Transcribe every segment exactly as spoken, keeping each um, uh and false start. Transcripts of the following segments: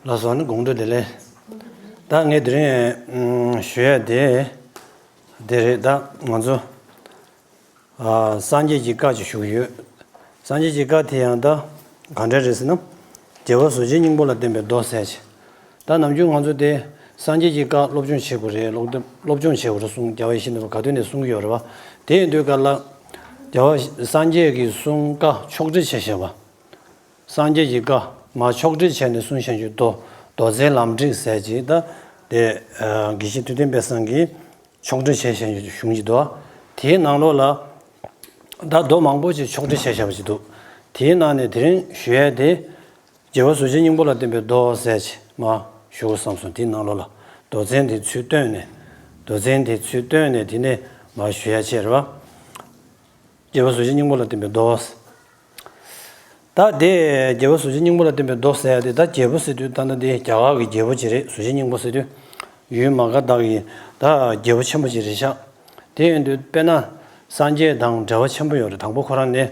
ལགས་སོ། ཨ་ནི་དགོང་དྲོ་བདེ་ལེགས། ད་ངས་དེ་རིང་ཞུ་ཡ་དེ་དེ་རེད། ད་ང་ཚོ་ཨ་སངས་རྒྱས་ཀྱི་བཀའ་ཅིག་ཞུ་གི་ཡོད། སངས་རྒྱས་ཀྱི་བཀའ་དེ་ཡང་ད་ག་འདྲ་རེད་ཟེར་ན། རྒྱལ་བ་གཟུགས་ཅན་སྙིང་པོ་ལ་བརྟེན་པའི་མདོ་ཟེར་ཅིག་ད་ནམ་རྒྱུན་ང་ཚོ་དེ་སངས་རྒྱས་ཀྱི་བཀའ་སློབ་སྦྱོང་བྱེད་དགོས་རེད། སློབ་སྟོན་སློབ་སྦྱོང་བྱེད་དགོས་རེད་གསུངས། རྒྱལ་བ་ཡིད་བཞིན་ནོར་བུ་ག་དུས་ནས་གསུང་གི་ཡོད་རེད་བ། དེ་ཡིན་དུས་ག་ལ་རྒྱལ་བ་སངས་རྒྱས་ཀྱི་གསུང་བཀའ་ཕྱོགས་སྒྲིག་བྱས་བཞག་པ། སངས་རྒྱས་ཀྱི་བཀའ་མར་ཕྱོགས་སྒྲིག་བྱས་ནས་གསུངས་བཞག་རྒྱུ་མདོ། མདོ་མཛངས་ལམ་རིམ་ཟེར་གྱི་ད་དེ་ཨ་དགེ་བཤེས་ཐུབ་བསྟན་དཔལ་བཟང་གིས་ཕྱོགས་སྒྲིག་བྱས་བཞག་རྒྱུ་གཞུང་གི་མདོ། དེའི་ནང་ལོགས་ལ་ད་མདོ་མང་པོ་ཅིག་ཕྱོགས་སྒྲིག་བྱས་བཞག་པ་ཅིག་འདུག་དེའི་ནང་ནས་དེ་རིང་ཞུ་ཡས་དེ་རྒྱལ་བ་གཟུགས་ཅན་སྙིང་པོ་ལ་བརྟེན་པའི་མདོ་ཟེར་ཅིག་མར་ཞུ་དགོས་བསམ་སོང་། དེའི་ནང་ལོགས་ལ་མདོ་མཛངས་དེ་ཚུར་བཏོན་ནས། མདོ་མཛངས་དེ་ཚུར་བཏོན་ནས་དེ་ནས་མར་ཞུ་ཡ་བྱས་རེད་བ། རྒྱལ་བ་གཟུགས་ཅན་སྙིང་པོ་ལ་བརྟེན་པའི་མདོ། ད་དེ་རྒྱལ་བ་གཟུགས་ཅན་སྙིང་པོ་ལ་བརྟེན་པའི་མདོ་ཟེར་ཡ་དེ། ད་རྒྱལ་པོ་ཟེར་དུས་ད་ལྟ་དེ་རྒྱ་གར་གྱི་རྒྱལ་པོ་ཅིག་རེད། གཟུགས་ཅན་སྙིང་པོ་ཟེར་དུས་ཡུལ་མ་ག་དྷ་གི་ད་རྒྱལ་པོ་ཆེན་པོ་ཅིག་རེད་ཤག་དེ་ཡིན་དུས་དཔེར་ན་སངས་རྒྱས་དང་འབྲེལ་བ་ཆེན་པོ་ཡོད་རེད། དང་པོ་ཁོ་རང་ནས་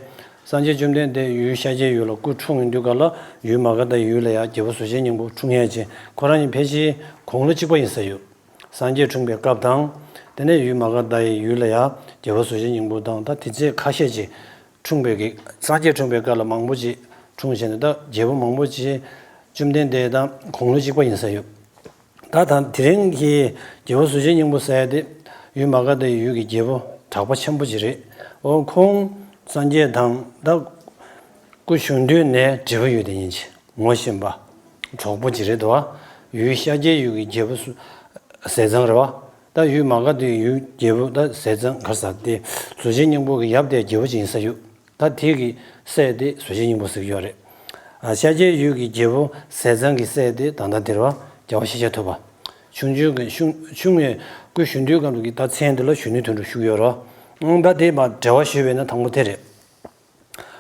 སངས་རྒྱས་བཅོམ་ལྡན་འདས་ཡུལ་ཤཱཀྱའི་ཡུལ་ལ་སྐུ་འཁྲུངས་ཡོང་དུས་ག་ལ་ཡུལ་མ་ག་དྷ་ཡུལ་ལ་ཡང་རྒྱལ་པོ་གཟུགས་ཅན་སྙིང་པོ་འཁྲུངས་ཡས་ཅིག་ཁོ་རང་གཉིས་ཕལ་ཆེར་དགུང་ལོ་གཅིག་པ་ཡིན་ས་ཡོད། སངས་རྒྱས་འཁྲུངས་པའི་སྐབས་དང་། དེ་ནས་ཡུལ་མ་ག་དྷ་ཡི་ཡུལ་ལ་ཡང་རྒྱལ་པོ་གཟུགས་ཅན་སྙིང་པོ་དང་། ད་དེ་ཚེ་ཁ་ཤས་ཅིག་འཁྲུངས་པའི་གི་སངས་རྒྱས་འཁྲུངས་པའི་སྐབས་ལ་མང་པོ་ཅིག་འཁྲུངས་བྱས་ནས་ད་རྒྱལ་པོ་མང་པོ་ཅིག་བཅོམ་ལྡན་འདས་དང་དགུང་ལོ་གཅིག་པ་ཡིན་ས་ཡོད། ད་ད་དེ་རིང་གི་རྒྱལ་པོ་གཟུགས་ཅན་སྙིང་པོ་ཟེར་ཡ་དེ་ཡུལ་མ་ག་དྷ་ཡི་ཡུལ་གྱི་རྒྱལ་པོ་གྲགས་པ་ཆེན་པོ་ཅིག་རེད། འོ་ཁོང་སངས་རྒྱས་དང་ད་སྐུ་གཞོན་དུས་ནས་འབྲེལ་བ་ཡོད་དེ་ཉིན་ཅིག་ངོ་ཤེས་པ་གྲོགས་པོ་ཅིག་རེད་འདུག་བ། ཡུལ་ཤཱཀྱའི་ཡུལ་གྱི་རྒྱལ་པོ་སུ་ཟས་གཙང་རེད་བ། ད་ཡུལ་མ་ག་དྷ་ཡི་ཡུལ་རྒྱལ་པོ་ད་ཟས་གཙང་ག་ས་དེ་གཟུགས་ཅན་སྙིང་པོ་གི་ཡབ་དེ་རྒྱལ་པོ་ཅིག་ཡིན་ས་ཡོད། ད་དེ་གི་སྲས་དེ་གཟུགས་ཅན་སྙིང་པོ་ཟེར་གྱི་ཡོད་རེད། ཨ་ཤཱཀྱའི་ཡུལ་གྱི་རྒྱལ་པོ་ཟས་གཙང་གི་སྲས་དེ་ད་ལྟ་དེ་རེད་བ། རྒྱལ་བ་ཤཱཀྱ་ཐུབ་པ། ཆུང་ཆུང་གི་ཆུང་ཆུང་བའི་སྐུ་གཞོན་དུས་སྐབས་ཀྱི་ད་མཚན་དེ་ལ་གཞོན་ནུའི་དོན་གྲུབ་ཞུ་གི་ཡོད་རེད་བ། ཨང་ད་དེ་མར་འབྲེལ་བ་ཞུས་པས་ན་དང་པོ་དེ་རེད།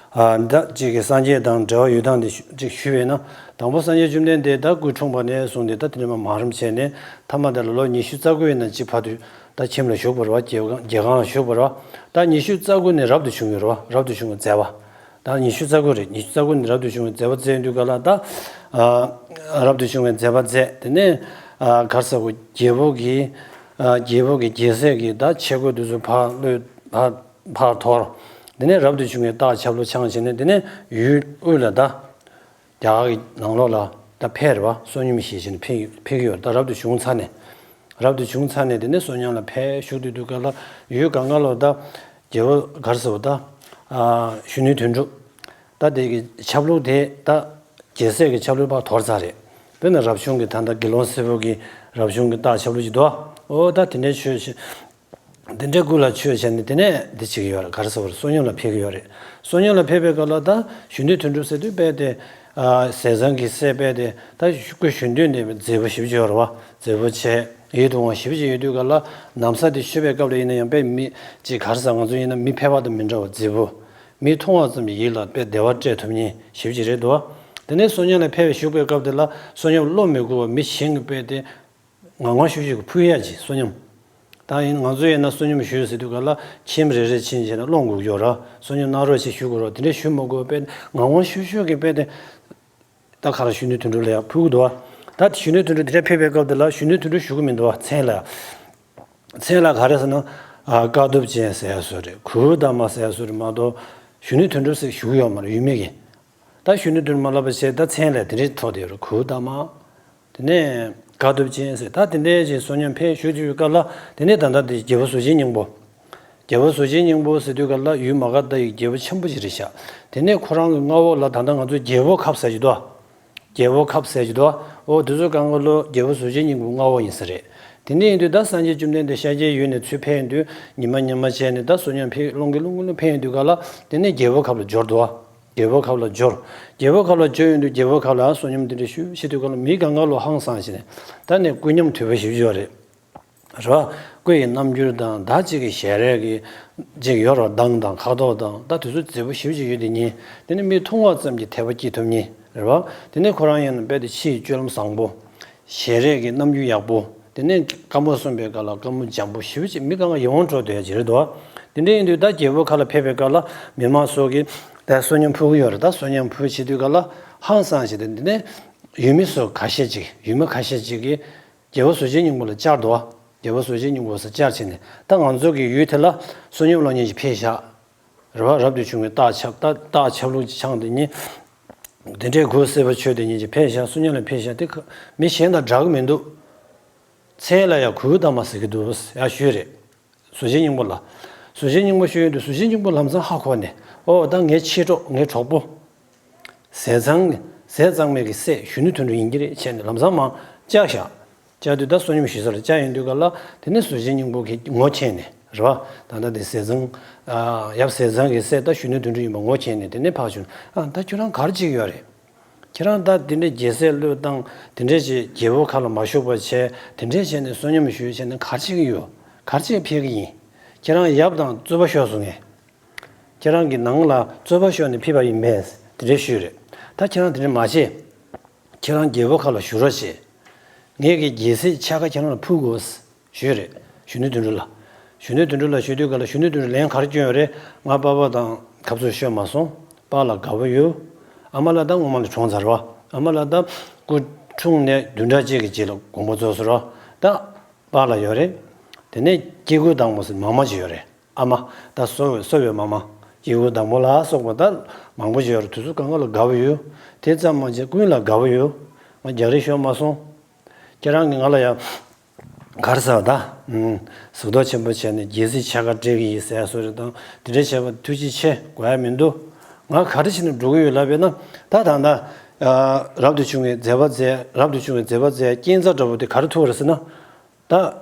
ཨ་ད་ཅིག་གི་སངས་རྒྱས་དང་འབྲེལ་བ་ཡོད་སྟངས་དེ་ཞུ་ཅིག་ཞུས་པས་ན། དང་པོ་སངས་རྒྱས་བཅོམ་ལྡན་འདས་ད་སྐུ་འཁྲུངས་པ་ནས་བཟུང་སྟེ་ད་དེ་ནས་མར་མ་རམ་བྱས་ནས་མཐའ་མ་དེ་ལ་ལོ་ཉི་ཤུ་རྩ་དགུ་ཡིན་ན་ཅིག་བར་དུ་ད་ཁྱིམ་ལ་བཞུགས་པ་རེད་བ། རྒྱལ་ཁང་རྒྱལ་ཁང་ལ་བཞུགས་པ་རེད་བ། ད་ཉི་ཤུ་རྩ་དགུ་ནས་རབ་ཏུ་བྱུང་ཡོད་རེད་བ། རབ་ཏུ་བྱུང་བའི་མཛད་པ། ད་ཉི་ཤུ་རྩ་དགུ་རེད། ཉི་ཤུ་རྩ་དགུ་ནས་རབ་ཏུ་བྱུང་བའི་མཛད་པ་མཛད་དུས་ག་ལ་ད་ཨ་རབ་ཏུ་བྱུང་བའི་མཛད་པ་མཛད། དེ་ནས་ཨ་ག་རེ་ཟེར་དགོས། རྒྱལ་པོ་གི་ཨ་རྒྱལ་པོ་གི་རྒྱལ་སྲས་ཀྱི་ད་ཆས་གོས་དེ་ཚོ་ཕར་བློས་ཕར་ཕར་དོར། དེ་ནས་རབ་ཏུ་བྱུང་བའི་རྟགས་ཆབ་ལུགས་འཆང་བྱས་ནས་དེ་ནས་ཡུལ་དབུས་ལ་ད་རྒྱ་གར་གྱི་ནང་ལོགས་ལ་ད་ཕེབས་རེད་བ། བསོད་སྙོམས་བཞེས་བྱས་ནས་ཕེབས་ཕེབས་ཀྱི་ཡོད་རེད། ད་རབ་ཏུ་བྱུང་ཚར་ནས། རབ་ཏུ་བྱུང་ཚར་ནས་དེ་ནས་བསོད་སྙོམས་ལ་ཕེབས་བཞུགས་དུས་དུས་ག་ལ་ཡུལ་གང་ག་ལོ་ད་རྒྱལ་པོ་ག་རེ་ཟེར་བ་ད་ཨ་གཞོན་ནུའི་དོན་གྲུབ། ད་དེ་གི་ཆབ་ལུགས་དེ་ད་རྒྱལ་སྲས་ཀྱི་ཆབ་ལུགས་ཕར་དོར་ཚར་རེད། དཔེར་ན་རབ་བྱུང་གི་ད་ལྟ་དགེ་སློང་སེར་པོ་གི་རབ་བྱུང་གི་རྟགས་ཆབ་ལུགས་ཅིག་འདུག་ཨ། འོ་ད་དེ་འདྲའི་ཆོས་བྱེད། དེ་འདྲའི་སྐུ་ལ་ཆོས་བྱས་ནས་དེ་ནས་འདི་བྱེད་ཀྱི་ཡོད་རེད། ག་རེ་ཟེར་བ་རེད། བསོད་སྙོམས་ལ་ཕེབས་ཀྱི་ཡོད་རེད། བསོད་སྙོམས་ལ་ཕེབས་པའི་སྐབས་ལ་ད་གཞོན་ནུའི་དོན་གྲུབ་ཟེར་དུས་དཔེ་དེ་ཨ་ཟས་གཙང་གི་སྲས་དཔེ་དེ་ད་སྐུ་གཞོན་དུས་ནས་མཛེས་པོ་ཞེ་པོ་ཅིག་ཡོད་རེད་བ། མཛེས་པོ་བྱས་ཡིད་དུ་འོང་བ་ཞེ་པོ་ཅིག་ཡོད་དུས་ག་ལ་ན་བཟའ་དེ་མཆོད་པའི་སྐབས་ལ་ཡིན་ན་ཡང་དཔེ་མི་ཅིག་ག་རེ་ཟེར། ང་ཚོ་ཡིན་ན་མི་ཕལ་པ་དང་མི་འདྲ་བ་མཛེས་པོ། མི་མཐོང་བ་ཙམ་གྱིས་ཡིད་ལ་དཔེ་བདེ་བ་སྤྲད་ཐུབ་མཁན་ཞེ་པོ་ཅིག་རེད་འདུག་བ། དེ་ནས་བསོད་སྙོམས་ལ་ཕེབས་པའི་བཞུགས་པའི་སྐབས་དེ་ལ་བསོད་སྙོམས་བློ་མི་དགོས་པ་མི་གཞན་གྱིས་དཔེ་དེ་ངང་ངང་ཤུགས་ཤུགས་ཀྱིས་ཕུལ་ཡ་ཅིག་བསོད་སྙོམས། ད་ཡིན་ང་ཚོ་ཡིན་ན་བསོད་སྙོམས་ཞུས་ཟེར་དུས་ག་ལ་ཁྱིམ་རེ་རེ་ཕྱིན་བྱས་ན་སློང་དགོས་ཀྱི་ཡོད་ར། བསོད་སྙོམས་གནང་རོགས་ཅེས་ཞུ་དགོས་ར། དེ་འདྲ་ཞུ་མ་དགོས་པས་ངང་ངང་ཤུགས་ཤུགས་ཀྱིས་དཔེ་དེ་ད་ག་ར་གཞོན་ནུའི་དོན་གྲུབ་ལ་ཡང་ཕུལ་གྱི་འདུག་བ། ད་གཞོན་ནུའི་དོན་གྲུབ་དེ་འདྲ་ཕེབས་པའི་སྐབས་དེ་ལ་གཞོན་ནུའི་དོན་གྲུབ་ཞུ་གི་མི་འདུག་བ། མཚན་ལ་མཚན་ལ་ག་རེ་ཟེར་ན་ཨ་དཀའ་ཐུབ་ཅན་ཟེར་ཡ་བཟོ་རེད། གུ་རུ་དྷརྨ་ཟེར་ཡ་བཟོ་རེད་མ་གཏོགས་གཞོན་ནུའི་དོན་གྲུབ་ཟེར་ཞུ་གི་ཡོད་མ་རེད། ཡུལ་མི་གིས། ད་གཞོན་ནུའི་དོན་མ་ལབ་པ་བྱས། ད་མཚན་ལ་དེ་འདྲའི་ཐོགས་བསྡད་ཡོད་རེད། གུ་རུ་དྷརྨ། དེ་ནས་དཀའ་ཐུབ་ཅན་ཟེར། ད་དེ་འདྲའི་ཅིག་བསོད་སྙོམས་ཕེབས་བཞུགས་ཀྱི་ཡོད་སྐབས་ལ་དེ་ནས་ད་ལྟ་དེ་རྒྱལ་པོ་གཟུགས་ཅན་སྙིང་པོ། རྒྱལ་པོ་གཟུགས་ཅན་སྙིང་པོ་ཟེར་དུས་སྐབས་ལ་ཡུལ་མ་ག་དྷ་ཡི་རྒྱལ་པོ་ཆེན་པོ་ཅིག་རེད་ཤག་དེ་ནས་ཁོ་རང་གི་མངའ་འོག་ལ་ད་ལྟ་ང་ཚོ་རྒྱལ་པོ་ཁབ་ཟེར་གྱི་འདུག་རྒྱལ་པོ་ཁབ་ཟེར་གྱི་འདུག་འོ་དེ་ཚོ་གང་ག་ལོ་རྒྱལ་པོ་གཟུགས་ཅན་སྙིང་པོའི་མངའ་འོག་ཡིན་ས་རེད། དེ་ནས་ཡིན་དུས་ད་སངས་རྒྱས་བཅོམ་ལྡན་འདས་ཤཱཀྱའི་ཡུལ་ནས་ཚུར་ཕེབས་ཡོང་དུས་ཉི་མ་ཉི་མ་བྱས་ནས་ད་བསོད་སྙོམས་ཕེབས་སློང་གི་སློང་གི་སློང་ཕེབས་ཡོང་དུས་སྐབས་ལ་དེ་ནས་རྒྱལ་པོ་ཁབ་ལ་འབྱོར་འདུག་རྒྱལ་པོ་ཁབ་ལ་འབྱོར། རྒྱལ་པོ་ཁབ་ལ་འབྱོར་ཡོང་དུས་རྒྱལ་པོ་ཁབ་ལ་བསོད་སྙོམས་དེ་འདྲ་ཞུ་བྱེད་དུས་སྐབས་ལ་མི་གང་ག་ལོ་ཧང་སངས་བྱས་ནས་ད་ནས་སྐུ་ཉམས་དོད་པོ་ཞེ་པོ་ཅིག་ཡོད་རེད། རེད་བ། སྐུ་ཡི་རྣམ་འགྱུར་དང་ད་ཅིག་གི་ཞལ་རས་ཀྱི་ཅིག་ཡོད་རེད། མདངས་དང་ཁ་དོག་དང་ད་དེ་ཚོ་མཛེས་པོ་ཞེ་པོ་ཅིག་ཡོད་དེ་ཉིད། དེ་ནི་མི་མཐོང་བ་ཙམ་གྱིས་དད་པ་སྐྱེ་ཐུབ་ཉིད་རེད་བ། དེ་ནས་ཁོ་རང་ཡང་ན་རྦད་དེ་ཕྱི་ཡི་སྤྱོད་ལམ་བཟང་པོ། ཞལ་རས་ཀྱི་རྣམ་འགྱུར་ཡག་པོ། དེ་ནས་བཀའ་མོལ་གསུངས་པའི་སྐབས་ལ་བཀའ་མོལ་འཇམ་པོ་ཞེ་པོ་ཅིག་མི་གང་ག་ཡིད་དབང་འཕྲོག་བསྡད་ཡ་ཅིག་རེད་འདུག་བ། དེ་འདྲ་ཡིན་དུས་ད་རྒྱལ་པོ་ཁབ་ལ་ཕེབས་པའི་སྐབས་ལ་མི་མང་ཚོ་གིས་ད་བསོད་སྙོམས་ཕུལ་གྱི་ཡོད་རེད། ད་བསོད་སྙོམས་ཕུལ་བྱེད་དུས་སྐབས་ལ་ཧང་སངས་བྱས་ཏེ་འདི་ནས་ ཡུལ་མི་སུ་ཁ་ཤས་ཅིག་ཡུལ་མི་ཁ་ཤས་ཅིག་གིས་རྒྱལ་པོ་ཟུར་བྱེད་སྙིང་པོ་ལ་བཅར་འདུག་རྒྱལ་པོ་ཟུར་བྱེད་སྙིང་པོ་ཟེར་བཅར་བྱས་ནས། ད་ང་ཚོ་གི་ཡུལ་དེ་ལ་བསོད་སྙོམས་སློང་མཁན་ཞིག་ཕེབས་ཤག་རེད་བ། རབ་ཏུ་བྱུང་བའི་རྟགས་ཁྱབ་རྟགས་རྟགས་ཁྱབ་ལུགས་ཀྱི་ཆང་དེ་ཉིད། དེ་འདྲའི་གོས་སེར་པོ་མཆོད་དེ་ཉིད་ཀྱིས་ཕེབས་ཤག་བསོད་སྙོམས་ལ་ཕེབས་ཤག་དེ་ཁ་མི་གཞན་དང་འདྲ་གི་མི་འདུག་མཚན་ལ་ཡང་གོས་དང་མ་ཟེར་གི་འདུག་ཡང་ཞུས་རེད། ཟུར་བྱེད་སྙིང་པོ་ལ། ཟུར་བྱེད་སྙིང་པོ་ཞུས་ཡོང་དུས་ཟུར་བྱེད་སྙིང་པོ་ལམ་སང་ཧ་གོ་ནས། ཨོ་ད་ངའི་མཆེད་གྲོགས་ངའི་གྲོགས་པོ། ཟས་གཙང་ཟས་གཙང་མའི་གི་སྲས་གཞོན་ནུ་དོན་གྲུབ་ཡིན་གྱི་རེད་བྱས་ནས་ལམ་སང་མར་བཅར་ཤག་བཅར་དུས་ད་བསོད་སྙོམས་ཞུ་ས་ལ་བཅར་ཡོང་དུས་ག་ལ། དེ་ནས་ཟུར་བྱེད་སྙིང་པོ་གིས་ངོ་མཁྱེན་ནས་རེད་བ། ད་ལྟ་དེ་ཟས་གཙང་། ཡབ་ཟས་གཙང་གི་སྲས་ད་གཞོན་ནུ་དོན་གྲུབ་ཡིན་པ་ངོ་མཁྱེན་ནས་དེ་ནས་ཕར་བྱུང་། ཨ་ད་ཁྱོད་རང་ག་རེ་བྱེད་ཀྱི་ཡོད་རེད། ཁྱེད་རང་ད་དེ་འདྲའི་རྒྱལ་སྲས་བློས་བཏང་། དེ་འདྲའི་ཅིག་རྒྱལ་པོ་ཁ་ལ་མ་ཞུགས་པ་བྱས། དེ་འདྲའི་བྱས་ནས་བསོད་སྙོམས་ཞུས་བྱས་ནས་ག་རེ་བྱེད་ཀྱི་ཡོད། ག་རེ་བྱེད་ཕེབས་ཀྱི་ཡིན། ཁྱེད་རང་ཡབ་དང་རྩོད་པ་ཤོར་སོང་ངས། ཁྱེད་རང་གི་ནང་ལ་རྩོད་པ་ཤོར་ནས་ཕེབས་པ་ཡིན་པས་དེ་འདྲའི་ཞུས་རེད། ད་ཁྱེད་རང་དེ་འདྲ་མ་བྱེད། ཁྱེད་རང་རྒྱལ་པོ་ཁ་ལ་ཞུ་རོགས་བྱེད། ངས་ཀྱི་རྒྱལ་སྲིད་ཕྱག་ཁ་ཁྱེད་རང་ལ་ཕུལ་དགོས། ཞུས་རེད། གཞོན་ནུ་དོན་གྲུབ་ལ། གཞོན་ནུ་དོན་གྲུབ་ལ་ཞུས་དུས་ག་ལ་གཞོན་ནུ་དོན་གྲུབ་ལན་ག་རེ་བསྐྱོན་ཡོད་རེད། ང་པ་ཕ་དང་ཁ་རྩོད་ཤོར་མ་སོང་། པཱ་ལགས་དགའ་པོ་ཡོད། ཨ་མ་ལགས་ད་སྔོན་མ་ལ་གྲོངས་ཚར་བ། ཨ་མ་ལགས་ད་སྐུ་འཁྲུངས་ནས་བདུན་ཕྲག་གཅིག་གི་རྗེས་ལ་དགོངས་པ་རྫོགས་སོང་ར། ད་པཱ་ལགས་ཡོད་རེད། དེ་ནས་སྐྱེ་དགུའི་བདག་མོ་ཟེར་མ་མ་ཅིག་ཡོད་རེད། ཨ་མ་ད་གསོ་བའི་གསོ་བའི་མ་མ། སྐྱེ་དགུའི་བདག་མོ་ལ་སོགས་པ་ད་མང་པོ་ཅིག་ཡོད་རེད། དེ་ཚོ་གང་ག་ལ་དགའ་པོ་ཡོད། དེ་ཙམ་མ་ཟད་ཀུན་ལ་དགའ་པོ་ཡོད། ང་རྒྱག་རེས་ཤོར་མ་སོང་། ཁྱེད་རང་གིས་ང་ལ་ཡང་ག་རེ་ཟེར་བ་ད། ཨུམ། གཟུགས་མདོག་ཆེན་པོ་བྱས་ནས་རྒྱལ་སྲིད་ཕྱག་ཁར་སྤྲད་ཀྱི་ཡིན་ཟེར་བཟོ་རེད་དང་དེ་འདྲ་བྱས་པ་ཐུགས་རྗེ་ཆེ། དགོས་ཡ་མི་འདུག་ང་ག་རེ་བྱས་ནས་འགྲོ་གི་ཡོད་ལབ་པས་ན། ད་ད་ད། རབ་ཏུ་བྱུང་བའི་མཛད་པ་མཛད། རབ་ཏུ་བྱུང་བའི་མཛད་པ་མཛད་རྐྱེན་རྩ་འདྲ་པོ་དེ་ག་རེ་ཐུག་རེད་ཟེར་ན། ད་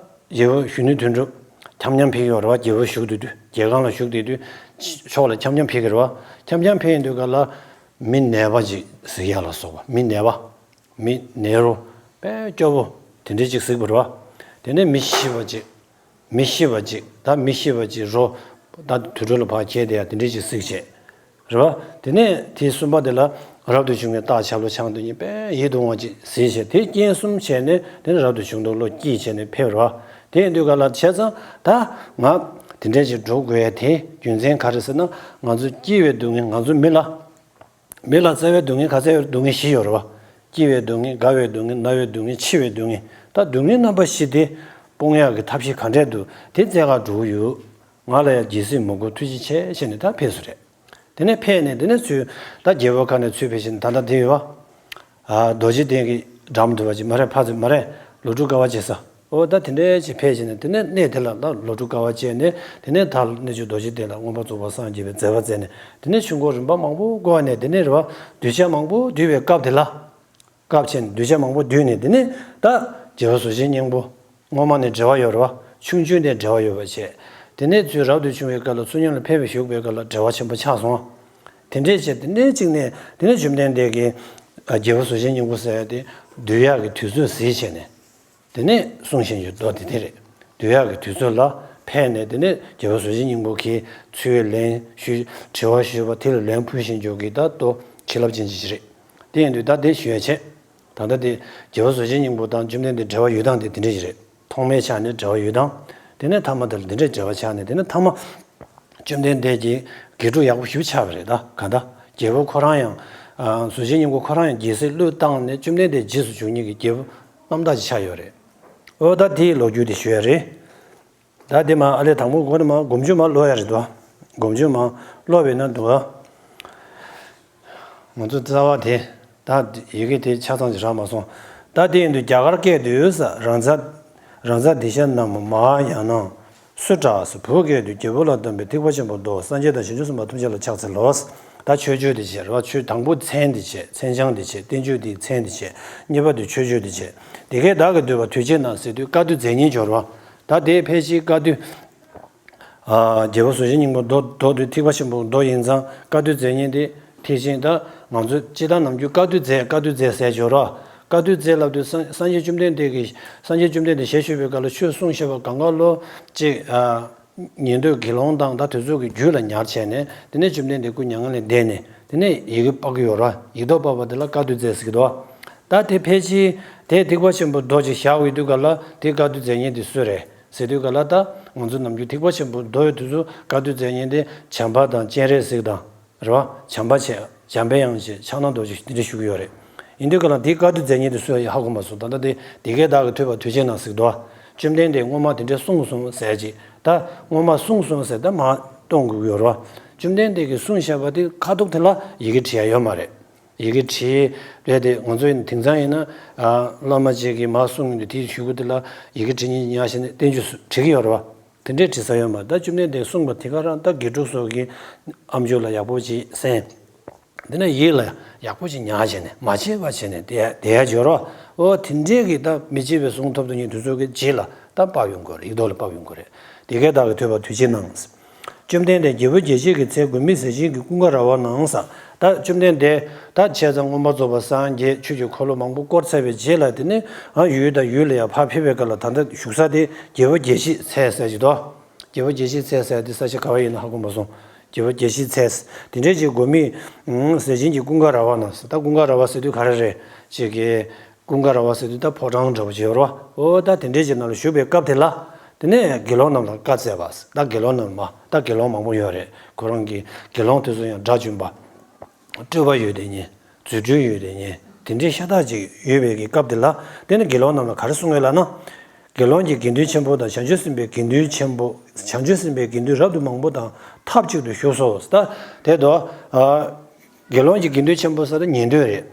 རྒྱལ་པོ་གཞོན་ནུ་དོན་གྲུབ་འཁྱམ་འཁྱམ་ཕེབས་ཀྱི་ཡོད་རེད་བ། རྒྱལ་པོ་བཞུགས་བསྡད་དུས་རྒྱལ་ཁང་ལ་བཞུགས་བསྡད་དུས་ཕྱོགས་ལ་འཁྱམ་འཁྱམ་ཕེབས་ཀྱི་རེད་བ། འཁྱམ་འཁྱམ་ཕེབས་ཡོང་དུས་ག་ལ་མི་ནད་པ་ཅིག་གཟིགས་ཡ་ལ་སོགས་པ། མི་ནད་པ། མི་ནད་རོ། དཔེ་སྐྱོ་པོ་དེ་འདྲས་ཅིག་གཟིགས་པ་རེད་བ། དེ་ནས་མི་ཤི་བ་ཅིག་མི་ཤི་བ་ཅིག་ད་མི་ཤི་བ་ཅིག་རོ། ད་དུད་འགྲོ་ལ་ཕར་ཁྱེར་བསྡད་ཡ་དེ་འདྲས་ཅིག་གཟིགས་བྱས། རེད་བ། དེ་ནས་དེའི་གསུམ་པ་དེ་ལ་རབ་ཏུ་བྱུང་བའི་རྟགས་ཁྱབ་ལོ་ཆང་དུ་ཉིད་པས་ཡིད་དུ་འོང་བ་ཅིག་གཟིགས་བྱས། དེ་རྐྱེན་གསུམ་བྱས་ནས་དེ་ནས་རབ་ཏུ་བྱུང་དུ་བློ་སྐྱིད་བྱས་ནས་ཕེབས་རེད་བ། དེ་ཡིན་དུས་ག་ལ་བྱས་ཙང་ད་ང་དེ་འདྲས་ཅིག་འགྲོ་དགོས་ཡ་དེ་རྒྱུ་མཚན་ག་རེ་ཟེར་ན། ང་ཚོ་སྐྱེ་བའི་སྡུག་བསྔལ། ང་ཚོ་མི་ལ། མི་ལ་བཙའ་བའི་སྡུག་བསྔལ་ག་ཚད་ཡོད་རེད། སྡུག་བསྔལ་བཞི་ཡོད་རེད་བ། སྐྱེ་བའི་སྡུག་བསྔལ། རྒ་བའི་སྡུག་བསྔལ། ན་བའི་སྡུག་བསྔལ། འཆི་བའི་སྡུག་བསྔལ། ད་སྡུག་བསྔལ་རྣམ་པ་བཞི་དེ་སྤོང་ཡག་གི་ཐབས་ཤེས་ག་འདྲས་འདུག་དེ་བཙལ་ག་འགྲོ་གི་ཡོད། ང་ལ་ཡང་རྒྱལ་སྲིད་མི་དགོས། ཐུགས་རྗེ་ཆེ་བྱས་ནས་ད་ཕེབས་སོང་རེད། དེ་ནས་ཕེབས་ནས་དེ་ནས་ཚུར་ད་རྒྱལ་པོའི་ཁ་ནས་ཚུར་ཕེབས་བྱས་ནས་ད་ལྟ་དེ་ཡོད་བ། ཨ་རྡོ་རྗེ་གདན་གྱི་འགྲམ་དུ་བ་ཅིག་མ་རེད། ཕ་ཚོ་མ་རེད། ལོ་དྲུག་དཀའ་བ་སྤྱད་ས། ཨོ་ད་དེ་འདྲའི་ཅིག་ཕེབས་བྱས་ནས་དེ་ནས་གནས་དེ་ལ་ད་ལོ་དྲུག་དཀའ་བ་སྤྱད་ནས་དེ་ནས་ད་གནས་མཆོག་རྡོ་རྗེ་གདན་ལ་མངོན་པར་རྫོགས་པར་སངས་རྒྱས་པའི་མཛད་པ་མཛད་ནས་དེ་ནས་ཆོས་འཁོར་རིམ་པ་མང་པོ་བསྐོར་ནས་དེ་ནས་རེད་བ། གདུལ་བྱ་མང་པོ་འདུས་པའི་སྐབས་དེ་ལ། སྐབས་ཕྱེ་ནས་གདུལ་བྱ་མང་པོ་འདུས་ནས་དེ་ནས་ད་རྒྱལ་བ་ཟུར་བྱེད་སྙིང་པོ། སྔོན་མ་ནས་འབྲེལ་བ་ཡོད་རེད་བ། ཆུང་ཆུང་ནས་འབྲེལ་བ་ཡོད་པ་བྱས། དེ་ནས་ཚུར་རབ་ཏུ་བྱུང་བའི་སྐབས་ལ་བསོད་སྙོམས་ལ་ཕེབས་པའི་བཞུགས་པའི་སྐབས་ལ་འབྲེལ་བ་ཆེན་པོ་ཆགས་སོང་། དེ་འདྲས་བྱས་དེ་ནས་གཅིག་ནས་དེ་ནས་བཅོམ་ལྡན་འདས་ཀྱིས་རྒྱལ་བ་ཟུར་བྱེད་སྙིང་པོ་ཟེར་ཡ་དེ་འདུལ་ཡག་གི་དུས་ཚོད་གཟིགས་བྱས་ནས། དེ་ནས་གསུང་བཞིན་གྱི་མདོ་དེ་དེ་རེད། འདུལ་ཡག་གི་དུས་ཚོད་ལ་ཕེབས་ནས་དེ་ནས་རྒྱལ་བ་ཟུར་བྱེད་སྙིང་པོ་གིས་ཚུར་ལན་ཞུས། དྲི་བ་ཞུས་པ་དེ་ལ་ལན་ཕུལ་བཞིན་འཇོག་གི་ད་ལྟོ་བྱིན་རླབས་ཅན་ཅིག་རེད། དེ་ཡིན་དུས་ད་དེ་ཞུ་ཡ་བྱས། ད་ལྟ་དེ་རྒྱལ་བ་ཟུར་བྱེད་སྙིང་པོ་དང་བཅོམ་ལྡན་འདས་འབྲེལ་བ་ཡོད་སྟངས་དེ་དེ་འདྲ་ཞིག་རེད། ཐོག་མའི་ཆ་ནས་འབྲེལ་བ་ཡོད་སྟངས། དེ་ནས་ཐ་མ་དེ་ལ་འདི་འདྲའི་འབྲེལ་བ་ཆགས་ནས་དེ་ནས་ཐ་མ། བཅོམ་ལྡན་འདས་ཀྱིས་དགེ་ཕྲུག་ཡག་པོ་ཞེ་པོ་ཆགས་པ་རེད། ད་ག་ད་རྒྱལ་པོ་ཁོ་རང་ཡང་། ཟུར་བྱེད་སྙིང་པོ་ཁོ་རང་ཡང་རྒྱལ་སྲིད་བློས་བཏང་ནས་བཅོམ་ལྡན་འདས་རྗེས་སུ་འཇུག་མཁན་གྱི་རྒྱལ་པོ་རྣམ་དག་ཅིག་ཆགས་ཡོད་རེད། འོ་ད་དེའི་ལོ་རྒྱུས་དེ་ཞུ་ཡ་རེད། ད་དེ་མ་ཨ་ལས་དང་པོ་གོ་ནས་མ་སྒོམ་རྒྱུ་མ་ཀློག་ཡ་རེད་དོ། སྒོམ་རྒྱུ་མ་ཀློག་པས་ན་འདུག་ཨ། ང་ཚོ་རྩ་བ་དེ། ད་ཡི་གེ་དེ་ཆ་ཚང་ཞིག་རག་མ་སོང་། ད་དེ་ཡིན་དུས་རྒྱ་གར་སྐད་དུ་ས་རཱ་ཛ། རཱ་ཛ་དི་ཤ་ན་མ་ཡ་ནང་སུ་ཏྲ་ཟེར། བོད་སྐད་དུ་རྒྱལ་པོ་ལ་གདམས་པའི་ཐེག་པ་ཆེན་པོའི་མདོ། སངས་རྒྱས་དང་བྱང་ཆུབ་སེམས་དཔའ་ཐམས་ཅད་ལ་ཕྱག་འཚལ་ལོ། ད་མཆོད་བརྗོད་དེ་བྱས་རེད་བ། མཆོད་དང་པོ་མཚན་དེ་བྱས། མཚན་བྱང་དེ་བྱས། བསྟན་བཅོས་དེའི་མཚན་དེ་བྱས། གཉིས་པ་དེ་མཆོད་བརྗོད་དེ་བྱས། དེ་གའི་བདག་གིས་བསྡུས་པ་དུས་ཕྱིས་ན་ཟེར་དུས་བཀའ་བསྡུ་མཛད་ཉན་སྦྱོར་བ། ད་དེའི་ཕལ་ཆེར་བཀའ་བསྡུ། རྒྱལ་པོ་ཟུར་བྱེད་སྙིང་པོ་མདོ་མདོ་དེ་ཐེག་པ་ཆེན་པོའི་མདོ་ཡིན་ཙང་བཀའ་བསྡུ་མཛད་ཉན་དེ་ཐེག་ཆེན། ད་ང་ཚོ་སྤྱིར་བཏང་ནམ་རྒྱུན་བཀའ་བསྡུ་མཛད་བཀའ་བསྡུ་མཛད་ཟེར་སྦྱོར་རོ། བཀའ་བསྡུ་མཛད་ལབ་དུས་སངས་སངས་རྒྱས་བཅོམ་ལྡན་འདས་ཀྱིས་སངས་རྒྱས་བཅོམ་ལྡན་འདས་ཞལ་བཞུགས་པའི་སྐབས་ལ་ཆོས་གསུངས་བཞག་པ་གང་ག་ལོ་གཅིག་ཉན་ཐོས་དགེ་སློང་དང་ད་དེ་ཚོ་གི་རྒྱུད་ལ་ཉར་བྱས་ནས་དེ་ནས་བཅོམ་ལྡན་འདས་སྐུ་མྱ་ངན་ལས་འདས་ནས་དེ་ནས་ཡི་གེ་ཕབ་ཀྱི་ཡོད་ར། ཡིག་ཐོག་ཕབ་པ་དེ་ལ་བཀའ་བསྡུ་མཛད་ཟེར་གྱི་འདུག་ད་དེ་ཕལ་ཆེར་དེ་ཐེག་པ་ཆེན་པོའི་མདོ་ཅིག་བཞག་ཡོད་དུས་ག་ལ་དེ་བཀའ་བསྡུ་མཛད་ཉན་དེ་སུ་རེད། ཟེར་དུས་ག་ལ་ད་ང་ཚོ་ནམ་རྒྱུན་ཐེག་པ་ཆེན་པོའི་མདོ་ཡོད་དུས་སུ་བཀའ་བསྡུ་མཛད་ཉན་དེ་བྱམས་པ་དང་སྤྱན་རས་གཟིགས་དང་རེད་བ། བྱམས་པ་བྱས། འཇམ་དཔལ་དབྱངས་བྱས། ཕྱག་ན་རྡོ་རྗེ་འདི་འདྲ་ཞུ་གི་ཡོད་རེད། ཡིན་དུས་ག་ལ་དེའི་བཀའ་བསྡུ་མཛད་མཁན་དེ་སུ་ཡིན་ཧ་གོ་མ་སོང་། ད་ལྟ་དེ་དེ་གའི་བདག་གི་ཐོས་པ་དུས་གཅིག་ན་ཟེར་གི་འདུག་བ། བཅོམ་ལྡན་འདས་སྔོན་མ་དེ་འདྲས་གསུངས་སོང་ཟེར་ཅིག་ད་སྔོན་མ་གསུངས་སོང་ཟེར་ད་མ་གཏོང་དགོས་ཀྱི་ཡོད་རེད་བ། བཅོམ་ལྡན་འདས་ཀྱིས་གསུངས་བཞག་པ་དེ་ཁ་ཐུག་དེ་ལ་ཡི་གེ་བྲིས་ཡ་ཡོད་མ་རེད། ཡི་གེ་བྲིས་རེད་དེ་ང་ཚོ་ཡིན་དེང་སང་ཡིན་ན་ཨ་བླ་མ་ཅིག་གིས་མ་གསུངས་ཡོང་དུས་དེའི་གཞུག་གུ་དེ་ལ་ཡི་གེ་བྲིས་ཉན་ཉག་བྱས་ནས་བསྟན་བཅོས་སུ་བྲིས་ཀྱི་ཡོད་རེད་བ། དེ་འདྲས་བྲིས་ས་ཡོད་མ་རེད། ད་བཅོམ་ལྡན་འདས་གསུངས་པ་དེ་ག་རང་ད་དགེ་ཕྲུག་ཚོ་གིས་ཨ་མཆོག་ལ་ཡག་པོ་ཅིག་གསན། འདི་ནས་ཡིད་ལ་ཡག་པོ་ཅིག་ཉར་བྱས་ནས་མ་བརྗེད་པ་བྱས་ནས་བསྡད་བསྡད་ཡ་འབྱོར་རོ། ཨོ་དེ་འདྲས་ཀྱི་ད་མི་བརྗེད་པའི་གཟུངས་ཐོབ་ཏུ་ཉིད་དུས་ཚོད་ཀྱི་རྗེས་ལ་ད་བབས་ཡོང་དགོས་རེད། ཡིག་ཐོག་ལ་བབས་ཡོང་དགོས་རེད། དེ་གའི་བདག་གི་ཐོས་པ་དུས་གཅིག་ན། བཅོམ་ལྡན་འདས་རྒྱལ་པོ་རྒྱལ་བྱེད་ཀྱི་ཚལ་མགོན་མེད་ཟས་སྦྱིན་གྱི་ཀུན་དགའ་ར་བ་ན་ཟེར། ད་བཅོམ་ལྡན་འདས་ད་བྱས་ཙང་མངོན་པར་རྫོགས་པར་སངས་རྒྱས་ཆོས་ཀྱི་འཁོར་ལོ་མང་པོ་བསྐོར་ཚར་བའི་རྗེས་ལ་དེ་ནས་ཨ་ཡུལ་དང་ཡུལ་ལ་ཡང་ཕར་ཕེབས་པའི་སྐབས་ལ་ད་ལྟ་བཞུགས་ས་དེ་རྒྱལ་པོ་རྒྱལ་བྱེད་ཚལ་ཟེར་གྱི་འདུག་རྒྱལ་པོ་རྒྱལ་བྱེད་ཚལ་ཟེར་དེ་ས་ཆ་ག་བ་ཡིན་ན་ཧ་གོ་མ་སོང་། རྒྱལ་པོ་རྒྱལ་བྱེད་ཚལ། དེ་འདྲའི་ཅིག་མགོན་མེད་ཟས་སྦྱིན་གྱི་ཀུན་དགའ་ར་བ་ན་ཟེར། ད་ཀུན་དགའ་ར་བ་ཟེར་དུས་ག་རེ་རེད། ཅིག་གི་ཀུན་དགའ་ར་བ་ཟེར་དུས་ད་ཕོ་བྲང་འདྲ་པོ་ཅིག་ཡོད་རེད་བ། ཨོ་ད་དེ་འདྲའི་ཅིག་ནང་ལ་བཞུགས་པའི་སྐབས་དེ་ལ། དེ་ནས་དགེ་སློང་རྣམས་ལ་བཀའ་སྩལ་པ། ད་དགེ་སློང་རྣམས་མ་ད་དགེ་སློང་མང་པོ་ཡོད་རེད། ཁོ་རང་གི་དགེ་སློང་དེ་ཚོ་ཡང་དགྲ་བཅོམ་པ། སྤྲོས་པ་ཡོད་དེ་ཉིད། རྫུ་འཕྲུལ་ཡོད་དེ་ཉིད། དེ་འདྲའི་ཤ་སྟག་ཅིག་ཡོད་པའི་གི་སྐབས་དེ་ལ། དེ་ནི་དགེ་སློང་རྣམས་ལ་ག་རེ་གསུང་ཡོད་ལབ་ན། དགེ་སློང་གི་དགེ་འདུན་ཆེན་པོ་དང་བྱང་ཆུབ་སེམས་དཔའི་དགེ་འདུན་ཆེན་པོ། བྱང་ཆུབ་སེམས་དཔའི་དགེ་འདུན་རབ་ཏུ་མང་པོ་དང་ཐབས་ཅིག་ཏུ་བཞུགས་སོ། ད་དེ་དོ། ཨ། དགེ་སློང་གི་དགེ་འདུན་ཆེན་པོ་ཟེར་ན་ཉན་ཐོས་རེད།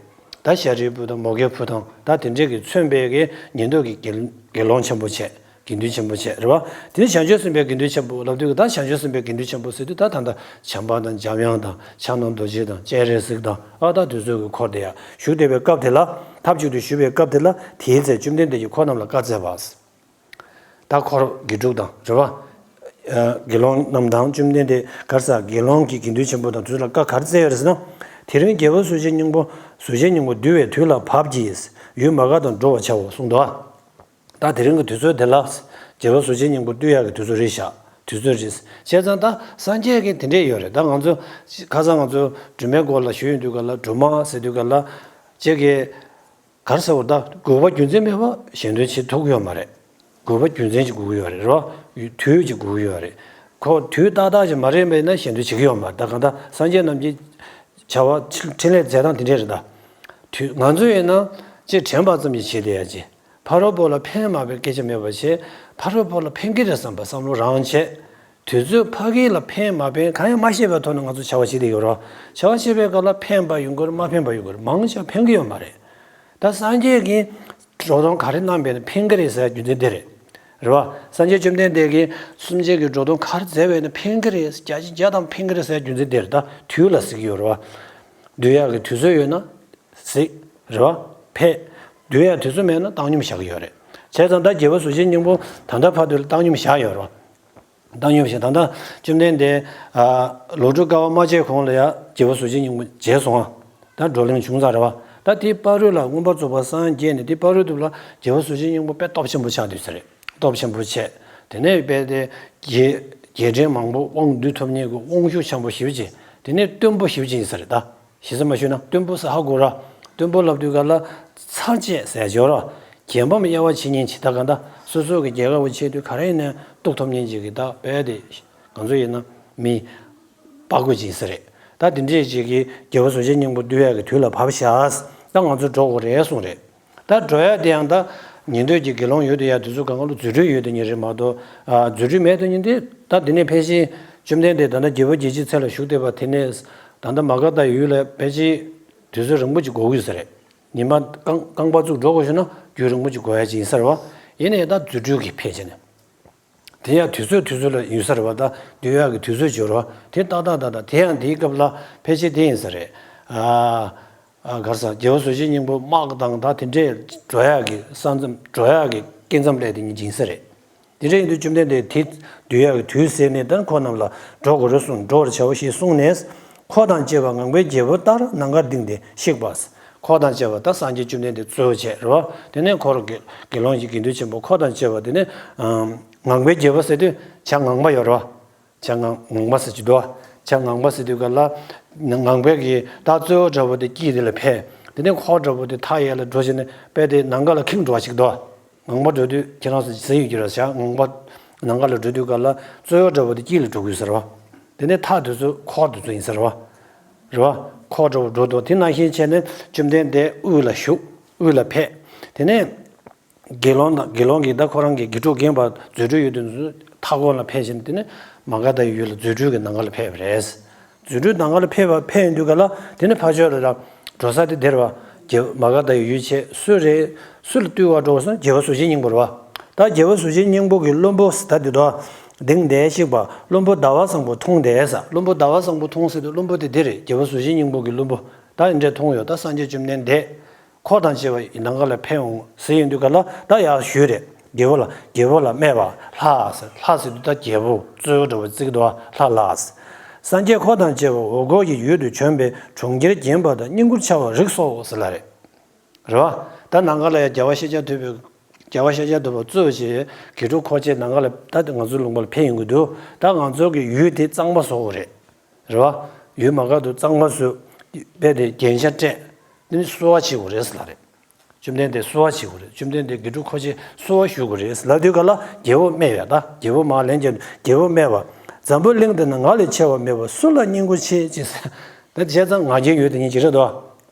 ད་ཤཱ་རིའི་བུ་དང་མོའུ་འགལ་བུ་དང་ད་དེ་འདྲས་ཀྱིས་མཚོན་པའི་གི་ཉན་ཐོས་ཀྱི་དགེ་དགེ་སློང་ཆེན་པོ་བྱས། དགེ་འདུན་ཆེན་པོ་བྱས་རེད་བ། དེ་ནས་བྱང་ཆུབ་སེམས་དཔའི་དགེ་འདུན་ཆེན་པོ་ལབ་དུས་ཀྱི་ད་བྱང་ཆུབ་སེམས་དཔའི་དགེ་འདུན་ཆེན་པོ་ཟེར་དུས་ད་ད་ལྟ་བྱམས་པ་དང་འཇམ་དབྱངས་དང་ཕྱག་ན་རྡོ་རྗེ་དང་སྤྱན་རས་གཟིགས་དང་ཨ་ད་དེ་ཚོ་གི་འཁོར་དེ་ཡང་བཞུགས་བསྡད་པའི་སྐབས་དེ་ལ་ཐབས་ཅིག་ཏུ་བཞུགས་པའི་སྐབས་དེ་ལ་དེའི་ཚེ་བཅོམ་ལྡན་འདས་ཀྱིས་ཁོ་རྣམས་ལ་བཀའ་སྩལ་པ། ད་འཁོར་དགེ་ཕྲུག་དང་རེད་བ། ཨ། དགེ་སློང་རྣམས་དང་བཅོམ་ལྡན་འདས་ག་རེ་ཟེར་དགེ་སློང་གི་དགེ་འདུན་ཆེན་པོ་དང་དེ་ཚོ་ལ་བཀའ་ག་རེ་སྩལ་ཡོད་རེད་ཟེར་ན། དེ་རིང་རྒྱལ་པོ་གཟུགས་ཅན་སྙིང་པོ་གཟུགས་ཅན་སྙིང་པོ་འདུལ་བའི་དུས་ལ་བབ་ཀྱིས་ཡུལ་མ་ག་དང་འགྲོ་བར་བྱའོ་གསུངས་འདུག་ད་དེ་རིང་གི་དུས་ཚོད་དེ་ལ་རྒྱལ་པོ་གཟུགས་ཅན་སྙིང་པོ་འདུལ་ཡག་གི་དུས་ཚོད་རེད་ཤག་དུས་ཚོད་རེད། བྱས་ཙང་ད་སངས་རྒྱས་ཀྱི་དེ་འདྲས་ཡོད་རེད། ད་ང་ཚོ་ཁ་སང་ང་ཚོ་སྒྲོལ་མའི་སྐོར་ལ་ཞུས་ཡོང་དུས་ག་ལ་སྒྲོལ་མ་ཟེར་དུས་ག་ལ་ཅིག་གི་ག་རེ་ཟེར་བ་ད་དགོས་པ་རྒྱུ་མཚན་མེད་པ་གཞན་དོན་བྱེད་ཐུབ་ཀྱི་ཡོད་མ་རེད། དགོས་པ་རྒྱུ་མཚན་ཅིག་དགོས་ཀྱི་ཡོད་རེད་རོ། དུས་ཅིག་དགོས་ཀྱི་ཡོད་རེད། ཁོ་དུས་ཏག་ཏག་ཅིག་མ་རེད་པས་ན་གཞན་དོན་བྱེད་ཀྱི་ཡོད་མ་རེད། ད་གང་ལྟར་སངས་རྒྱས་རྣམས་ཀྱི་བྱ་བ་འཕྲིན་ལས་མཛད་སྟངས་དེ་འདྲས་རེད་ད། དུས་ང་ཚོ་ཡིན་ན་ཅིག་དྲན་པ་ཙམ་ཞིག་བྱེད་བསྡད་ཡ་ཅིག་ཕ་རོལ་པོ་ལ་ཕན་མ་ཕན་སྐད་ཆ་མེད་པ་བྱས། ཕ་རོལ་པོ་ལ་ཕན་གྱི་རེད་བསམ་པ་བསམ་བློ་རང་བྱས། དུས་ཚོད་ཕ་གི་ལ་ཕན་མ་ཕན་གང་ཡང་མ་ཤེས་པའི་ཐོག་ནས་ང་ཚོ་བྱ་བ་བྱེད་བསྡད་ཡོད་རོ། བྱ་བ་བྱེད་པའི་སྐབས་ལ་ཕན་པ་ཡོང་གི་རེད། མ་ཕན་པ་ཡོང་གི་རེད། མང་ཆེ་བ་ཕན་གྱི་ཡོད་མ་རེད། ད་སངས་རྒྱས་ཀྱིས་འགྲོ་དོན་ག་རེ་གནང་བས་ན་ཕན་གྱི་རེད་ཟེར་རྒྱུ་མཚན་འདི་རེད། རེད་བ། སངས་རྒྱས་བཅོམ་ལྡན་འདས་ཀྱིས་སེམས་ཅན་གྱི་འགྲོ་དོན་ག་རེ་མཛད་པས་ན་ཕན་གྱི་རེད། བརྒྱ་ཆ་བརྒྱ་ཐམ་ཕན་གྱི་རེད་ཟེར་རྒྱུ་མཚན་འདི་རེད། ད་དུས་ལ་གཟིགས་ཀྱི་ཡོད་རེད་བ། འདུལ་ཡག་གི་དུས་ཚོད་ཡོད་ན་གཟིགས། རེད་བ། ཕེབས། འདུལ་ཡག་དུས་ཚོད་མེད་ན་བཏང་སྙོམས་བཞག་གི་ཡོད་རེད། བྱས་ཙང་ད་རྒྱལ་པོ་གཟུགས་ཅན་སྙིང་པོ་ད་ལྟ་བར་དུ་ལ་བཏང་སྙོམས་བཞག་ཡོད་རེད་བ། བཏང་སྙོམས་བཞག་ད་ལྟ་བཅོམ་ལྡན་འདས་ཨ་ལོ་དྲུག་དཀའ་བ་མ་སྤྱད་གོང་ལ་ཡང་རྒྱལ་པོ་གཟུགས་ཅན་སྙིང་པོ་བྱས་སོང་ང་། ད་བགྲོ་གླེང་བྱུང་ཚར་རེད་བ། ད་དེའི་བར་དུ་ལ་མངོན་པར་རྫོགས་པར་སངས་རྒྱས་ནས་དེའི་བར་དུ་ལ་རྒྱལ་པོ་གཟུགས་ཅན་སྙིང་པོ་དཔེ་སྟོབས་ཆེན་པོ་ཆགས་བསྡད་ས་རེད། སྟོབས་ཆེན་པོ་བྱས། དེ་ནས་དཔེ་དེ་རྒྱལ་རྒྱལ་ཕྲན་མང་པོ་དབང་སྡུད་ཐུབ་མཁན་གྱི་དབང་ཤུགས་ཆེན་པོ་ཞེ་པོ་ཅིག་དེ་ནས་བརྟན་པོ་ཞེ་པོ་ཅིག་ཡིན་ས་རེད་ད། ཞེ་ས་མ་ཞུས་ན་བརྟན་པོ་ཟེར་ཧ་གོ་ར། བརྟན་པོ་ལབ་དུས་ག་ལ་ཚར་བཅད་ཟེར་ཡ་ཅིག་ཡོད་ར། རྒྱལ་ཕམ་དབྱེ་བ་ཕྱེ་མཁན་ཅིག་ད་ག་ད་སོ་སོ་གི་རྒྱལ་ཁ་བ་ཆེ་དུས་ག་རེ་ཡིན་ན་གཏུག་ཐུབ་མཁན་ཅིག་གི་ད་དཔེ་དེ་ང་ཚོ་ཡིན་ན་མི་དཔའ་རྒོད་ཅིག་ཡིན་ས་རེད། ད་དེ་འདྲས་ཅིག་གིས་རྒྱལ་པོ་གཟུགས་ཅན་སྙིང་པོ་འདུལ་ཡག་གི་དུས་ལ་བབས་ཤག་ད་ང་ཚོ་འགྲོ་དགོས་རེད་གསུངས་རེད། ད་འགྲོ་ཡ་དེ་ཡང་ད་ཉན་ཐོས་ཀྱི་དགེ་སློང་ཡོད་དེ་ཡ་དེ་ཚོ་གང་ག་ལ་རྫུ་འཕྲུལ་ཡོད་དེ་ཉིད་རེད་མ་གཏོགས་ཨ་རྫུ་འཕྲུལ་མེད་དེ་ཉིད་དེ་ད་དེ་ནས་ཕལ་ཆེར་བཅོམ་ལྡན་འདས་ད་ལྟ་རྒྱལ་པོ་རྒྱལ་བྱེད་ཚལ་ལ་བཞུགས་བསྡད་པ་དེ་ནས་ད་ལྟ་མ་ག་དྷ་ཡུལ་ལ་ཕལ་ཆེར་དུས་ཚོད་རིང་པོ་ཅིག་འགོར་གྱི་ཡོད་ས་རེད། ཉི་མ་རྐང་རྐང་པ་བཙུགས་འགྲོ་དགོས་བྱུང་ན་རྒྱུན་རིང་པོ་ཅིག་འགོར་ཡ་ཅིག་ཡིན་ས་རེད་བ། ཡིན་ནའི་ད་རྫུ་འཕྲུལ་གྱིས་ཕལ་ཆེར་ནས། དེ་ཡང་དུས་ཚོད་དུས་ཚོད་ལ་ཡོད་ས་རེད་བ། ད་འདུལ་ཡག་གི་དུས་ཚོད་ཅིག་ཡོད་རེད་བ། དེ་ཏག་ཏག་ཏག་ཏག་དེ་ཡང་དེའི་སྐབས་ལ་ཕལ་ཆེར་དེ་ཡིན་ས་རེད། ཨ། ཨ། ག་རེ་ཟེར། རྒྱལ་པོ་གཟུགས་ཅན་སྙིང་པོ་དམག་དང་ད་དེ་འདྲས་འགྲོ་ཡག་གི་ས་མཚམས་འགྲོ་ཡག་གི་སྐས་མཚམས་སླེབས་དེ་ཉིད་ཡིན་ས་རེད། དེ་འདྲ་ཡིན་དུས་བཅོམ་ལྡན་འདས་དེ་འདུལ་ཡག་གི་དུས་ཟད་ནས་ད་ཁོ་རྣམས་ལ་འགྲོ་དགོས་རེད་གསུངས། འགྲོ་བར་བྱའོ་ཞེས་གསུངས་ནས། འཁོར་དང་བཅས་པ་ངང་པའི་རྒྱལ་པོ་ལྟར་ནམ་མཁར་ལྡིང་སྟེ་གཤེགས་པ། འཁོར་དང་བཅས་པ་ད་སངས་རྒྱས་བཅོམ་ལྡན་འདས་གཙོ་བྱས་རེད་བ། དེ་ནས་འཁོར་དགེ་དགེ་སློང་གི་དགེ་འདུན་ཆེན་པོ་འཁོར་དང་བཅས་པ་དེ་ནས་ངང་པའི་རྒྱལ་པོ་ཟེར་དུས་བྱ་ངང་པ་ཡོད་རེད་བ། བྱ་ངང་ངང་པ་ཟེར་གྱི་འདུག་བ། བྱ་ངང་པ་ཟེར་དུས་ག་ལ་ངང་པའི་གི་ད་རྩོལ་བ་འདྲ་པོ་དེ་དཀྱིལ་དེ་ལ་ཕེབས། དེ་ནས་འཁོར་འདྲ་པོ་དེ་མཐའ་ཡས་ལ་འགྲོ་བྱས་ནས་དཔེ་དེ་ནམ་མཁའ་ལ་ཁེངས་འགྲོ་བ་ཞིག་འདུག་ངང་པ་འགྲོ་དུས་ཁྱེད་རང་ཚོ་ཟེར་ཡོད་ཀྱི་རེད་བྱ་ངང་པ་ནམ་མཁའ་ལ་འགྲོ་དུས་ག་ལ་རྩོལ་བ་འདྲ་པོ་དེ་དཀྱིལ་ལ་འགྲོ་དགོས་ཟེར་བ། དེ་ནས་མཐའ་དེ་ཚོ་འཁོར་དེ་ཚོ་ཡིན་ཟེར་བ། རེད་བ། འཁོར་འདྲ་བོ་འགྲོ་འདུག་དེ་ནང་བཞིན་བྱས་ནས་བཅོམ་ལྡན་འདས་དབུས་ལ་བཞུགས། དབུས་ལ་ཕེབས། དེ་ནས་དགེ་སློང་དང་། དགེ་སློང་གིས་ད་ཁོ་རང་གི་དགེ་ཕྲུག་རྒན་པ་རྫུ་འཕྲུལ་ཡོད་དུས་མཐའ་འཁོར་ལ་ཕེབས་ཕྱིན། དེ་ནས་མ་ག་དྷ་ཡི་ཡུལ་ལ་རྫུ་འཕྲུལ་གྱི་ནམ་མཁའ་ལ་ཕེབས་པ་རེད། རྫུ་འཕྲུལ་ནམ་མཁའ་ལ་ཕེབས་པ། ཕེབས་ཡོང་དུས་ག་ལ་དེ་ནས་ཕར་ཕྱོགས་ལ་ར་འགྲོ་ས་དེ་དེར་བ། རྒྱལ་མ་ག་དྷ་ཡི་ཡུལ་བྱས། སུ་རེད། སུ་ལ་བཏུལ་བར་འགྲོ་སོང་། རྒྱལ་པོ་གཟུགས་ཅན་སྙིང་པོ་རེད་བ། ད་རྒྱལ་པོ་གཟུགས་ཅན་སྙིང་པོ་གི་བློན་པོ་ད་དེ་དོ་དེང་འདས་གཤེགས་པ་བློན་པོ་ཟླ་བ་བཟང་པོ་མཐོང་དེས། བློན་པོ་ཟླ་བ་བཟང་པོ་མཐོང་ཟེར་དུས་བློན་པོ་དེ་འདི་རེད། རྒྱལ་པོ་གཟུགས་ཅན་སྙིང་པོ་གི་བློན་པོ། ད་འདི་འདྲས་མཐོང་ཡོད། ད་སངས་རྒྱས་བཅོམ་ལྡན་འདས་འཁོར་དང་བཅས་པ་ཡི་ནམ་མཁའ་ལ་ཕེབས་འོང་ཟེར་ཡོང་དུས་ག་ལ་ད་ཡར་ཞུས་རེད། རྒྱལ་པོ་ལ། རྒྱལ་པོ་ལ་སྨྲས་པ། ལྷ་ཟེར། ལྷ་ཟེར་དུས་ད་རྒྱལ་པོ་གཙོ་བོ་འདྲ་བོ་བརྩི་གི་འདུག་བ། ལྷ་ལ། སངས་རྒྱས་འཁོར་དང་བཅས་པ་འོ་སྐོལ་གྱི་ཡུལ་དུ་བྱོན་པས་གྲོང་ཁྱེར་བརྒྱན་པ་དང་བསྙེན་བཀུར་བྱ་བར་རིགས་སོ་ཟེར་ལ་རེད། རེད་བ། ད་ནམ་མཁའ་ལ་ཡང་རྒྱལ་བ་ཤཱཀྱ་ཐུབ་པའི། རྒྱལ་བ་ཤཱཀྱ་ཐུབ་པ་གཙོས་བྱས་དགེ་ཕྲུག་འཁོར་བཅས་ནམ་མཁའ་ལ་ད་ང་ཚོའི་ལུང་པ་ལ་ཕེབས་ཡོང་གི་འདུག་ད་ང་ཚོ་གི་ཡུལ་དེ་གཙང་མ་བཟོ་དགོས་རེད། རེད་བ། ཡུལ་མ་ག་དུ་གཙང་མ་བཟོས། དཔེ་དེ་རྒྱན་ཆ་སྤྲས། དེ་ནི་གསོལ་བ་བྱེད་དགོས་རེད་ཟེར་ལ་རེད། བཅོམ་ལྡན་འདས་གསོལ་བ་བྱེད་དགོས་རེད། བཅོམ་ལྡན་འདས་དགེ་ཕྲུག་འཁོར་བཅས་གསོལ་བ་ཞུ་དགོས་རེད་ཟེར་ལབ་དུས་ག་ལ་རྒྱལ་པོ་སྨྲས་ཡ། ད་རྒྱལ་པོ་མར་ལན་བརྒྱབ། རྒྱལ་པོ་སྨྲས་པ། འཛམ་བུ་གླིང་འདི་ན་ང་ལས་ཆེ་བ་མེད་པར་སུ་ལ་བསྙེན་བཀུར་བྱེད་ཅེས་ཟེར། ད་བྱས་ཙང་ང་རྒྱལ་ཡོད་དེ་ཉིད་ཅིག་རེད་དོ།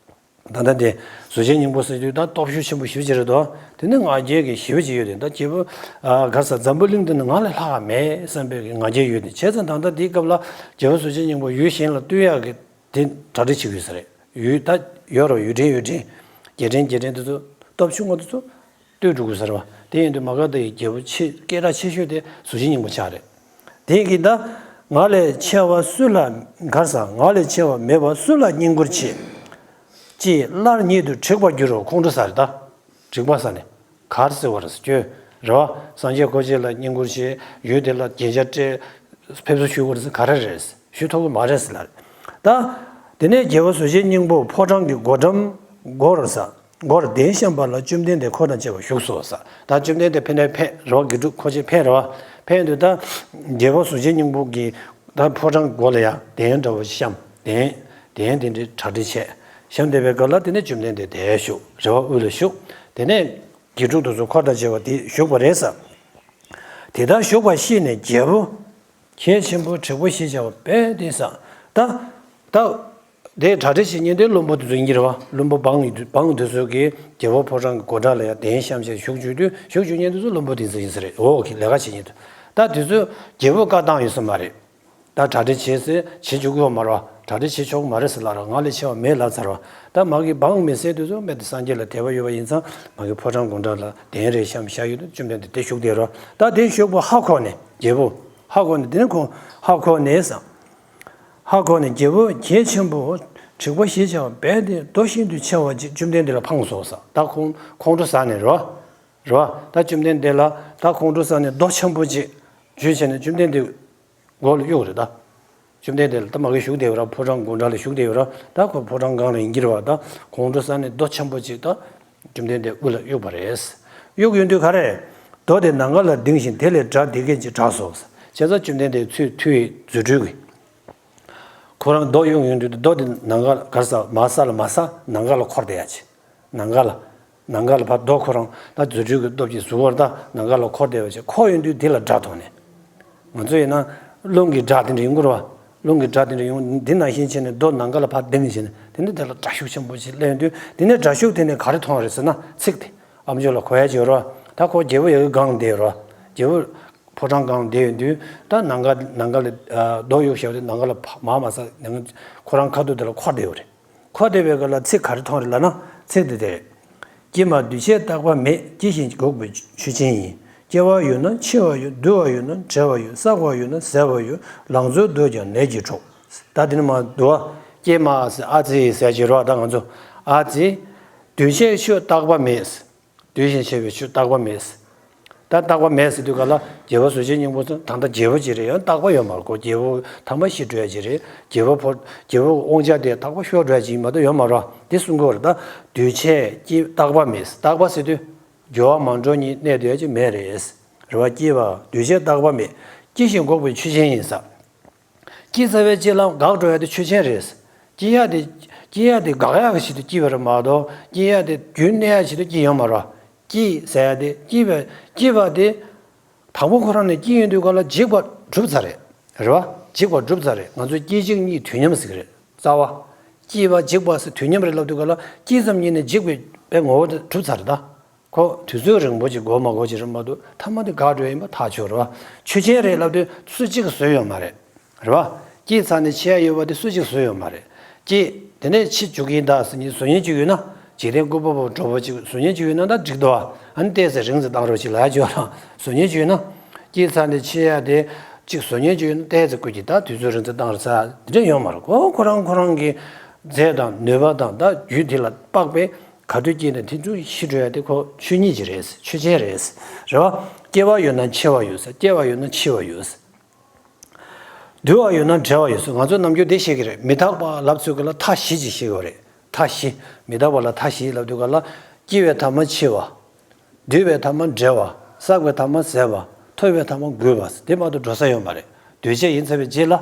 ད་ལྟ་དེ་གཟུགས་ཅན་སྙིང་པོ་ཟེར་དུས་ད་སྟོབས་ཤུགས་ཆེན་པོ་ཞེ་པོ་ཅིག་རེད་དོ། དེ་ནི་ང་རྒྱལ་གྱི་ཞེ་པོ་ཅིག་ཡོད་དེ། ད་རྒྱལ་པོ་ཨ་ག་ས་འཛམ་བུ་གླིང་འདི་ནི་ང་ལས་ལྷག་མེད་བསམ་པའི་གི་ང་རྒྱལ་ཡོད་དེ། བྱས་ཙང་ད་ལྟ་དེའི་སྐབས་ལ་རྒྱལ་པོ་གཟུགས་ཅན་སྙིང་པོ་ཡུལ་གཞན་ལ་བཏུལ་ཡག་གི་དེ་གྲ་སྒྲིག་བྱེད་དགོས་ས་རེད། ཡུལ་ད་ཡོད་རོ། ཡུལ་ཕྲན་ཡུལ་ཕྲན། རྒྱལ་ཕྲན་རྒྱལ་ཕྲན་དེ་ཚོ་སྟོབས་ཆུང་བ་དེ་ཚོ་བཏུལ་འགྲོ་དགོས་ས་རེད་བ། དེ་ཡིན་དུས་མ་ག་དྷ་ཡི་རྒྱལ་པོ་ཆེ། སྐད་གྲགས་ཆེ་ཤོས་དེ་གཟུགས་ཅན་སྙིང་པོ་ཆགས་རེད། དེ་གིས་ད་ང་ལས་ཆེ་བ་སུ་ལ་གར་ས། ང་ལས་ཆེ་བ་མེད་པ་སུ་ལ་བསྙེན་བཀུར་བྱེད། ཅེས་སླར་ཉིད་དུ་དྲེགས་པར་འགྱུར་རོ། ཁོང་ཁྲོ་ཟ་རེད་ད། དྲེགས་པ་ཟ་ནས་གར་ཟེར་བ་རེད་ཟེར་གྱི་རེད་བ། སངས་རྒྱས་འཁོར་བཅས་ལ་བསྙེན་བཀུར་བྱེད། ཡུལ་དེ་ལ་རྒྱན་ཆ་སྤྲས། ཕེབས་བསུ་ཞུ་དགོས་རེད་ཟེར། ག་རེ་རེད་ཟེར། ཞུ་ཐུབ་ཀྱི་མ་རེད་ཟེར་ལ་རེད། ད་དེ་ནས་རྒྱལ་པོ་གཟུགས་ཅན་སྙིང་པོ་ཕོ་བྲང་གི་སྒོ་འགྲམ་སྒོར་ས། སྒོར་གདན་བཤམས་པ་ལ་བཅོམ་ལྡན་འདས་འཁོར་དང་བཅས་པ་བཞུགས་སོ་ཟེར། ད་བཅོམ་ལྡན་འདས་ཕེབས་ནས་ཕེབས་རེད་བ། དགེ་ཕྲུག་འཁོར་བཅས་ཕེབས་རེད་བ། ཕེབས་དུས་ད་རྒྱལ་པོ་གཟུགས་ཅན་སྙིང་པོ་གི་ད་ཕོ་བྲང་སྒོ་ལ་ཡ་གདན་འདྲ་བོ་བཤམས། གདན། གདན་དེ་འདྲའི་གྲ་སྒྲིག་བྱས། བཤམས་བསྡད་པའི་སྐབས་ལ་དེ་ནས་བཅོམ་ལྡན་འདས་དེར་བཞུགས། རེད་བ། དབུས་ལ་བཞུགས། དེ་ནས་དགེ་ཕྲུག་དེ་ཚོ་འཁོར་དང་བཅས་པ་དེ་བཞུགས་པ་རེད་ཟེར། དེ་ལྟར་བཞུགས་པ་ཤེས་ནས་རྒྱལ་པོ། གལ་ཆེན་པོ་དྲེགས་པ་ཞེས་བྱ་བ་འབད་དེ་ཟེར། ད་ད་དེ་གྲ་སྒྲིག་བྱེད་མཁན་དེ་བློན་པོ་དེ་ཚོ་ཡིན་གྱི་རེད་བ། བློན་པོ་འབངས་འབངས་དེ་ཚོ་གིས་རྒྱལ་པོ་ཕོ་བྲང་གི་སྒོ་འགྲམ་ལ་ཡ་གདན་བཤམས་བྱས་བཞུགས་བཅུག་དུས། བཞུགས་བཅུག་མཁན་དེ་ཚོ་བློན་པོ་དེ་ཚོ་ཡིན་ས་རེད། འོ་ཁེ་ལས་ཀ་བྱེད་མཁན་དེ། ད་དེ་ཚོས་རྒྱལ་པོ་བཀའ་བཏང་ཡོད་ས་མ་རེད། ད་གྲ་སྒྲིག་བྱེད་ཟེར། བྱེད་བཅུག་གི་ཡོད་མ་རེད་བ། གྲ་སྒྲིག་བྱེད་ཆོག་གི་མ་རེད་ཟེར་ལབ་ར། ང་ལས་ཆེ་བ་མེད་ལབ་ཚར་བ། ད་མ་གི་འབངས་མི་སེར་དེ་ཚོ་མེད་དེ། སངས་རྒྱས་ལ་དད་པ་ཡོད་པ་ཡིན་ཙང་མ་གི་ཕོ་བྲང་སྒོ་འགྲམ་ལ་གདན་རེ་བཤམས་བཞག་ཡོད་དུས་བཅོམ་ལྡན་འདས་དེར་བཞུགས་བསྡད་ར། ད་དེར་བཞུགས་པ་ཧ་གོ་ནས་རྒྱལ་པོ། ཧ་གོ་ནས་དེ་ནས་ཁོང་ཧ་གོ་ནས་ཟེར། ཧ་གོ་ནས་རྒྱལ་པོ་གལ་ཆེན་པོ་དྲེགས་པ་ཞེས་བྱ་བ་འབད་དེ་རྡོ་ཤིན་ཏུ་ཆེ་བ་ཅིག་བཅོམ་ལྡན་འདས་ལ་འཕངས་སོ་ཟེར། ད་ཁོང་ཁོང་ཁྲོ་ཟ་ནས་ར། རེད་བ། ད་བཅོམ་ལྡན་འདས་ལ་ད་ཁོང་ཁྲོ་ཟ་ནས་རྡོ་ཆེན་པོ་ཅིག་འཇུས་བྱས་ནས་བཅོམ་ལྡན་འདས་མགོ་ལ་གཡུགས་རེད་ད། བཅོམ་ལྡན་འདས་ལ་ད་མ་གི་བཞུགས་བསྡད་ཡོད་ར། ཕོ་བྲང་སྒོ་འགྲམ་ལ་བཞུགས་བསྡད་ཡོད་ར། ད་ཁོ་ཕོ་བྲང་སྒང་ལ་ཡིན་གྱི་རེད་བ། ད་ཁོང་ཁྲོ་ཟ་ནས་རྡོ་ཆེན་པོ་ཅིག་ད་བཅོམ་ལྡན་འདས་དབུ་ལ་གཡུགས་པ་རེད། གཡུགས་ཡོང་དུས་ག་རེ། རྡོ་དེ་ནམ་མཁའ་ལ་ལྡིང་ཞིང་དེ་ལས་སྒྲ་འདི་སྐད་ཅེས་གྲགས་སོ། བྱས་ཙང་བཅོམ་ལྡན་འདས་ཚུར་ཐུགས་ཡི་རྫུ་འཕྲུལ་གྱིས། ཁོ་རང་རྡོ་གཡུགས་ཡོང་དུས་རྡོ་དེ་ནམ་མཁའ་གར་ས་མར་ས་ལ་མར་ས་ནམ་མཁའ་ལ་འཁོར་བསྡད་ཡ་ཅིག་ནམ་མཁའ་ལ། ནམ་མཁའ་ལ་ཕར་རྡོ་ཁོ་རང་ད་རྫུ་འཕྲུལ་གྱི་སྟོབས་ཀྱིས་གཟུགས་པོར་ད་ནམ་མཁའ་ལ་འཁོར་བསྡད་པ་ཅིག་འཁོར་ཡོང་དུས་དེ་ལ་སྒྲ་ཐོས་ནས། ང་ཚོ་ཡིན་ན་རླུང་གི་སྒྲ་དེ་འདྲ་ཡོང་གི་རེད་བ། རླུང་གི་སྒྲ་དེ་འདྲ་ཡོང་། འདི་ནང་བཞིན་བྱས་ནས་རྡོ་ནམ་མཁའ་ལ་ཕར་ལྡིང་བྱས་ནས་དེ་ནས་དེ་ལ་སྒྲ་ཤུགས་ཆེན་པོ་ཅིག་སླེབས་ཡོང་དུས། དེ་ནས་སྒྲ་ཤུགས་དེ་ནས་ག་རེ་མཐོང་བ་རེད་ཟེར་ན་ཚིག་དེ་ཨ་མཆོག་ལ་གོ་ཡ་ཅིག་ཡོད་རེད་བ། ད་ཁོ་རྒྱལ་པོ་ཡ་གི་སྒང་བསྡད་ཡོད་རེད་བ། རྒྱལ་པོ་ཕོ་བྲང་སྒང་བསྡད་ཡོང་དུས་ད་ནམ་མཁའ་ནམ་མཁའ་ལ་རྡོ་གཡུགས་བཞག་དུས་ནམ་མཁའ་ལ་ཕ་མར་མར་ས་ནང་ཁོ་རང་ཁ་ཐུག་དེ་ལ་འཁོར་བསྡད་ཡོད་རེད། ཁོ་དེ་བའི་སྐབས་ལ་ཚིག་ག་རེ་མཐོང་རེད་ལབ་ན་ཚིག་དེ་དེ་རེད། སྐྱེས་མ་འདུས་བྱས་རྟག་པ་མེད། སྐྱེ་ཞིང་འགོག་པའི་ཆོས་ཅན་ཡིན། སྐྱེ་བ་ཡོད་ན་འཆི་བ་ཡོད། འདུ་བ་ཡོད་ན་བྲལ་བ་ཡོད། བསགས་པ་ཡོད་ན་ཟད་པ་ཡོད། ལང་ཚོའི་འདོད་ཀྱང་ནད་ཀྱིས་འཕྲོག་ད་དེ་ནི་མ་འདུ་བ། སྐྱེས་མ་ཟེར་ཨ་ཙི་ཟེར་གྱི་རོ། ད་ང་ཚོ་ཨ་ཙི། འདུས་བྱས་ཆོས་རྟག་པ་མེད། འདུས་ཤིང་ཆེ་བའི་ཆོས་རྟག་པ་མེད། ད་རྟག་པ་མེད་ཟེར་དུས་ག་ལ་རྒྱལ་པོ་གཟུགས་ཅན་སྙིང་པོ་ཚོ་ད་ལྟ་རྒྱལ་པོ་ཅིག་རེད། ཡང་རྟག་པ་ཡོད་མ་རེད་ཁོ། རྒྱལ་པོ་ཐ་མ་ཤི་འགྲོ་ཡ་ཅིག་རེད། རྒྱལ་པོ་ཕོ་རྒྱལ་པོ་དབང་ཆ་དེ་རྟག་པ་ཤོར་འགྲོ་ཡ་ཅིག་མ་གཏོགས་ཡོད་མ་རེད། དེ་གསུང་གི་ཡོད་རེད། ད་འདུས་བྱས་སྐྱེ་རྟག་པ་མེད། རྟག་པ་ཟེར་དུས་འགྱུར་བ་མ་འགྲོ་གཉིས་གནས་སྡོད་ཡ་ཅིག་མེད་རེད། རེད་བ། སྐྱེས་པ་འདུས་བྱས་རྟག་པ་མེད། སྐྱེ་ཞིང་འགོག་པའི་ཆོས་ཅན་ཡིན་ས། སྐྱེས་ཚར་བའི་རྗེས་ལ་འགག་འགྲོ་ཡ་དེ་ཆོས་ཅན་རེད། སྐྱེ་ཡ་དེ། སྐྱེ་ཡ་དེ་འགག་ཡ་གི་ཆེད་དུ་སྐྱེས་པ་རེད་མ་གཏོགས་སྐྱེ་ཡ་དེ་རྒྱུན་གནས་ཡ་ཆེད་དུ་སྐྱེས་ཡོད་མ་རེད། སྐྱེས་ཟེར་ཡ་དེ་སྐྱེས་པ་སྐྱེས་པ་དེ། དང་པོ་ཁོ་རང་ནས་སྐྱེས་ཡོང་དུས་ག་ལ་འཇིག་པ་གྲུབ་ཚར་རེད། རེད་བ། འཇིག་པ་གྲུབ་ཚར་རེད། ང་ཚོས་སྐྱེ་འཇིག་གཉིས་དུས་མཉམ་ཟེར་གི་རེད། ལྟ་བ། སྐྱིད་པ་འཇིགས་པ་ཟེར་དུས་མཉམ་རེད་ལབ་དུས་ག་ལ་སྐྱིད་ཙམ་ཉིད་ནས་འཇིགས་པའི་པའི་ངོ་བོ་དེ་གྲུབ་ཚར་ད། ཁོ་དུས་ཚོད་རིང་པོ་ཅིག་འགོར་མ་འགོར་ཅིག་རེད་མ་གཏོགས་ཐ་མ་དེ་འགག་འགྲོ་ཡ་ཡིན་པ་ཐག་ཆོད་རེད་བ། ཆོས་ཅན་རེད་ལབ་དུས་སུ་གཅིག་གིས་བཟོས་ཡོད་མ་རེད། རེད་བ། སྐྱིད་ཚར་ནས་འཆི་ཡ་ཡོད་པ་དེ་སུ་གཅིག་བཟོས་ཡོད་མ་རེད། སྐྱིད་དེ་ནས་འཆི་འཇུག་གིན་གདའ་ཟེར་ནས་བཟོ་མཁན་ཅིག་ཡོད་ན། འཇིག་རྟེན་ཀུན་པོ་པོ་འགྲོ་བ་ཅིག་བཟོ་མཁན་ཅིག་ཡོད་ན་ད་འགྲིག་འདུག་བ། ཨ་ནི་ཏོག་ཙམ་རིང་ཙམ་བཏང་རོགས་ཅིག་ལབ་ཡ་ཅིག་ཡོད་ར། བཟོ་མཁན་ཅིག་ཡོད་ན། སྐྱིད་ཚར་ནས་འཆི་ཡ་དེ་གཅིག་བཟོ་མཁན་ཅིག་ཡོད་ན་ཏོག་ཙམ་སྐུ་གཅིག་ད་དུས་ཚོད་རིང་ཙམ་བཏང་རོགས་ཟེར་དེ་འདྲ་ཡོད་མ་རེད། ཁོ་ཁོ་རང་ཁོ་རང་གི་རྫས་དང་ནུས་པ་དང་ད་རྒྱུ་དེ་ལ་དཔག་པའི་ག་དུས་སྐྱེས་ནས་དེ་དུས་ཤི་འགྲོ་ཡ་དེ་ཁོ་ཆོས་ཉིད་ཅིག་རེད། ཆོས་ཅན་རེད། རེད་བ། སྐྱེ་བ་ཡོད་ན་འཆི་བ་ཡོད་ཟེར། སྐྱེ་བ་ཡོད་ན་འཆི་བ་ཡོད་ཟེར། འདུལ་བ་ཡོད་ན་བྲལ་བ་ཡོད་ཟེར། ང་ཚོས་ནམ་རྒྱུན་འདི་བཤད་ཀྱི་རེད། མི་རྟག་པ་ལབ་ཚུལ་གྱི་ལ་མཐའ་བཞི་ཅིག་བཤད་ཀྱི་ཡོད་རེད། མཐའ་བཞི། མི་རྟག་པ་ལ་མཐའ་བཞི་ལབ་དུས་ག་ལ། སྐྱེ་བའི་ཐ་མ་འཆི་བ། འདུལ་བའི་ཐ་མ་བྲལ་བ། བསགས་པའི་ཐ་མ་ཟད་པ། ཐོབ་པའི་ཐ་མ་རྒུད་པ། དེ་མ་གཏོགས་འགྲོ་ས་ཡོད་མ་རེད། འདུས་བྱས་ཡིན་ཚར་བའི་རྗེས་ལ།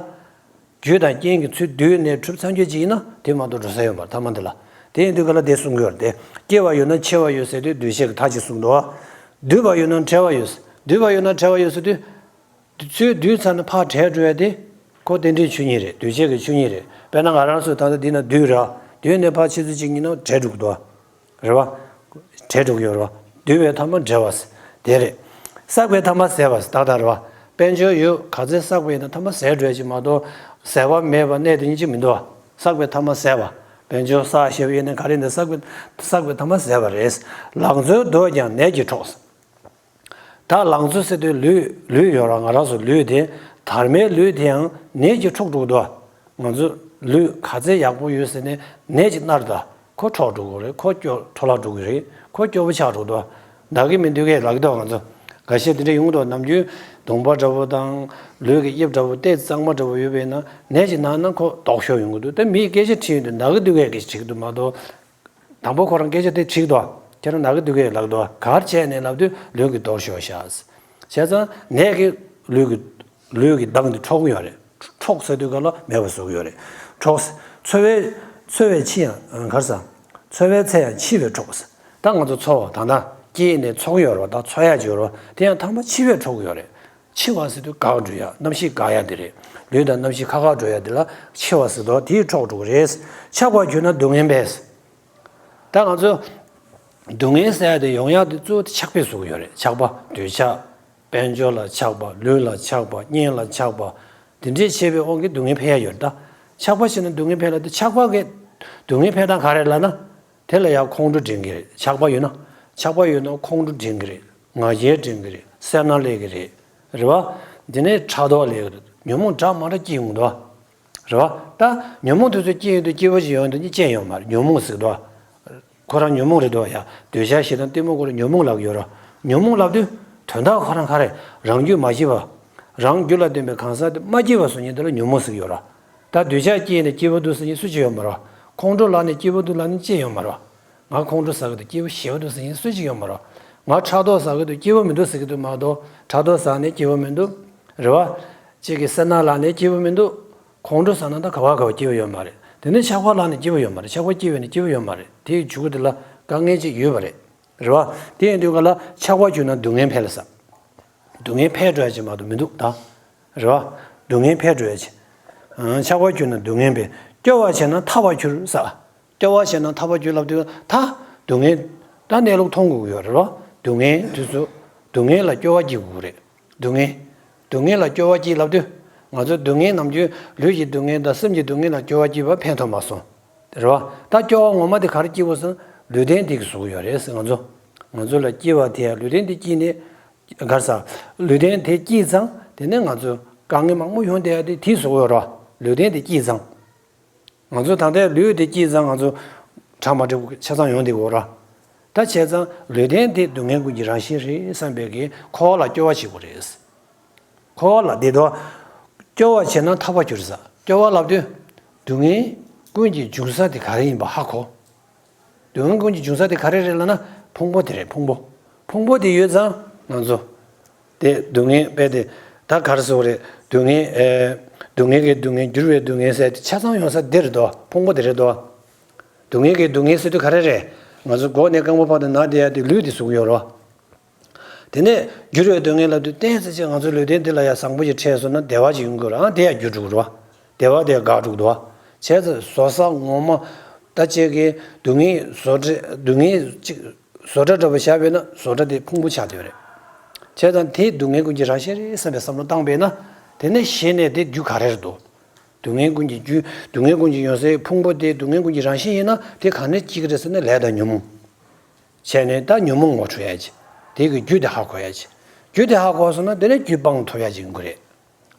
རྒྱུ་དང་རྐྱེན་གྱི་ཚུལ་བསྡུས་ནས་གྲུབ་ཚར་རྒྱུ་ཅིག་ཡིན་ན་དེ་མ་གཏོགས་འགྲོ་ས་ཡོད་མ་རེད། ཐ་མ་འདི་ལ། དེ་ཡིན་དུས་ག་ལ་དེ་གསུང་གི་ཡོད་རེད་དེ། སྐྱེ་བ་ཡོད་ན་འཆི་བ་ཡོད་ཟེར་དུས་འདུས་བྱས་ཀྱི་མཐའ་གཅིག་གསུངས་འདུག་བ། འདུལ་བ་ཡོད་ན་བྲལ་བ་ཡོད་ཟེར། འདུལ་བ་ཡོད་ན་བྲལ་བ་ཡོད་ཟེར་དུས། ཚུར་འདུས་ཚར་ན་ཕར་བྲལ་འགྲོ་ཡ་དེ། ཁོ་རྟེན་འབྲེལ་ཆོས་ཉིད་རེད། འདུས་བྱས་ཀྱི་ཆོས་ཉིད་རེད། དཔེར་ན་ང་རང་ཚོ་ད་ལྟ་འདི་ན་འདུས་ར། འདུས་ནས་ཕར་ཕྱི་ཚུལ་གཅིག་ཉིད་ན་བྲལ་འགྲོ་གི་འདུག་བ། རེད་བ། བྲལ་འགྲོ་གི་ཡོད་རེད་བ། འདུལ་བའི་ཐ་མ་བྲལ་བ་ཟེར། དེ་རེད། བསགས་པའི་ཐ་མ་ཟད་པ་ཟེར་ཏག་ཏག་རེད་བ། དཔལ་འབྱོར་ཡོད་ག་ཚད་བསགས་པ་ཡིན་ན་ཐ་མ་ཟད་འགྲོ་ཡ་ཅིག་མ་གཏོགས། ཟད་པ་མེད་པ་གནས་དེ་ཉིད་ཅིག་མི་འདུག་བ། བསགས་པའི་ཐ་མ་ཟད་པ། དཔལ་འབྱོར་བསགས་ཞེས་པ་ཡིན་ན་ག་རེ་འདི་བསགས་པའི་བསགས་པའི་ཐ་མ་ཟད་པ་རེད། ལང་ཚོའི་འདོད་ཀྱང་ནད་ཀྱིས་འཕྲོག་ཟེར། ད་ལང་ཚོ་ཟེར་དུས་ལུས་ལུས་ཡོད་ར། ང་རང་ཚོ་ལུས་དེ་དར་མའི་ལུས་དེའང་ནད་ཀྱིས་འཕྲོག་འགྲོ་གི་འདུག་ང་ཚོ་ལུས་ག་ཚད་ཡག་པོ་ཡོད་ཟེར་ནས་ནད་ཀྱིས་མནར་ད། ཁོ་འཕྲོག་འགྲོ་གི་རེད། ཁོ་སྐྱོ་འཕྲོ་བརླག་འགྲོ་གི་རེད། ཁོ་སྐྱོ་པོ་ཆགས་འགྲོ་གི་འདུག་ན་གི་མི་འདུག་གས་ལབ་ཀྱི་འདུག་ང་ཚོ་འགའ་ཤས་དེ་འདྲ་ཡོང་གི་འདུག་ནམ་རྒྱུན་གདོང་པ་འདྲ་པོ་དང་ལུས་ཀྱི་དབྱིབས་འདྲ་པོ་ཏོག་ཙམ་གཙང་མ་འདྲ་པོ་ཡོད་པས་ན་ནད་ཀྱིས་མནར་ན་ཁོ་ལྡོག་ཤོར་ཡོང་གི་འདུག་ད་མིས་སྐད་ཆ་དྲིས་ཡོང་དུས་ན་གི་འདུག་གས་ཀྱི་དྲིས་ཀྱི་འདུག་མ་གཏོགས། དང་པོ་ཁོ་རང་སྐད་ཆ་དེ་དྲིས་འདུག་ཁྱེད་རང་ན་གི་འདུག་གས་ལབ་འདུག་ག་རེ་བྱས་ནས་ལབ་དུས་ལུས་ཀྱི་འདོར་ཤོར་ཤག་བྱས་ཙང་ནད་ཀྱིས་ལུས་ཀྱི་ལུས་ཀྱི་མདངས་དེ་འཕྲོག་གི་ཡོད་རེད། འཕྲོག་ཟེར་དུས་ག་ལ་མེད་པ་བཟོ་གི་ཡོད་རེད། འཕྲོག་ཟེར། འཚོ་བའི་འཚོ་བའི་འཆི་ཡང་ག་རེ་ཟ། འཚོ་བའི་ཚེ་ཡང་འཆི་བས་འཕྲོག་ཟེར། ད་ང་ཚོ་འཚོ་བ་ད་ལྟ་སྐྱེས་ནས་འཚོ་གི་ཡོད་རེད་བ། ད་འཚོ་ཡག་ཅིག་ཡོད་རེད་བ། དེ་ཡང་ཐ་མ་འཆི་བས་འཕྲོག་གི་ཡོད་རེད། འཆི་བ་ཟེར་དུས་འགག་འགྲོ་ཡ། རྣམ་ཤེས་འགག་ཡ་དེ་རེད། ལུས་དང་རྣམ་ཤེས་ཁ་ཁ་འགྲོ་ཡ་དེ་ལ་འཆི་བ་ཟེར་དོ། དེས་འཕྲོག་འགྲོ་གི་རེད། ཆགས་པར་གྱུར་ན་སྡུག་བསྔལ་འཕེལ། ད་ང་ཚོ་སྡུག་བསྔལ་ཟེར་ཡ་དེ་ཡོང་ཡ་དེ་གཙོ་བོ་དེ་ཆགས་པས་བཟོ་གི་ཡོད་རེད། ཆགས་པ་འདོད་ཆགས། དཔལ་འབྱོར་ལ་ཆགས་པ། ལུས་ལ་ཆགས་པ། གཉེན་ལ་ཆགས་པ། དེ་འདྲས་བྱས་པའི་དབང་གིས་སྡུག་བསྔལ་འཕེལ་ཡ་ཡོད་རེད་ད། ཆགས་པ་ཞིག་ན་སྡུག་བསྔལ་འཕེལ་ལ་དེ་ཆགས་པ་གི་སྡུག་བསྔལ་འཕེལ་སྟངས་ག་རེ་ལབ་ན། དེ་ལ་ཡང་ཁོང་ཁྲོ་འདྲེན་གྱི་རེད། ཆགས་པ་ཡོད་ན། ཆགས་པ་ཡོད་ན་ཁོང་ཁྲོ་འདྲེན་གྱི་རེད། ང་རྒྱལ་འདྲེན་གྱི་རེད། སེར་སྣ་སླེབས་ཀྱི་རེད། རེད་བ། འདི་ནས་ཕྲག་དོག་སླེབས་ཀྱི་རེད། ཉོན་མོངས་འདྲ་མ་འདྲ་སྐྱེ་ཡོང་གི་འདུག་བ། རེད་བ། ད་ཉོན་མོངས་དེ་ཚོ་སྐྱེ་ཡོང་དུས་སྐྱིད་པོ་ཞིག་ཡོང་དུས་ནི་སྐྱེ་ཡོང་མ་རེད། ཉོན་མོངས་ཟེར་གྱི་འདུག་བ། ཁོ་རང་ཉོན་མོངས་རེད་འདུག་བ་ཡ། འདོད་ཆགས་ཞེ་སྡང་གཏི་མུག་ཁོ་རང་ཉོན་མོངས་ལབ་ཀྱི་ཡོད་ར། ཉོན་མོངས་ལབ་དུས་དོན་དག་ཁོ་རང་ག་རེ། རང་རྒྱུད་མ་སྐྱེས་པ། རང་རྒྱུད་ལ་ལྡན་པའི་གང་ཟག་དེ་མ་སྐྱེས་པ་བཟོ་མཁན་དེ་ལ་ཉོན་མོངས་ཟེར་གྱི་ཡོད་ར། ད་འདོད་ཆགས་སྐྱེས་ནས་སྐྱིད་པོ་འདུག་ཟེར་མཁན་སུ་གཅིག་ཡོད་མ་རེད་བ། ཁོང་ཁྲོ་ལངས་ནས་སྐྱིད་པོ་འདུག་ལབ་མཁན་གཅིག་ཡོད་མ་རེད་བ། ང་ཁོང་ཁྲོ་ཟ་གི་འདུག་སྐྱིད་པོ་ཞེ་པོ་འདུག་ཟེར་མཁན་སུ་གཅིག་ཡོད་མ་རེད་བ། ང་ཕྲག་དོག་ཟ་གི་འདུག་སྐྱིད་པོ་མི་འདུག་ཟེར་གྱི་འདུག་མ་གཏོགས་ཕྲག་དོག་ཟ་ནས་སྐྱིད་པོ་མི་འདུག་རེད་བ། གཅིག་གིས་སེར་སྣ་ལངས་ནས་སྐྱིད་པོ་མི་འདུག་ཁོང་ཁྲོ་ཟ་ན་ད་ག་བ་ག་བ་སྐྱིད་པོ་ཡོད་མ་རེད། དེ་ནས་ཆགས་པ་ལངས་ནས་སྐྱིད་པོ་ཡོད་མ་རེད། ཆགས་པ་སྐྱེས་པས་ན་སྐྱིད་པོ་ཡོད་མ་རེད། དེའི་མཇུག་དེ་ལ་དཀའ་ངལ་ཅིག་ཡོད་པ་རེད། རེད་བ། དེ་ཡིན་དུས་ག་ལ་ཆགས་པར་གྱུར་ན་སྡུག་བསྔལ་འཕེལ་ཟེར། སྡུག་བསྔལ་འཕེལ་འགྲོ་ཡ་ཅིག་མ་གཏོགས་མི་འདུག་ད། རེད་བ། སྡུག་བསྔལ་འཕེལ་འགྲོ་ཡ་ཅིག་ཨང་། ཆགས་པར་གྱུར་ན་སྡུག་བསྔལ་འཕེལ། སྐྱོ་བ་བྱས་ན་ཐར་བར་འགྱུར་ཟེར། སྐྱོ་བ་བྱས་ན་ཐར་བར་འགྱུར་ལབ་དུས་ད་སྡུག་བསྔལ། ད་གནས་ལུགས་མཐོང་དགོས་ཀྱི་ཡོད་རེད་བ། སྡུག་བསྔལ་དུས་སུ། སྡུག་བསྔལ་ལ་སྐྱོ་བ་སྐྱེ་དགོས་ཀྱི་རེད། སྡུག་བསྔལ། སྡུག་བསྔལ་ལ་སྐྱོ་བ་སྐྱེ་ལབ་དུས། ང་ཚོ་སྡུག་བསྔལ་ནམ་རྒྱུན་ལུས་ཀྱི་སྡུག་བསྔལ་དང་སེམས་ཀྱི་སྡུག་བསྔལ་ལ་སྐྱོ་བ་སྐྱེས་པ་ཕན་ཐོགས་མ་སོང་། རེད་བ། ད་སྐྱོ་བ་ངོ་མ་དེ་ག་རེ་སྐྱེས་པ་སོང་། ལུས་རྟེན་དེ་གིས་བཟོ་གི་ཡོད་རེད་ཟེར་ང་ཚོ། ང་ཚོ་ལ་སྐྱེ་བ་དེ་ཡང་ལུས་རྟེན་དེ་སྐྱེས་ནས། ག་རེ་ཟ། ལུས་རྟེན་དེ་སྐྱེས་ཙང་དེ་ནས་ང་ཚོ་དཀའ་ངལ་མང་པོ་ཡོང་བསྡད་ཡ་དེ་དེས་བཟོ་གི་ཡོད་རེད་བ། ལུས་རྟེན་དེ་སྐྱེས་ཙང་། ང་ཚོ་ད་ལྟའི་ལུས་དེ་སྐྱེས་ཙང་ང་ཚོ་གྲ་མ་འགྲིག་པོ་ཆ་ཚང་ཡོང་བསྡད་ཀྱི་ཡོད་ར། ད་བྱས་ཙང་ལུས་རྟེན་དེ་སྡུག་བསྔལ་ཀུན་གྱི་རང་བཞིན་རེད་བསམ་པའི་གི་འཁོར་བ་ལ་སྐྱོ་བ་བྱེད་དགོས་རེད། འཁོར་བ་ལ་བདེ་དོ། སྐྱོ་བ་བྱས་ན་ཐར་པར་འགྱུར་ཟེར། སྐྱོ་བ་ལབ་དུས། སྡུག་བསྔལ་ཀུན་གྱི་འབྱུང་ས་དེ་ག་རེ་ཡིན་པ་ཧ་གོ། སྡུག་བསྔལ་ཀུན་གྱི་འབྱུང་ས་དེ་ག་རེ་རེད་ལབ་ན་ཕུང་པོ་དེ་རེད། ཕུང་པོ། ཕུང་པོ་དེ་ཡོད་ཙང་ང་ཚོ། དེ་སྡུག་བསྔལ་དཔེ་དེ། ད་ག་རེ་ཟེར་དགོས་རེད། སྡུག་བསྔལ་ཨེ། སྡུག་བསྔལ་གྱི་སྡུག་བསྔལ། འགྱུར་བའི་སྡུག་བསྔལ་ཟེར་དེ་ཆ་ཚང་ཡོང་ས་དེ་རེད་དོ། ཕུང་པོ་དེ་རེད་དོ། སྡུག་བསྔལ་གྱི་སྡུག་བསྔལ་ཟེར་དུས་ག་རེ་རེད། ང་ཚོ་མགོ་ནས་རྐང་པ་བར་དུ་ན་བསྡད་ཡ་དེ་ལུས་དེ་བཟོ་གི་ཡོད་རེད་བ། དེ་ནས་འགྱུར་བའི་སྡུག་བསྔལ་ལབ་དུས་ཏོག་ཙམ་ཅིག་ང་ཚོ་ལུས་རྟེན་འདི་ལ་ཡ་བཟང་པོ་ཞིག་འཕྲད་སོང་ན་བདེ་བ་ཅིག་ཡོང་གི་རེད། ཨང་དེ་ཡ་འགྱུར་འགྲོ་གི་རེད་བ། བདེ་བ་དེ་ཡ་འགག་འགྲོ་གི་རེད་བ། བྱས་ཙང་བཟོ་ས་ངོ་མ་ད་ཅིག་གི་སྡུག་བསྔལ་བཟོ་འདྲ་སྡུག་བསྔལ་ཅིག་བཟོ་འདྲ་འདྲ་པོ་བཞག་པས་ན་བཟོ་འདྲ་དེ་ཕུང་པོ་ཆགས་བསྡད་ཡོད་རེད། བྱས་ཙང་དེ་སྡུག་བསྔལ་ཀུན་གྱི་རང་བཞིན་རེད་བསམ་པའི་བསམ་བློ་བཏང་པས་ན། དེ་ནས་གཞི་ནས་དེ་རྒྱུ་ག་རེ་རེད་འདུག་སྡུག་བསྔལ་ཀུན་གྱི་རྒྱུ། སྡུག་བསྔལ་ཀུན་གྱི་ཡོང་སའི་ཕུང་པོ་དེ་སྡུག་བསྔལ་ཀུན་གྱི་རང་བཞིན་ཡིན་ན་དེ་གང་ནས་སྐྱེ་གི་རེད་ཟེར་ན་ལས་དང་ཉོན་མོངས། བྱས་ནས་ད་ཉོན་མོངས་ངོ་འཕྲོད་ཡ་ཅིག་དེ་གི་རྒྱུ་དེ་ཧ་གོ་ཡ་ཅིག་རྒྱུ་དེ་ཧ་གོ་སོང་ན་དེ་ནས་རྒྱུ་སྤང་ཐུབ་ཡ་ཅིག་ཡོང་གི་རེད།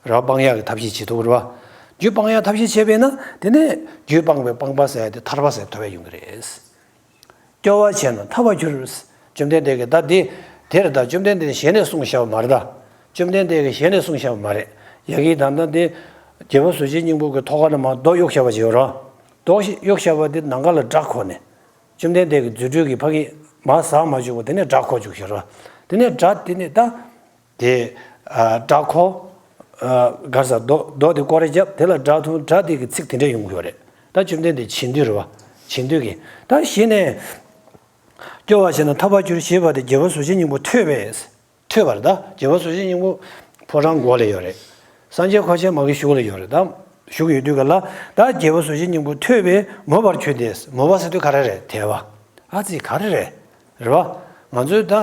ར་སྤང་ཡག་གི་ཐབས་ཤེས་བྱེད་ཐུབ་རེད་བ། རྒྱུ་སྤང་ཡག་ཐབས་ཤེས་བྱས་པས་ན་དེ་ནས་རྒྱུ་སྤངས་པའི་སྤངས་པ་ཟེར་ཡ་དེ་ཐར་པ་ཟེར་ཐོབ་ཡ་ཡོང་གི་རེད། སྐྱོ་བ་བྱས་ན་ཐར་བར་འགྱུར། བཅོམ་ལྡན་འདས་ཀྱིས་ད་འདི་དེར་ད་བཅོམ་ལྡན་འདས་ཞལ་ནས་གསུངས་བཞག་པ་མ་རེད་ད། བཅོམ་ལྡན་འདས་ཀྱིས་ཞལ་ནས་གསུངས་བཞག་པ་མ་རེད། ཡ་གི་ད་ལྟ་འདི་རྒྱལ་པོ་གཟུགས་ཅན་སྙིང་པོ་གི་ཐོག་ཁ་ནས་མར་རྡོ་གཡུག་བཞག་པ་ཅིག་ཡོད་རེད། རྡོ་ཞིག་གཡུག་བཞག་པ་འདི་ནམ་མཁའ་ལ་སྒྲ་གོ་ནས། བཅོམ་ལྡན་འདས་ཀྱི་རྫུ་འཕྲུལ་གྱིས་ཕ་གི་མར་ཟག་མ་བཅུག་པ་དེ་ནས་སྒྲ་གོ་བཅུག་ཤེས་རོགས། དེ་ནས་སྒྲ་དེ་ནས་ད། དེ། ཨ། སྒྲ་གོ། ཨ། གར་ས་རྡོ་རྡོ་དེ་སྐོར་རེ་བརྒྱབ་དེ་ལ་སྒྲ་ཐོན་སྒྲ་དེ་གི་ཚིག་དེ་འདྲ་ཡོང་གི་ཡོད་རེད། ད་བཅོམ་ལྡན་འདས་བྱིན་འདོད་རེད་བ། བྱིན་འདོད་ཀྱིས་ད་གཞི་ནས། སྐྱོ་བ་བྱས་ན་ཐར་པར་འགྱུར་ཞེས་པ་དེ་རྒྱལ་པོ་གཟུགས་ཅན་སྙིང་པོ་ཐོས་པས། ཐོས་པར་ད་རྒྱལ་པོ་གཟུགས་ཅན་སྙིང་པོ་ཕོ་བྲང་སྒོ་ལ་ཡོད་རེད། སངས་རྒྱས་འཁོར་བཅས་མ་གི་བཞུགས་ལ་ཡོད་རེད་ད། བཞུགས་ཡོད་དུས་ག་ལ་ད་རྒྱལ་པོ་གཟུགས་ཅན་སྙིང་པོ་ཐོས་པས་མོས་པར་གྱུར་ཏེ། མོས་པ་ཟེར་དུས་ག་རེ་རེད་དད་པ། ཨ་ཙི་ག་རེ་རེད། རེད་བ། ང་ཚོས་ད་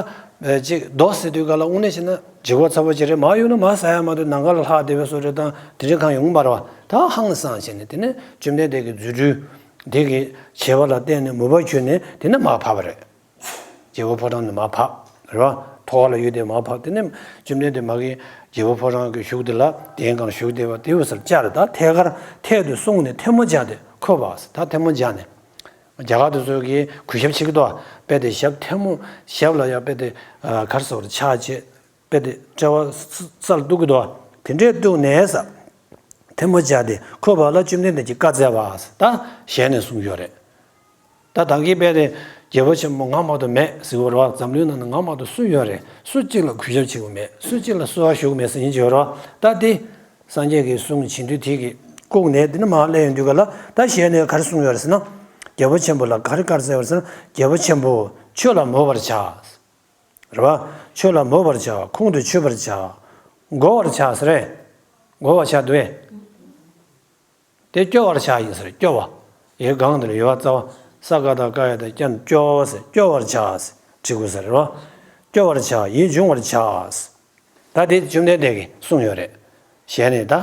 ཅིག་རྡོ་ཟེར་དུས་ག་ལ་དངོས་གནས་བྱས་ན་ལྗིད་ཁོག་ཚ་པོ་ཅིག་རེད། མར་གཡུགས་ན་མར་ཟག་ཡ་མ་གཏོགས་ནམ་མཁའ་ལ་ལྷག་བསྡད་པའི་བཟོ་འདྲ་དང་དེ་འདྲ་གང་ཡོང་མ་རེད་བ། ད་ཧང་སངས་བྱས་ནས་དེ་ནས་བཅོམ་ལྡན་འདས་ཀྱི་རྫུ་འཕྲུལ་དེ་གི་བྱེད་པ་ལ་བརྟེན་ནས་མོས་པ་གྱུར་ནས་དེ་ནས་མར་བབས་པ་རེད། རྒྱལ་པོ་ཕོ་བྲང་ནས་མར་བབས། རེད་བ། ཐོག་ཁ་ལ་ཡོད་དེ་མར་བབས། དེ་ནས་བཅོམ་ལྡན་འདས་མ་གི་རྒྱལ་པོ་ཕོ་བྲང་གི་བཞུགས་དེ་ལ་གདན་གང་བཞུགས་བསྡད་པ་དེ་བས་སར་བཅར། ད་ཐད་ཀར་ཐད་དུ་སོང་ནས་ཐལ་མོ་སྦྱར་ཏེ་འཁོད་པ། ད་ཐལ་མོ་སྦྱར་ནས། རྒྱ་གར་དེ་ཚོ་གིས་གུས་ཞབས་བྱེད་ཀྱི་འདུག་དཔེ་དེ་ཞབས་ཐལ་མོ་ཞབས་ལ་ཡང་དཔེ་དེ་གར་སོར་ཆགས་བྱས། དཔེ་དེ་དཔྲལ་བ་ས་ས་ལ་གཏུག་གི་འདུག་དེ་འདྲས་གཏུག་ནས་ས། ཐལ་མོ་སྦྱར་ཏེ་འཁོད་པ་ལ་བཅོམ་ལྡན་འདས་ཀྱིས་བཀའ་སྩལ་བ། ད་ཞལ་ནས་གསུངས་ཡོད་རེད། ད་ད་གིན་དཔེ་དེ་རྒྱལ་པོ་ཆེན་པོ་ང་མ་གཏོགས་མེད་ཟེར་བ་རེད་བ། འཛམ་གླིང་ནང་ན་ང་མ་གཏོགས་སུ་ཡོད་རེད། སུ་གཅིག་ལ་གུས་ཞབས་བྱེད་དགོས་མེད། སུ་གཅིག་ལ་གསོལ་བ་ཞུ་དགོས་མེད་ཟེར་ཡིན་གྱི་ཡོད་རེད་བ། ད་དེ། སངས་རྒྱས་ཀྱི་གསུང་བྱིན་མཐུ་དེ་གིས་བཀུག་ནས་དེ་ནས་མར་སླེབས་ཡོང་དུས་ག་ལ་ད་ཞལ་ནས་ག་རེ་གསུངས་ཡོད་རེད་ཟེར་ན། རྒྱལ་པོ་ཆེན་པོ་ལ་ག་རེ་བཀའ་སྩལ་བ་རེད་ཟེར་ན། རྒྱལ་པོ་ཆེན་པོ། ཆོས་ལ་མོས་པར་བྱ། རེད་བ། ཆོས་ལ་མོས་པར་བྱ། ཁོང་དུ་ཆུད་པར་བྱ། མགོ་བར་བྱ་ཟེར་རེད། མགོ་བར་བྱ་འདུག་བས། དེ་སྐྱོ་བར་བྱ་ཡིན་ཟེར། སྐྱོ་བ། ཡའི་སྒང་དེ་ལ་ཡོད་པ་རྩ་བ། ས་ཀ་བཏགས་སྐ་ཡ་བཏགས་སྐྱ། སྐྱོ་ཟེར། སྐྱོ་བར་བྱ་ཟེར་བྲིས་དགོས་ཟེར་རེད་བ། སྐྱོ་བར་བྱ། ཡིད་འབྱུང་བར་བྱ། ད་དེ་བཅོམ་ལྡན་འདས་ཀྱིས་གསུངས་ཡོད་རེད། ཞལ་ནས་ད།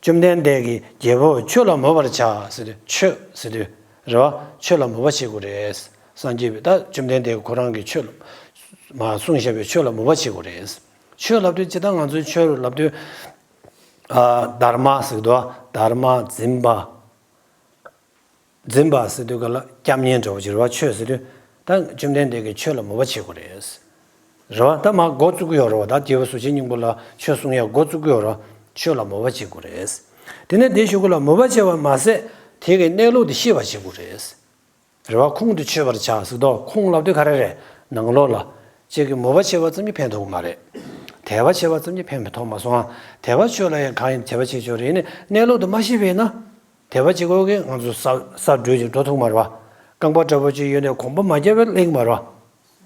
བཅོམ་ལྡན་འདས་ཀྱིས་རྒྱལ་པོ་ཆོས་ལ་མོས་པར་བྱ་ཟེར་དུས་ཆོས་ཟེར་དུས་རེད་བ། ཆོས་ལ་མོས་པ་བྱེད་དགོས་རེད། སངས་རྒྱས་པས་ད་བཅོམ་ལྡན་འདས་ཁོ་རང་གིས་ཆོས་ལ་མ་གསུངས་བཞག་པའི་ཆོས་ལ་མོས་པ་བྱེད་དགོས་རེད། ཆོས་ལབ་དུས་ཇི་ལྟར་ང་ཚོས་ཆོས་ལབ་དུས། ཨ། དྷརྨ་ཟེར་གི་འདུག་དྷརྨ་འཛིན་པ། འཛིན་པ་ཟེར་དུས་ག་ལ་སྐྱབས་གནས་འདྲ་བོ་ཅིག་རེད་བ། ཆོས་ཟེར་དུས་ད་བཅོམ་ལྡན་འདས་ཀྱིས་ཆོས་ལ་མོས་པ་བྱེད་དགོས་རེད། རེད་བ། ད་མར་འགོ་བཙུགས་ཀྱི་ཡོད་རེད་བ། ད་རྒྱལ་པོ་གཟུགས་ཅན་སྙིང་པོ་ལ་ཆོས་གསུང་ཡ་འགོ་བཙུགས་ཀྱི་ཡོད་རེད་བ། ཆོས་ལ་མོས་པ་བྱེད་དགོས་རེད། དེ་ནས་དེ་ཞུ་གི་ལ་མོས་པ་བྱས་པ་མ་ཟད་དེ་གི་གནས་ལུགས་དེ་ཤེས་པ་བྱེད་དགོས་རེད། རེད་བ། ཁོང་དུ་ཆུད་པར་བྱ་ཟེར་དུས་ཁོང་ལབ་དུས་ག་རེ་རེད། ནང་ལོགས་ལ་གཅིག་གི་མོས་པ་བྱས་པ་ཙམ་གྱིས་ཕན་ཐོགས་ཀྱི་མ་རེད། དད་པ་བྱས་པ་ཙམ་གྱིས་ཕན་ཐོགས་མ་སོང་ང་། དད་པ་ཆོས་ལ་ཡང་གང་ཡིན་དད་པ་བྱེད་ཆོག་རེད། ཡིན་ནའི་གནས་ལུགས་དེ་མ་ཤེས་པས་ན། དད་པ་བྱེད་དགོས་ཀྱི་ང་ཚོ་ས་ས་འགྲོས་ཀྱིས་འགྲོ་ཐུབ་མ་རེད་བ། རྐང་པ་འདྲ་པོ་ཅིག་ཡོད་ནའི་གོམ་པ་མ་བརྒྱབ་པས་སླེབས་ཀྱི་མ་རེད་བ།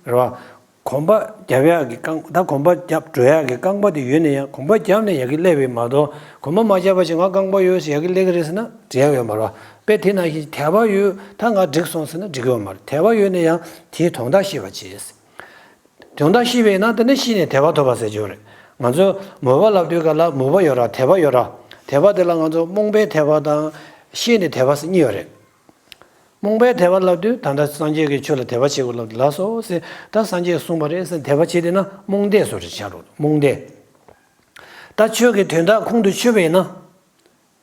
རེད་བ། གོམ་པ་རྒྱབ་ཡག་གི་རྐང་ད་གོམ་པ་རྒྱབ་འགྲོ་ཡག་གི་རྐང་པ་དེ་ཡོད་ནའི་ཡང་གོམ་པ་བརྒྱབ་ནས་ཡ་གི་སླེབས་པས་མ་གཏོགས། གོམ་པ་མ་བརྒྱབ་པ་ཞིག་ང་རྐང་པ་ཡོད་ཟེར་ཡ་གི་སླེབས་ཀྱི་རེད་ཟེར་ན་འགྲིག་ཡ་ཡོད་མ་རེད་བ། དཔེ་དེ་ནང་བཞིན་དད་པ་ཡོད་ད་ང་འགྲིག་སོང་ཟེར་ན་འགྲིག་གི་ཡོད་མ་རེད། དད་པ་ཡོད་ནའི་ཡང་དེའི་དོན་དག་ཤེས་པ་བྱེད། དོན་དག་ཤེས་པས་ན་དེ་ནི་ཤེས་ནས་དད་པ་ཐོབ་པ་ཟེར་གྱི་ཡོད་རེད། ང་ཚོས་མོས་པ་ལབ་དུས་ག་ལ་མོས་པ་ཡོད་ར་དད་པ་ཡོད་ར། དད་པ་དེ་ལ་ང་ཚོ་རྨོངས་པའི་དད་པ་དང་ཤེས་ནས་དད་པ་ཟེར་གཉིས་ཡོད་རེད། རྨོངས་པའི་དད་པ་ལབ་དུས་ད་ལྟ་སངས་རྒྱས་ཀྱི་ཆོས་ལ་དད་པ་བྱེད་དགོས་ལབ་དུས་ལགས་སོ་ཟེར། ད་སངས་རྒྱས་གསུངས་པ་རེད་ཟེར་དད་པ་བྱེད་དེ་ན་རྨོངས་དད་བཟོ་འདྲ་ཆགས་འགྲོ། རྨོངས་དད། ད་ཆོས་ཀྱི་དོན་དག་ཁོང་དུ་ཆུད་པས་ན།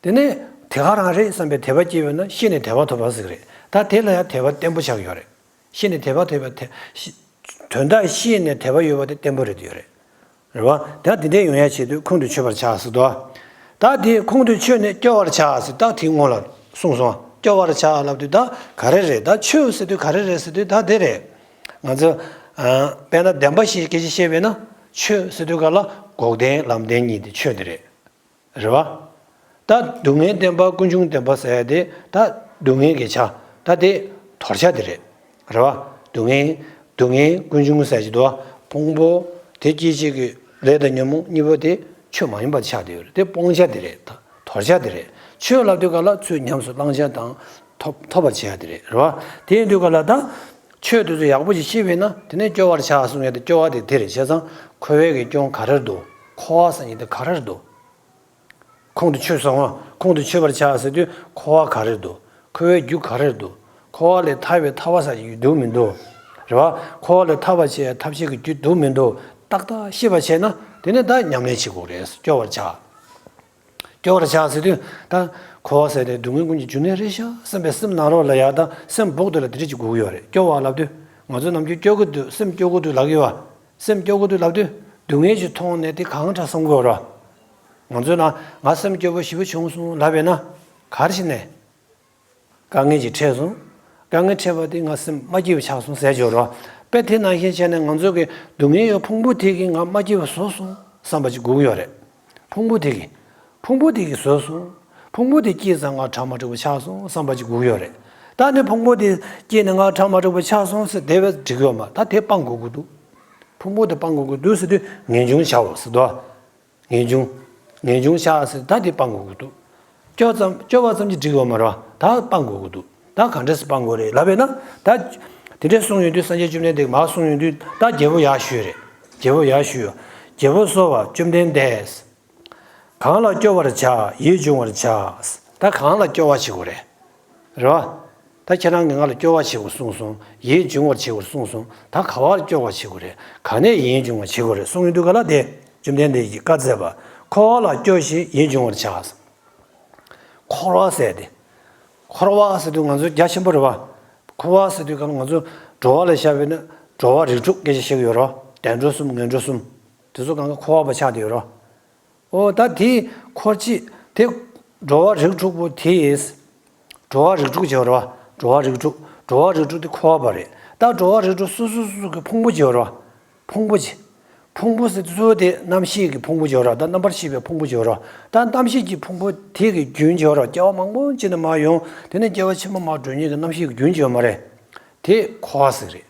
དེ་ནས་དེ་ག་རང་རེད་བསམ་པའི་དད་པ་སྐྱེས་པས་ན་ཤེས་ནས་དད་པ་ཐོབ་པ་ཟེར་གི་རེད། ད་དེ་ལ་ཡང་དད་པ་བརྟན་པོ་ཆགས་ཀྱི་ཡོད་རེད། ཤེས་ནས་དད་པ་ཐོབ་པ་དེ་ཤེས། དོན་དག་ཤེས་ནས་དད་པ་ཡོད་པ་དེ་བརྟན་པོ་རེད་ཡོད་རེད། རེད་བ། ད་དེ་འདྲས་ཡོང་ཡ་ཆེད་དུ་ཁོང་དུ་ཆུད་པར་བྱ་ཟེར་དོ། ད་དེ་ཁོང་དུ་ཆུད་ནས་སྐྱོ་བར་བྱ་ཟེར། ད་དེའི་སྔོན་ལ་གསུངས་སོང་། སྐྱོ་བར་བྱ་ལབ་དུས་ད་ག་རེ་རེད། ད་ཆོས་ཟེར་དུས་ག་རེ་རེད་ཟེར་དུས་ད་དེ་རེད། ང་ཚོ། ཨ། དཔེར་ན་བདེན་པ་བཞིའི་སྐད་ཆ་བཤད་པས་ན་ཆོས་ཟེར་དུས་ག་ལ་འགོག་བདེན་ལམ་བདེན་གཉིས་དེ་ཆོས་དེ་རེད། རེད་བ། ད་སྡུག་བསྔལ་བདེན་པ་ཀུན་འབྱུང་བདེན་པ་ཟེར་ཡ་དེ་ད་སྡུག་བསྔལ་གྱི་ཆ་ད་དེ་དོར་བྱ་དེ་རེད། རེད་བ། སྡུག་བསྔལ་སྡུག་བསྔལ་ཀུན་འབྱུང་ཟེར་གྱི་འདུག་བ། ཕུང་པོ་དེ་སྐྱེད་བྱེད་ཀྱི་ལས་དང་ཉོན་མོངས་གཉིས་པོ་དེ་ཆོས་མ་ཡིན་པ་ཆགས་བསྡད་ཡོད་རེད། དེ་སྤོང་བྱ་དེ་རེད། ད་ གོ་བྱ་དེ་རེད། ཆོས་ལབ་དུས་ག་ལ་ཚུར་ཉམས་སུ་བླང་བྱ་དང་ཐོབ་ཐོབ་པར་བྱེད་ཡ་དེ་རེད། རེད་བ། དེ་ཡིན་དུས་ག་ལ་ད་ཆོས་དེ་ཚོ་ཡག་པོ་ཞིག་ཤེས་པས་ན་དེ་ནས་སྐྱོ་བར་བྱ་གསུང་ཡ་དེ་སྐྱོ་བ་དེ་དེ་རེད། བྱས་ཙང་འཁོར་བའི་གི་སྐྱོན་ག་རེ་རེད་འདུག། འཁོར་བ་ཟེར་མཁན་དེ་ག་རེ་རེད་འདུག། ཁོང་དུ་ཆུད་སོང་བ། ཁོང་དུ་ཆུད་པར་བྱ་ཟེར་དུས་འཁོར་བ་ག་རེ་རེད་འདུག། འཁོར་བའི་རྒྱུ་ག་རེ་རེད་འདུག། འཁོར་བ་ལས་ཐར་བའི་ཐར་པ་ཟེར་གྱི་འདུག་མི་འདུག། རེད་བ། འཁོར་བ་ལས་ཐར་བར་བྱེད་ཐབས་ཤེས་ཀྱི་རྒྱུ་འདུག་མི་འདུག། ཏག་ཏག་ཤེས་པར་བྱས་ན་དེ་ནས་ད་ཉམས་ལེན་བྱེད་དགོས་རེད། སྐྱོ་བར་བྱ། སྐྱོ་བར་བྱ་ཟེར་དུས་ད་འཁོར་བ་ཟེར་ཏེ་སྡུག་བསྔལ་ཀུན་གྱི་འབྱུང་གནས་རེད་ཤག་བསམ་པའི་སེམས་ནང་ལོགས་ལ་ཡག་དང་སེམས་སྦུག་ཏུ་ལ་དེ་རིགས་ཀྱི་སྒུག་ཡོད་རེད། སྐྱོ་བ་ལབ་དུས་ང་ཚོ་ནམ་རྒྱུན་སྐྱོ་གི་འདུག། སེམས་སྐྱོ་གི་འདུག་ལབ་ཀྱི་ཡོད་བ། སེམས་སྐྱོ་གི་འདུག་ལབ་དུས་སྡུག་བསྔལ་ཞིག་མཐོང་ནས་དེ་གང་དྲག་བསམ་གྱི་ཡོད་རེད་བ། ང་ཚོས་ན་ང་སེམས་སྐྱོ་པོ་ཞེ་པོ་བྱུང་སོང་ལབ་པས་ན་ག་རེ་བྱས་ནས། དཀའ་ངལ་ཅིག་འཕྲད་སོང་། དཀའ་ངལ་འཕྲད་པ་དེ་ང་སེམས་མ་སྐྱིད་པ་ཆགས་སོང་ཟེར་ཡོད་རེད་བ། དཔེ་དེ་ནང་བཞིན་བྱས་ནས་ང་ཚོ་གི་སྡུག་བསྔལ་ཡོད་ཕུང་པོ་དེ་གིས་ང་མ་སྐྱིད་པ་བཟོས་སོང་བསམ་པ་ཅིག་སྒུག་ཡོད་རེད། ཕུང་པོ་དེ་གིས། ཕུང་པོ་དེ་གིས་བཟོས་སོང་། ཕུང་པོ་དེ་སྐྱིད་ཙང་ང་ཁྲག་མ་འགྲིག་པ་ཆགས་སོང་བསམ་པ་ཅིག་སྒུག་ཡོད་རེད། ད་ནི་ཕུང་པོ་དེ་སྐྱིད་ནས་ང་ཁྲག་མ་འགྲིག་པ་ཆགས་སོང་ཟེར་དེ་བས་འགྲིག་ཡོད་མ་རེད། ད་དེ་སྤང་དགོས་ཀྱི་འདུག། ཕུང་པོ་དེ་སྤང་དགོས་ཀྱི་འདུག་ཟེར་དུས་ངེས་འབྱུང་བྱའོ་ཟེར་དོ། ངེས་འབྱུང་། ངེས་འབྱུང་བྱ་ཟེར་ད་དེ་སྤང་དགོས་ཀྱི་འདུག། སྐྱོ་ཙམ་སྐྱོ་བ་ཙམ་གྱིས་འགྲིག་ཡོད་མ་རེད་བ། ད་སྤང་དགོས་ཀྱི་འདུག། ད་ག་འདྲས་སེ་སྤང་དགོས་རེད་ལབ་པས་ན། ད་དེ་འདྲས་གསུངས་ཡོང་དུས་སངས་རྒྱས་བཅོམ་ལྡན་འདས་ཀྱིས་མར་གསུངས་ཡོང་དུས་ད་རྒྱལ་པོ་ཡར་ཞུས་རེད། རྒྱལ་པོ་ཡར་ཞུས་ཡོད། རྒྱལ་པོ་གསོལ་བ་བཅོམ་ལྡན་འདས། གང་ལ་སྐྱོ་བར་བྱ་ཡིད་འབྱུང་བར་བྱ། ད་གང་ལ་སྐྱོ་བ་བྱེད་དགོས་རེད། རེད་བ། ད་ཁྱེད་རང་གིས་ང་ལ་སྐྱོ་བ་བྱེད་དགོས་གསུངས་སོང་། ཡིད་འབྱུང་བར་བྱེད་དགོས་གསུངས་སོང་། ད་ག་བར་སྐྱོ་བ་བྱེད་དགོས་རེད། ག་ནས་ཡིད་འབྱུང་བ་བྱེད་དགོས་རེད་གསུངས་ཡོང་དུས་ག་ལ་དེ་བཅོམ་ལྡན་འདས་ཀྱིས་བཀའ་སྩལ་པ། འཁོར་བ་ལ་སྐྱོ་ཞིང་ཡིད་འབྱུང་བར་བྱ། འཁོར་བ་ཟེར་ཏེ། འཁོར་བ་ཟེར་དུས་ང་ཚོ་རྒྱ་ཆེན་པོ་རེད་བ། འཁོར་བ་ཟེར་དུས་གང་ང་ཚོ་འགྲོ་བ་ལ་བཞག་པས་ན་འགྲོ་བ་རིགས་དྲུག་སྐད་ཆ་བཤད་ཀྱི་ཡོད་རེད་བ། བདེ་འགྲོ་གསུམ་ངན་འགྲོ་གསུམ། དེ་ཚོ་གང་ག་འཁོར་བ་པ་ཆགས་བསྡད་ཡོད་རེད་བ། ཨོ་ད་དེ་འཁོར་ཅི། དེ་འགྲོ་བ་རིགས་དྲུག་པོ་དེ། འགྲོ་བ་རིགས་དྲུག་བྱེད་པ་རེད་བ། འགྲོ་བ་རིགས་དྲུག། འགྲོ་བ་རིགས་དྲུག་དེ་འཁོར་བ་པ་རེད། ད་འགྲོ་བ་རིགས་དྲུག་སོ་སོ་སོ་སོ་གི་ཕུང་པོ་བྱེད་པ་རེད་བ། ཕུང་པོ་བྱེད། ཕུང་པོ་ཟེར་དུས་ཚོ་དེ་རྣམ་ཤེས་ཀྱི་ཕུང་པོ་བྱེད་པ་རེད། ད་རྣམ་པར་ཤེས་པའི་ཕུང་པོ་བྱེད་པ་རེད། ད་རྣམ་ཤེས་ཀྱི་ཕུང་པོ་དེ་གི་རྒྱུན་བྱེད་པ་རེད། སྐྱེ་བ་མང་པོ་ཅིག་ནས་མར་ཡོང་། དེ་ནས་སྐྱེ་བ་ཕྱི་མ་མར་འགྲོ་མཁན་གྱི་རྣམ་ཤེས་ཀྱི་རྒྱུན་བྱེད་པ་མ་རེད། དེ་འཁོར་བ་ཟེར་རེད།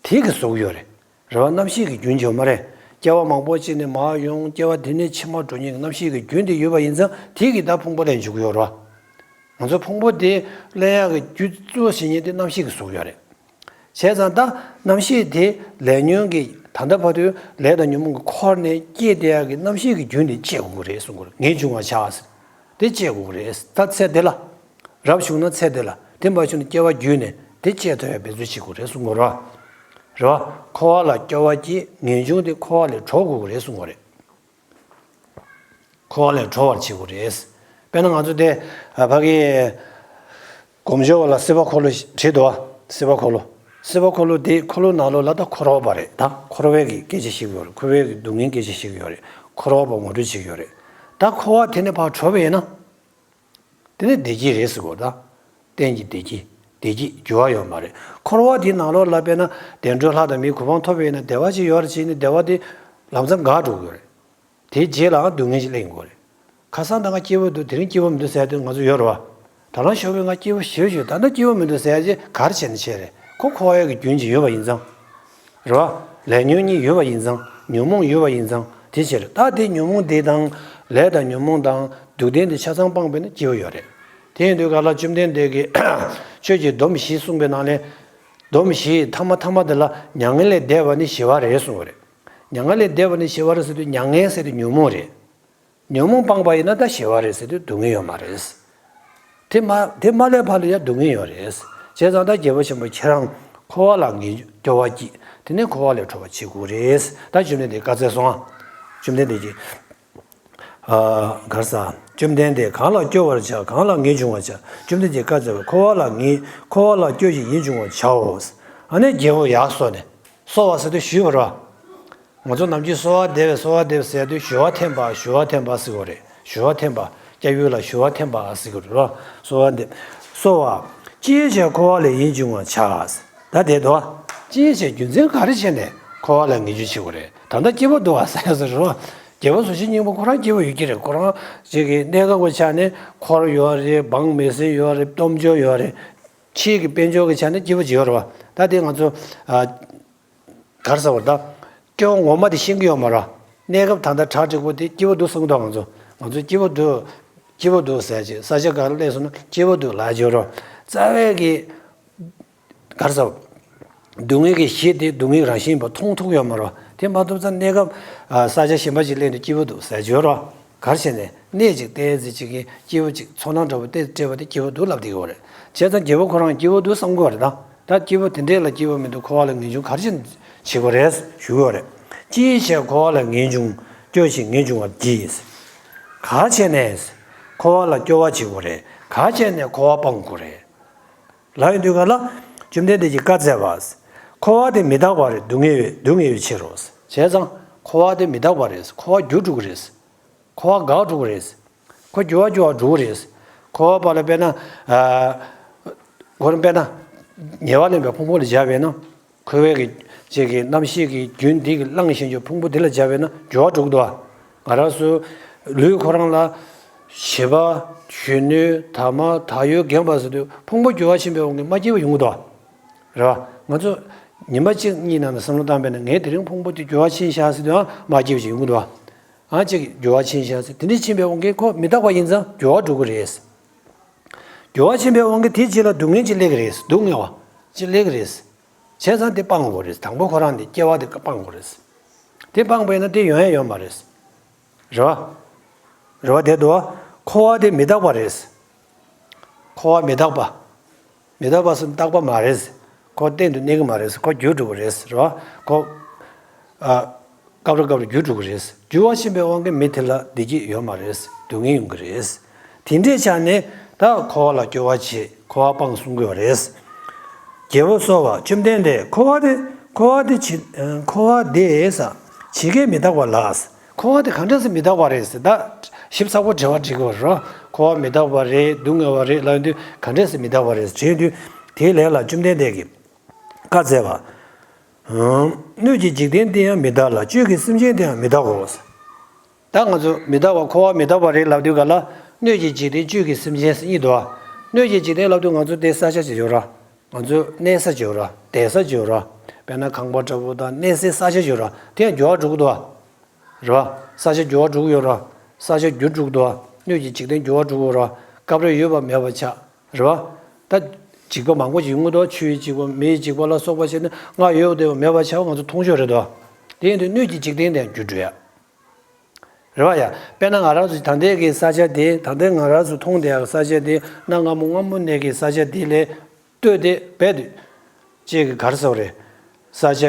དེ་གིས་བཟོ་གི་ཡོད་རེད། རེད་བ། རྣམ་ཤེས་ཀྱི་རྒྱུན་བྱེད་པ་མ་རེད། སྐྱེ་བ་མང་པོ་ཅིག་ནས་མར་ཡོང་། སྐྱེ་བ་དེ་ནས་ཕྱི་མར་འགྲོ་མཁན་གྱི་རྣམ་ཤེས་ཀྱི་རྒྱུན་དེ་ཡོད་པ་ཡིན་ཙང་དེ་གིས་ད་ཕུང་པོ་ལེན་འཇུག་གི་ཡོད་རེད་བ། ང་ཚོ་ཕུང་པོ་དེ་ལེན་ཡག་གི་རྒྱུ་གཙོ་བོ་བྱེད་མཁན་དེ་རྣམ་ཤེས་ཀྱིས་བཟོ་གི་ཡོད་རེད། བྱས་ཙང་ད་རྣམ་ཤེས་དེ་ལས་ཉོན་གྱི་ད་ལྟ་བར་དུ་ལས་དང་ཉོན་མོངས་ཀྱིས་འཁོར་ནས་སྐྱེས་བསྡད་ཡག་གི་རྣམ་ཤེས་ཀྱི་རྒྱུན་དེ་བཅད་དགོས་ཀྱི་རེད་གསུང་གི་རེད། ངེས་འབྱུང་བར་བྱ་ཟེར། དེ་བཅད་དགོས་ཀྱི་རེད། ད་ཚེ་འདི་ལ། རབ་བྱུང་ན་ཚེ་འདི་ལ། དེ་མ་བྱུང་ན་སྐྱེ་བ་བརྒྱུད་ནས་དེ་བཅད་ཐུབ་ཡག་འབད་རྩོལ་བྱེད་དགོས་རེད་གསུང་གི་རེད་བ། རེད་བ། འཁོར་བ་ལ་སྐྱོ་བ་སྐྱེས། ངེས་འབྱུང་དེ་འཁོར་བ་ལས་གྲོལ་དགོས་ཀྱི་རེད་གསུང་གི་རེད། འཁོར་བ་ལས་གྲོལ་བར་བྱེད་དགོས་རེད། དཔེར་ན་ང་ཚོ་དེ་ཨ་ཕ་གི་སྒོམ་ཆེན་པ་ལ་སྲིད་པ་འཁོར་ལོ་བྲིས་འདུག་བ། སྲིད་པ་འཁོར་ལོ། སྲིད་པ་འཁོར་ལོ་དེ་འཁོར་ལོ་ནང་ལོགས་ལ་ད་འཁོར་བ་པ་རེད། ད་འཁོར་བའི་གི་སྐད་ཆ་བཤད་ཀྱི་ཡོད་རེད། འཁོར་བའི་གི་སྡུག་བསྔལ་སྐད་ཆ་བཤད་ཀྱི་ཡོད་རེད། འཁོར་བ་པ་ངོ་སྤྲོད་བྱེད་ཀྱི་ཡོད་རེད། ད་འཁོར་བ་དེ་ནས་ཕར་གྲོལ་བ་ཡིན་ན། དེ་ནི་བདེ་སྐྱིད་རེད་ཟེར་གོ། ད་གཏན་གྱི་བདེ་སྐྱིད། བདེ་སྐྱིད་འགྱུར་བ་ཡོད་མ་རེད། འཁོར་བ་དེའི་ནང་ལོགས་ལ་དཔེར་ན་བདེ་འགྲོའི་ལྷ་དང་མིའི་གོ་འཕང་ཐོབ་པ་ཡིན་ན་བདེ་བ་ཅིག་ཡོད་རེད་བྱས་ནས་བདེ་བ་དེ་ལམ་སང་འགག་འགྲོ་གི་ཡོད་རེད། དེའི་རྗེས་ལའང་སྡུག་བསྔལ་ཅིག་སླེབས་ཀྱི་ཡོད་རེད། ཁ་སང་ད་ང་སྐྱིད་པོ་འདུག། དེ་རིང་སྐྱིད་པོ་མི་འདུག་ཟེར་དུས་ང་ཚོ་ཡོད་རེད་བ། ད་ལམ་ཞོགས་པའི་ང་སྐྱིད་པོ་ཞེ་པོ་ཞིག་ཡོད། ད་ལྟ་སྐྱིད་པོ་མི་འདུག་ཟེར་ཡ་ཅིག་ག་རེ་བྱས་ནས་བྱས་རེད། ཁོ་འཁོར་བའི་གི་རྒྱུན་ཅིག་ཡོད་པ་ཡིན་ཙང་། རེད་བ། ལས་ཉོན་གཉིས་ཡོད་པ་ཡིན་ཙང་། ཉོན་མོངས་ཡོད་པ་ཡིན་ཙང་དེ་ཕྱིར་ད་དེ་ཉོན་མོངས་དེ་དང་། ལས་དང་ཉོན་མོངས་དང་སྡུག་བདེན་དེ་ཆ་ཚང་སྤངས་པས་ན་སྐྱིད་པོ་ཡོད་རེད། དེ་ཡིན་དུས་ག་ལ་བཅོམ་ལྡན་འདས་ཀྱིས་ཆོས་ཀྱི་སྡོམ་བཞི་གསུངས་པའི་ནང་ནས། སྡོམ་བཞིའི་ཐ་མ་ཐ་མ་དེ་ལ་མྱ་ངན་ལས་འདས་པ་ནི་ཞི་བ་རེད་གསུངས་པ་རེད། མྱ་ངན་ལས་འདས་པ་ནི་ཞི་བ་རེད་ཟེར་དུས་མྱ་ངན་ཟེར་དུས་ཉོན་མོངས་རེད། ཉོན་མོངས་སྤངས་པ་ཡིན་ན་ད་ཞི་བ་རེད་ཟེར་དུས་སྡུག་བསྔལ་ཡོད་མ་རེད། དེ་མ་དེ་མ་སླེབས་བར་ལ་ཡང་སྡུག་བསྔལ་ཡོད་རེད། བྱས་ཙང་ད་རྒྱལ་པོ་ཆེན་པོ་ཁྱེད་རང་འཁོར་བ་ལ་ངེས་སྐྱོ་བ་སྐྱིད། དེ་ནས་འཁོར་བ་ལས་གྲོལ་བ་བྱེད་དགོས་རེད། ད་བཅོམ་ལྡན་འདས་བཀའ་སྩལ་སོང་ཨ། བཅོམ་ལྡན་འདས་ཀྱིས། ཨ། གར་ས། བཅོམ་ལྡན་འདས་གང་ལ་སྐྱོ་བར་བྱ། གང་ལ་ངེས་འབྱུང་བར་བྱ། བཅོམ་ལྡན་འདས་བཀའ་སྩལ་པ། འཁོར་བ་ལ་ངེས། འཁོར་བ་ལ་སྐྱོ་ཞིང་ཡིད་འབྱུང་བར་བྱའོ། ཨ་ནི་རྒྱལ་པོ་ཡར་གསོལ་ནས། གསོལ་བ་ཟེར་དུས་ཞུས་པ་རེད་བ། ང་ཚོ་ནམ་རྒྱུན་གསོལ་བ་འདེབས་པའི་གསོལ་བ་འདེབས་ཟེར་དུས་ཞུ་བ་འཐེན་པ་ཞུ་བ་འཐེན་པ་ཟེར་གོ་རེད། ཞུ་བ་འཐེན་པ། སྐྱབས་ཡུལ་ལ་ཞུ་བ་འཐེན་པ་ཟེར་གོ་རེད་བ། གསོལ་བ་འདེབས། གསོལ་བ། ཅི་ཡི་ཕྱིར་འཁོར་བ་ལས་ཡིད་འབྱུང་བར་བྱ། ད་དེ་དོ། ཅི་ཡི་ཕྱིར་རྒྱུ་མཚན་ག་རེ་བྱས་ནས་འཁོར་བ་ལ་ངེས་འབྱུང་བྱེད་དགོས་རེད། ད་ལྟ་སྐྱིད་པོ་འདུག་བ་ཟེར་ཟེར་རེད་བ། རྒྱལ་པོ་གཟུགས་ཅན་སྙིང་པོ་ཁོ་རང་སྐྱིད་པོ་ཡོད་ཀྱི་རེད། ཁོ་རང་ཅིག་གི་གནས་སྐབས་ཀྱི་ཆ་ནས་འཁོར་ཡོད་རེད། འབངས་མི་སེར་ཡོད་རེད། སྟོབས་འབྱོར་ཡོད་རེད། ཕྱིའི་གི་དཔལ་འབྱོར་གྱི་ཆ་ནས་སྐྱིད་པོ་ཅིག་ཡོད་རེད་བ། ད་དེ་ང་ཚོ། ཨ། ག་རེ་ཟེར་བ་ད། སྐྱོ་བ་ངོ་མ་དེ་ཤེས་ཀྱི་ཡོད་མ་རེད། གནས་སྐབས་ད་ལྟ་གྲ་འགྲིག་པོ་དེ་སྐྱིད་པོ་འདུག་བསམ་གྱི་འདུག་ང་ཚོ། ང་ཚོ་སྐྱིད་པོ་འདུག། སྐྱིད་པོ་འདུག་ཟེར་ཅིག་ས་ཆ་ག་ལ་སླེབས་སོང་ན་སྐྱིད་པོ་འདུག་ལབ་ཀྱི་ཡོད་རེད། རྩ་བའི་གི་ག་རེ་ཟེར། སྡུག་བསྔལ་གྱི་གཞི་དེ་སྡུག་བསྔལ་རང་བཞིན་ཡིན་པ་མཐོང་ཐུབ་ཡོད་མ་རེད། དེ་མ་ཐུབ་ཙང་གནས་སྐབས་ས་ཆ་གཞན་པ་ཞིག་སླེབས་ནས་སྐྱིད་པོ་འདུག་ཟེར་གྱི་ཡོད་རེད། ག་རེ་བྱས་ནས་གནས་ཅིག་བལྟས་ཚེ་ཅིག་གིས་སྐྱིད་པོ་ཅིག་ཚོར་སྣང་འདྲ་པོ་དེ་སྤྲད་པ་དེ་སྐྱིད་པོ་འདུག་ལབ་བསྡད་ཀྱི་ཡོད་རེད། བྱས་ཙང་རྒྱལ་པོ་ཁོ་རང་སྐྱིད་པོ་འདུག་བསམ་གྱི་ཡོད་རེད་ད། ད་སྐྱིད་པོ་དེ་འདྲས་ལ་སྐྱིད་པོ་མི་འདུག་འཁོར་བ་ལ་ངེས་འབྱུང་ག་རེ་བྱས་བྱེད་དགོས་རེད་ཞུ་གི་ཡོད་རེད། ཅི་ཡིས་བྱས་འཁོར་བ་ལ་ངེས་འབྱུང་སྐྱོ་ཞིང་ངེས་འབྱུང་བར་བགྱི། ག་རེ་བྱས་ནས་འཁོར་བ་ལ་སྐྱོ་བ་བྱེད་དགོས་རེད། ག་རེ་བྱས་ནས་འཁོར་བ་སྤང་དགོས་རེད། ལབ་ཡོང་དུས་ག་ལ། བཅོམ་ལྡན་འདས་ཀྱིས་བཀའ་སྩལ་པ། འཁོར་བ་དེ་མི་རྟག་པ་རེད། སྡུག་བསྔལ་ཡོད་སྡུག་བསྔལ་ཡོད་ཕྱིར་རོ། བྱས་ཙང་འཁོར་བ་དེ་མི་རྟག་པ་རེད། འཁོར་བ་འགྱུར་འགྲོ་གི་རེད། འཁོར་བ་འགག་འགྲོ་གི་རེད། འཁོར་འགྱུར་བ་འགྱུར་བ་འགྲོ་གི་རེད། འཁོར་བ་པ་ལ་དཔེར་ན། ཨ། ཁོ་རང་དཔེར་ན། ཉེ་བར་ལེན་པའི་ཕུང་པོ་ལ་སྦྱར་བས་ན། འཁོར་བའི་གི་ཅིག་གི་རྣམ་ཤེས་ཀྱི་རྒྱུན་འདི་གི་བླངས་བཞིན་གྱི་ཕུང་པོ་འདི་ལ་སྦྱར་བས་ན་འགྱུར་བ་འགྲོ་གི་འདུག་ང་རང་ཚོ་ལུས་ཁོ་རང་ལ་བྱིས་པ་གཞོན་ནུ་དར་མ་དར་ཡོལ་རྒན་པ་ཟེར་དུས་ཕུང་པོ་འགྱུར་བ་ཕྱིན་པའི་དབང་གིས་མ་སྐྱིད་པ་ཡོང་གི་འདུག་རེད་བ། ང་ཚོ་ཉི་མ་གཅིག་གཉིས་ནང་ནས་བསམ་བློ་བཏང་བས་ན་ངའི་དེ་རིང་ཕུང་པོ་དེ་འགྱུར་བ་ཕྱིན་ཤག་ཟེར་དུས་ཨ་མ་སྐྱིད་པ་ཞིག་ཡོང་གི་འདུག་བ། ཨ་ཅིག་འགྱུར་བ་ཕྱིན་ཤག་ཟེར་དེ་འདྲ་ཕྱིན་པའི་དབང་གིས་ཁོ་མི་རྟག་པ་ཡིན་ཙང་འགྱུར་བ་འགྲོ་གི་རེད། འགྱུར་བ་ཕྱིན་པའི་དབང་གིས་དེ་རྗེས་ལ་སྡུག་བསྔལ་ཅིག་སླེབས་ཀྱི་རེད། སྡུག་བསྔལ་བ་ཅིག་སླེབས་ཀྱི་རེད། བྱས་ཙང་དེ་སྤང་དགོས་རེད། དང་པོ་ཁོ་རང་དེ་སྐྱེ་བ་དེ་སྤང་དགོས་རེད། དེ་སྤངས་པས་ན་དེ་ཡོང་ཡ་ཡོད་མ་རེད། རེད་བ། རེད་བ། དེ་འདུག་བ། འཁོར་བ་དེ་མི་རྟག་པ་རེད། འཁོར་བ་མི་རྟག་པ། མི་རྟག་པ་སུ་རྟག་པ་མ་རེད། ཁོ་གཏན་དུ་གནས་ཀྱི་མ་རེད། ཁོ་འགྱུར་འགྲོ་གི་རེད། རེད་བ། ཁོ། ཨ། སྐབས་རེ་སྐབས་རེ་འགྱུར་འགྲོ་གི་རེད། འགྱུར་བ་ཕྱིན་པའི་དབང་གིས་མི་དེ་ལ་བདེ་སྐྱིད་ཡོད་མ་རེད། སྡུག་བསྔལ་ཡོང་གི་རེད། དེ་འདྲའི་ཆ་ནས་ད་འཁོར་བ་ལ་སྐྱོ་བ་བྱེད། འཁོར་བ་སྤང་གསུང་གི་ཡོད་རེད། རྒྱལ་པོ་གསོལ་བ། བཅོམ་ལྡན་འདས། འཁོར་བ་དེ་འཁོར་བ་དེ་ཇི་འཁོར་བ་དེ་ས་ཇི་སྐད་མི་རྟག་པ་ལགས། འཁོར་བ་དེ་ག་འདྲ་སེ་མི་རྟག་པ་རེད་ཟེར། ད་ཞིབ་ཚགས་པོ་དྲི་བ་དྲི་དགོས་རེད། འཁོར་བ་མི་རྟག་པ་རེད། སྡུག་བསྔལ་བ་རེད་ལབ་དུས་ག་འདྲ་སེ་མི་རྟག་པ་རེད་དྲིས་དུས་དེའི་ལན་ལ་བཅོམ་ལྡན་འདས་ཀྱིས་བཀའ་སྩལ་པ། སྣོད་ཀྱི་འཇིག་རྟེན་དེ་ཡང་མི་རྟག་ལ། བཅུད་ཀྱི་སེམས་ཅན་དེ་ཡང་མི་རྟག་གོ། ད་ང་ཚོ་མི་རྟག་པ་འཁོར་བ་མི་རྟག་པ་རེད་ལབ་དུས་ག་ལ་སྣོད་ཀྱི་འཇིག་རྟེན་བཅུད་ཀྱི་སེམས་ཅན་ཟེར་གཉིས་འདུག་ཨ། སྣོད་ཀྱི་འཇིག་རྟེན་ལབ་དུས་ང་ཚོ་དེ་ས་ཆ་ཅིག་ཡོད་ར། ང་ཚོ་གནས་ས་ཅིག་ཡོད་ར། བསྡད་ས་ཅིག་ཡོད་ར། དཔེར་ན་ཁང་པ་འདྲ་པོ་དང་གནས་སའི་ས་ཆ་ཅིག་ཡོད་ར། དེ་ཡང་འགྱུར་བ་འགྲོ་གི་འདུག་ཨ། རེད་བ། ས་ཆ་འགྱུར་བ་འགྲོ་གི་ཡོད་ར། ས་ཆ་འགྱུར་འགྲོ་གི་འདུག་ཨ། སྣོད་ཀྱི་འཇིག་རྟེན་འགྱུར་བ་འགྲོ་གི་ཡོད་ར། སྐབས་རེ་ཡོད་པ་མེད་པ་ཆགས། རེད་བ། ད་འཇིགས་པ་མང་པོ་ཞིག་ཡོང་གི་འདུག་ཆུའི་འཇིགས་པ་མེའི་འཇིགས་པ་ལ་སོགས་པ་བྱས་ནས་སྔར་ཡོད་བསྡད་པ་མེད་པ་ཆགས་པ་ང་ཚོ་མཐོང་ཆོས་རེད་དོ། དེ་ཡིན་དུས་སྣོད་ཀྱི་འཇིག་རྟེན་དེ་ཡང་འགྱུར་འགྲོ་ཡ། རེད་བ་ཡ། དཔེར་ན་ང་རང་ཚོ་ད་ལྟའི་གི་ས་ཆ་དེ་ད་ལྟའི་ང་རང་ཚོ་མཐོང་བསྡད་ཡ་གི་ས་ཆ་དེ་གནའ་སྔ་མོ་སྔ་མོ་ནས་གི་ས་ཆ་དེ་ལས་ལྟོས་ཏེ་རྦད་དེ་ཅིག་གི་ག་རེ་ཟེར་བ་རེད། ས་ཆ་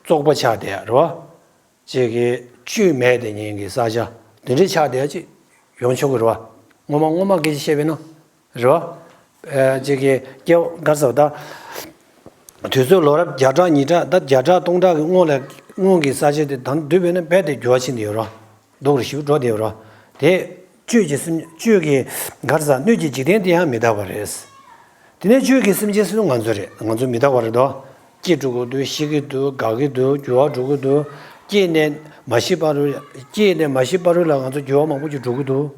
བཙོག་པ་ཆགས་བསྡད་ཡ་རེད་བ། ཅིག་གི་བཅུད་མེད་དེ་ཉིད་ཀྱི་ས་ཆ་དེ་འདྲའི་ཆགས་བསྡད་ཡ་ཅིག་ཡོང་ཆོག་གི་རེད་བ། སྔོན་མ་སྔོན་མ་སྐད་ཆ་བཤད་པས་ན། རེད་བ། ཨ། ཅིག་གི་སྐྱེ་བ་ག་རེ་ཟེར་བ་ད། དུས་ཚོད་ལོ་རབས་བརྒྱ་ཕྲག་ཉིས་ཕྲག་ད་བརྒྱ་ཕྲག་སྟོང་ཕྲག་གི་སྔོན་ལ་སྔོན་གྱི་ས་ཆ་དེ་ད་འདུས་པས་ན་རྦད་དེ་འགྱུར་བ་ཕྱིན་བསྡད་ཡོད་རེད་བ། སྡུག་རུ་ཞེ་པོ་འགྲོ་བསྡད་ཡོད་རེད་བ། དེ་བཅུད་ཀྱི་སེམས་བཅུད་ཀྱི་ག་རེ་ཟེར་སྣོད་ཀྱི་འཇིག་རྟེན་དེ་ཡང་མི་རྟག་པ་རེད། དེ་ནས་བཅུད་ཀྱི་སེམས་ཅན་ཟེར་དུས་ང་ཚོ་རེད། ང་ཚོ་མི་རྟག་པ་རེད་དོ། སྐྱེ་འགྲོ་གི་འདུག་ཤི་གི་འདུག་འགག་གི་འདུག་འགྱུར་བ་འགྲོ་གི་འདུག་སྐྱེས་ནས་མ་ཤི་བར་དུ། སྐྱེས་ནས་མ་ཤི་བར་དུ་ལ་ང་ཚོ་འགྱུར་བ་མང་པོ་ཅིག་འགྲོ་གི་འདུག་